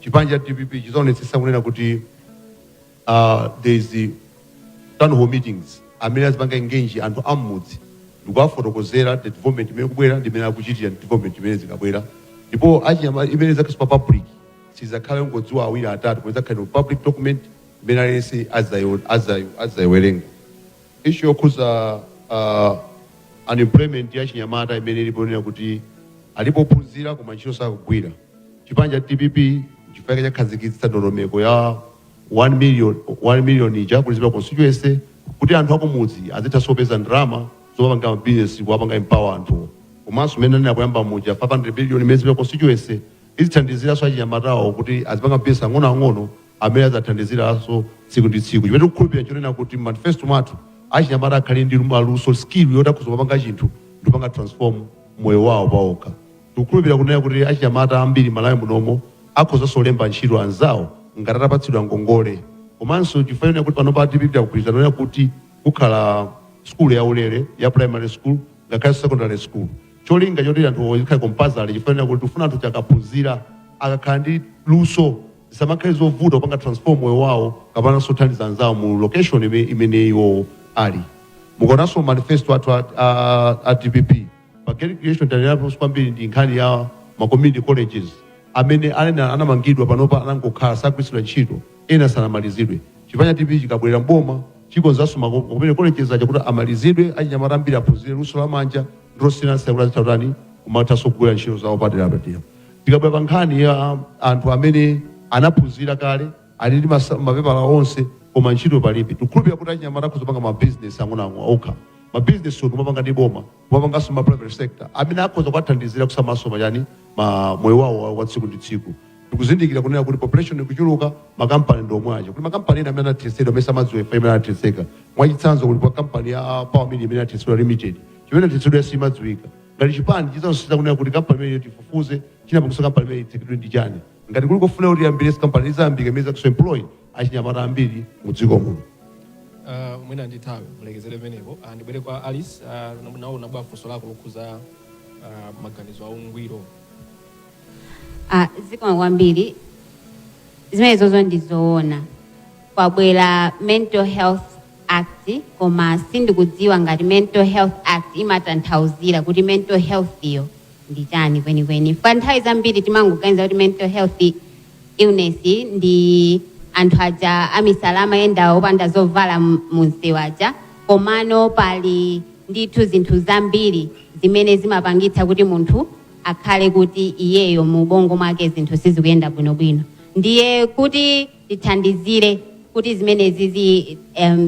chipani cha DPP chizaonetsetsa kunena kuti there is the town hall meetings amene azipanga engage anthu am'mudzi ndikuwafotokozera the development imene kubwera ndi imene akuchitira development imene zikabwera. Ndipo achinyamata, imene zakhala pa public, sizakhala ngodziwa awiri atatu, koma izakhale no public document imene aliyense azayiwerenga. Issue yokhuza unemployment ya chinyamata imene ilipo, nena kuti alipo ophunzira koma ntchito sakugwira, chipani cha DPP chifukwa chakhazikitsa ndondomeko ya 1 million, 1 million ija kulizidwa constituency, kuti anthu akumudzi azitha kupeza ndalama zopanga mabizinesi, kuwapanga empower anthu. Komanso mmene anena kuyamba muja, 500 billion imene zipita constituency izithandiziranso achinyamatawo kuti azipanga mabizinesi ang'onoang'ono amene azathandiziranso tsiku ndi tsiku. Chimene tikukhulupirira chonena kuti manifesto mwathu, achinyamata akhale ndi maluso, skill yoti akhoza kupanga chinthu ndikupanga transform moyo wawo pawokha. Tikukhulupirira kunena kuti achinyamata ambiri Malawi munomo akhozanso kulemba ntchito anzawo ngati atapatsidwa ngongole. Komanso chifukwa kuti panopa DPP akugwirizana kuti kukhala school yaulere ya primary school ngakhale secondary school, cholinga choti anthu ikhale compulsory, chifukwa kuti tifuna anthu chakaphunzira akakhala ndi luso, zisamakhale zovuta kupanga transform moyo wawo kapananso kuthandiza anzawo mu location imene iwo ali. Mukaonanso manifesto athu a DPP pa job creation, tanenaponso kwambiri ndi nkhani ya ma community colleges amene anamangidwa, panopa anangokhala sagwiritsidwa ntchito, ena sanamalizidwe. Chipani cha DPP chikabwerera mboma, chikonzanso ma community colleges aja kuti amalizidwe, achinyamata ambiri aphunzire luso lamanja ndilosiyanasiyana kuti azitha kutani, kumathanso kugwira ntchito zawo padera padera. Tikabwera pa nkhani ya anthu amene anaphunzira kale, ali ndi mapepala onse koma ntchito palibe, tikukhulupirira kuti achinyamata akhoza kupanga mabizinesi ang'onoang'ono okha. Mabizinesi kumapanga ndi boma, kumapanganso ma private sector amene akhoza kuwathandizira kusamaso machani ma moyo wawo wa tsiku ndi tsiku. Tikuzindikira kunena kuti population ikuchuluka, makampani ndi omwe aja, kuti makampani ena amene anathetsedwa amene samadziwa ife imene anathetseka. Mwachitsanzo, kuli pa kampani ya Power Media imene anathetsedwa Limited, chimene anathetsedwa simadziwika. Ngati chipani chizasisa kunena kuti kampani imene tifufuze chinapangisa kampani imene itsekedwe ndi chani. Ngati kuli kofuna kuti iyambire kampani izayambika imene zakuso employ achinyamata ambiri mu dziko muno. Mwina ndithawe mulekezere pamenepo. Ndibwere kwa Alice. Nawo nabwa funso lako lokhuza maganizo a ungwiro. Zikomo kwambiri. Zimenezozo ndizoona, kwabwera Mental Health Act, koma sindikudziwa ngati Mental Health Act imatanthauzira kuti mental health iyo ndi chani kwenikweni. Pa nthawi zambiri timangoganiza kuti mental health illness ndi anthu aja amisala amayenda opanda zovala munsewu aja, komano pali ndithu zinthu zambiri zimene zimapangitsa kuti munthu akhale kuti iyeyo mu ubongo mwake zinthu sizikuyenda bwinobwino. Ndiye kuti tithandizire kuti zimenezi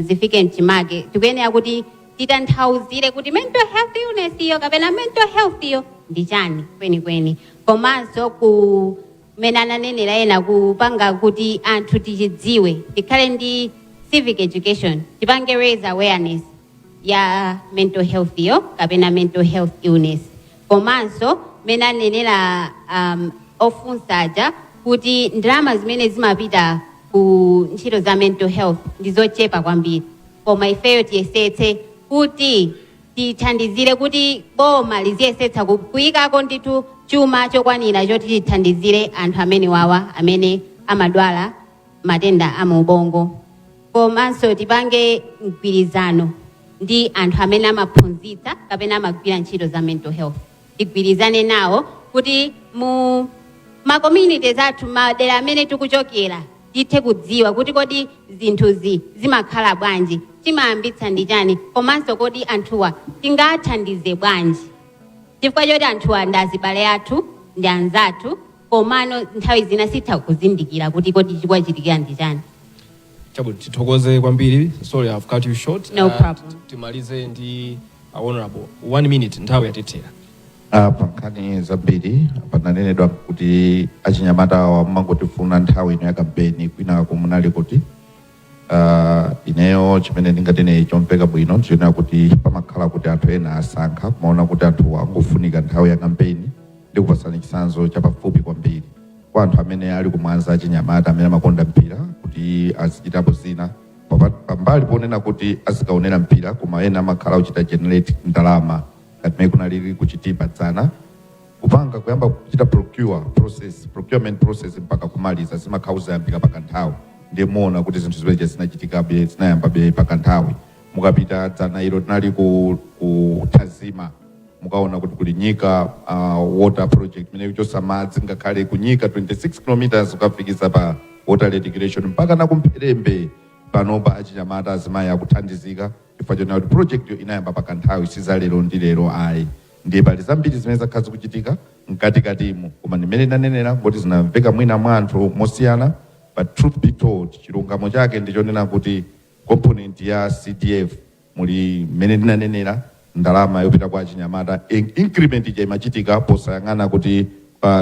zifike mchimake, tikuyenera kuti titanthauzire kuti mental health illness iyo kapena mental health iyo ndi chani kwenikweni, komanso ku mmene ananenera ena, kupanga kuti anthu tichidziwe, tikhale ndi civic education, tipange raise awareness ya mental health iyo kapena mental health illness. Komanso mmene anenera ofunsaja kuti ndalama zimene zimapita ku ntchito za mental health ndi zochepa kwambiri, koma ifeyo tiyesetse kuti tithandizire kuti boma liziyesetsa kuyikako ndithu chuma chokwanira choti tithandizire anthu amene wawa amene amadwala matenda a mu ubongo. Komanso tipange mgwirizano ndi anthu amene amaphunzitsa kapena amagwira ntchito za mental health, tigwirizane nawo kuti mu ma communities athu, madera amene tikuchokera, tithe kudziwa kuti kodi zinthuzi zimakhala bwanji, chimayambitsa ndi chani, komanso kodi anthuwa tingathandize bwanji, chifukwa choti anthuwa ndi azibale athu, ndi anzathu, komano nthawi zina sitha kuzindikira kuti kodi chikuchitikira ndi chani. Chabwino, tithokoze kwambiri. Sorry, I've cut you short. No problem. Timalize ndi Honorable, one minute, nthawi yatithera. Pa nkhani zambiri pananenedwa kuti achinyamata awa mumangotifuna nthawi ino ya kampeni, kwinako munali kuti? Ineyo chimene ndingatene chomveka bwino chionera kuti pamakhala kuti anthu ena asankha kumaona kuti anthu angofunika nthawi ya kampeni. Ndikupasani chitsanzo chapafupi kwambiri kwa anthu amene ali kumwanza, achinyamata amene amakonda mpira, kuti azichitapo zina pambali ponena kuti azikaonera mpira, koma ena amakhala kuchita generate ndalama ngati mmene kunalili kuchitipa dzana, kupanga kuyamba kuchita procure process, procurement process mpaka kumaliza, zimakhala zayambika pakanthawi. Ndiye muona kuti zinthu zimenezi zinachitikabe, zinayambabe pakanthawi. Mukapita, dzana ilo tinali ku Tazima, mukaona kuti kuli Nyika water project imene ikuchosa madzi ngakhale kunyika 26 kilometers kukafikisa pa water reticulation mpaka na kumpherembe. Panopa achinyamata, azimayi akuthandizika chifukwa chonena kuti project yo inayamba pakanthawi, sizalero ndi lero ayi. Ndiye pali zambiri zimene zakhala zikuchitika mkatikatimo, koma ndimene ndanenera ngoti zinamveka mwina mwa anthu mosiyana. But truth be told, chilungamo chake ndichonena kuti component ya CDF muli mmene ndinanenera, ndalama yopita kwa achinyamata, increment ija imachitika posayang'ana kuti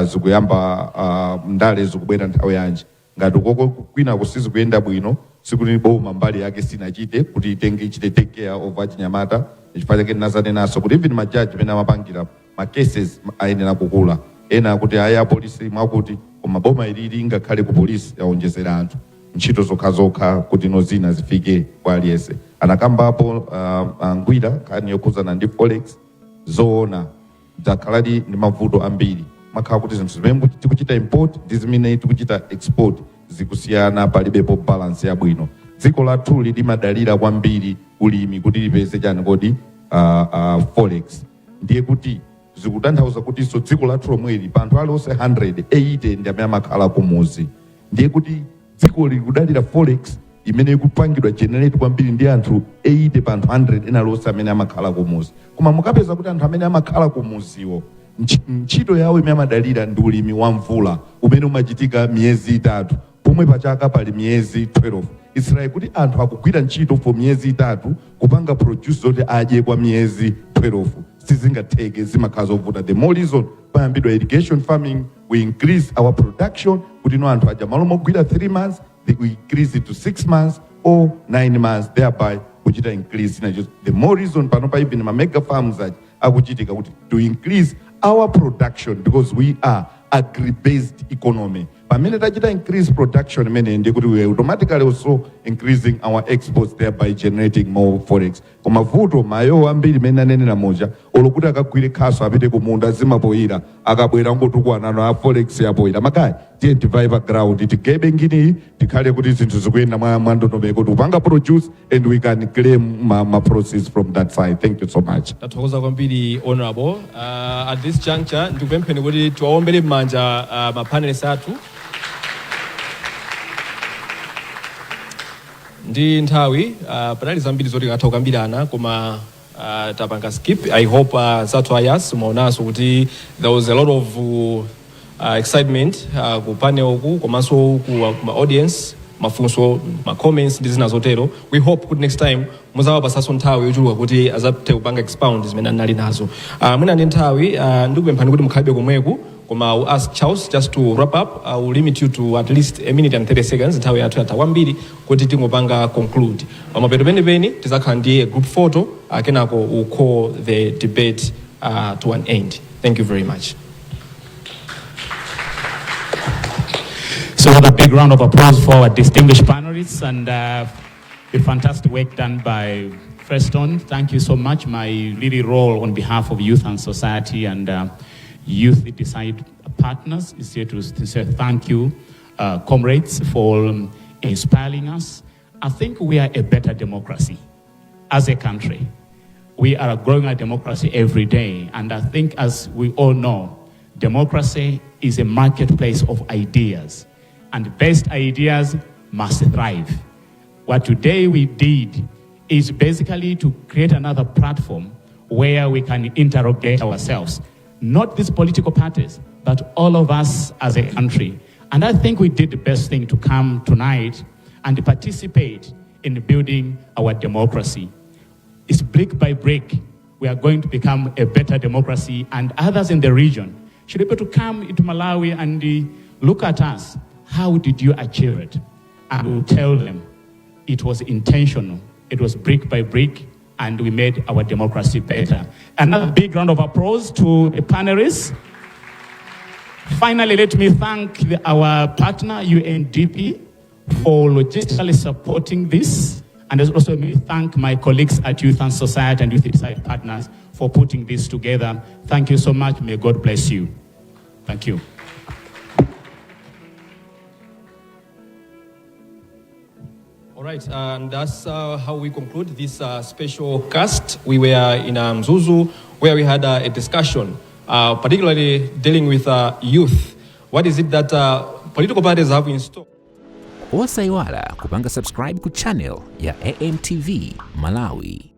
zikuyamba ndale zikubwera nthawi yanji. Ngati ukoko kwina kusizikuyenda bwino, sikuti boma mbali yake sinachite kuti itenge, ichite take care of achinyamata. Chifukwa chake ndinazanenanso kuti even majaji amene amapangira ma cases ayenera kukula. Ena akuti ayi, apolisi mwakuti, koma boma ilili ngakhale ku polisi yaonjezera anthu ntchito zokhazokha kuti no zina zifike kwa aliyense. Anakambapo Ngwira nkhani yokhuzana ndi forex. Zoona, dzakhaladi ndi mavuto ambiri, makhala kuti zinthu zimene tikuchita import ndi zimene tikuchita export zikusiyana, palibepo balance yabwino. Dziko lathuli limadalira kwambiri ulimi kuti lipeze chani kodi, forex. Ndiye kuti zikutanthauza kutinso dziko lathu lomweli pa anthu aliwonse 100, 80 ndi amene amakhala kumuzi. Ndiye kuti dziko likudalira forex imene ikupangidwa generate kwambiri ndi anthu 80 pa anthu 100 ena lonse amene amakhala kumuzi. Koma mukapeza kuti anthu amene amakhala kumuziwo ntchito yawo imene amadalira ndi ulimi wa mvula umene umachitika miyezi 3, pomwe pachaka pali miyezi 12. It's like kuti anthu akugwira ntchito for miyezi 3 kupanga produce zoti adye kwa miyezi 12. Sizingatheke, zimakhala zovuta. The more reason payambidwa irrigation farming, we increase our production kuti no anthu aja malo mogwira 3 months, we increase it to 6 months or 9 months, thereby kuchita increase inacho. The more reason panopa even ma mega farms aja akuchitika kuti to increase our production, because we are agri-based economy. Pamene tachita increase production imene, ndi kuti we are automatically also increasing our exports, thereby generating more forex. Koma vuto mayo ambiri imene anenera moja, olokuti akagwire khaso, apite kumunda, zimapoyira, akabwera ngotukwanano a forex yapoyira. Magayi, tiye tivaye pa ground, tigebe nginiyi, tikhale kuti zinthu zikuyenda mwa ndondomeko, tikupanga produce and we can claim ma proceeds from that side. Thank you so much. Tathokoza kwambiri, Honorable. At this juncture ndikupempheni kuti tiwaombere m'manja ma panelists athu. Ndi nthawi, panali zambiri zoti katha kukambirana, koma Tapanga skip. I hope zathu ayas mumaonanso kuti there was a lot of excitement ku panel uku komanso ku ma audience, mafunso, ma comments ndi zina zotero. We hope kuti next time muzawapasanso nthawi yochuluka kuti azathe kupanga expound zimene anali nazo. Mwina ndi nthawi, ndikupemphani kuti mukhalibe komweku, koma I will ask Charles just to wrap up. I will limit you to at least a minute and 30 seconds. Nthawi yathu yatha kwambiri kuti tingopanga conclude. Pamapeto penipeni tizakhala ndi a group photo, kenako we'll call the debate to an end. Thank you very much. So a big round of applause for our distinguished panelists and the fantastic work done by Freston. Thank you so much. My really role on behalf of Youth and Society and Youth Decide partners is here to say thank you, comrades, for inspiring us. I think we are a better democracy as a country. We are growing our democracy every day. And I think, as we all know, democracy is a marketplace of ideas. And the best ideas must thrive. What today we did is basically to create another platform where we can interrogate ourselves. Not these political parties, but all of us as a country. And I think we did the best thing to come tonight and participate in building our democracy. It's brick by brick. We are going to become a better democracy, and others in the region should be able to come into Malawi and look at us. How did you achieve it? And we'll tell them it was intentional. It was brick by brick, and we made our democracy better. Another big round of applause to the panelists. Finally, let me thank our partner, UNDP, for logistically supporting this. And also let me thank my colleagues at Youth and Society and Youth Decide Partners for putting this together. Thank you so much. May God bless you. Thank you. All right, and that's how we conclude this special cast. We were in Mzuzu, where we had a discussion, particularly dealing with youth. What is it that political parties have in store? Osaiwala kupanga subscribe ku channel ya AMTV Malawi.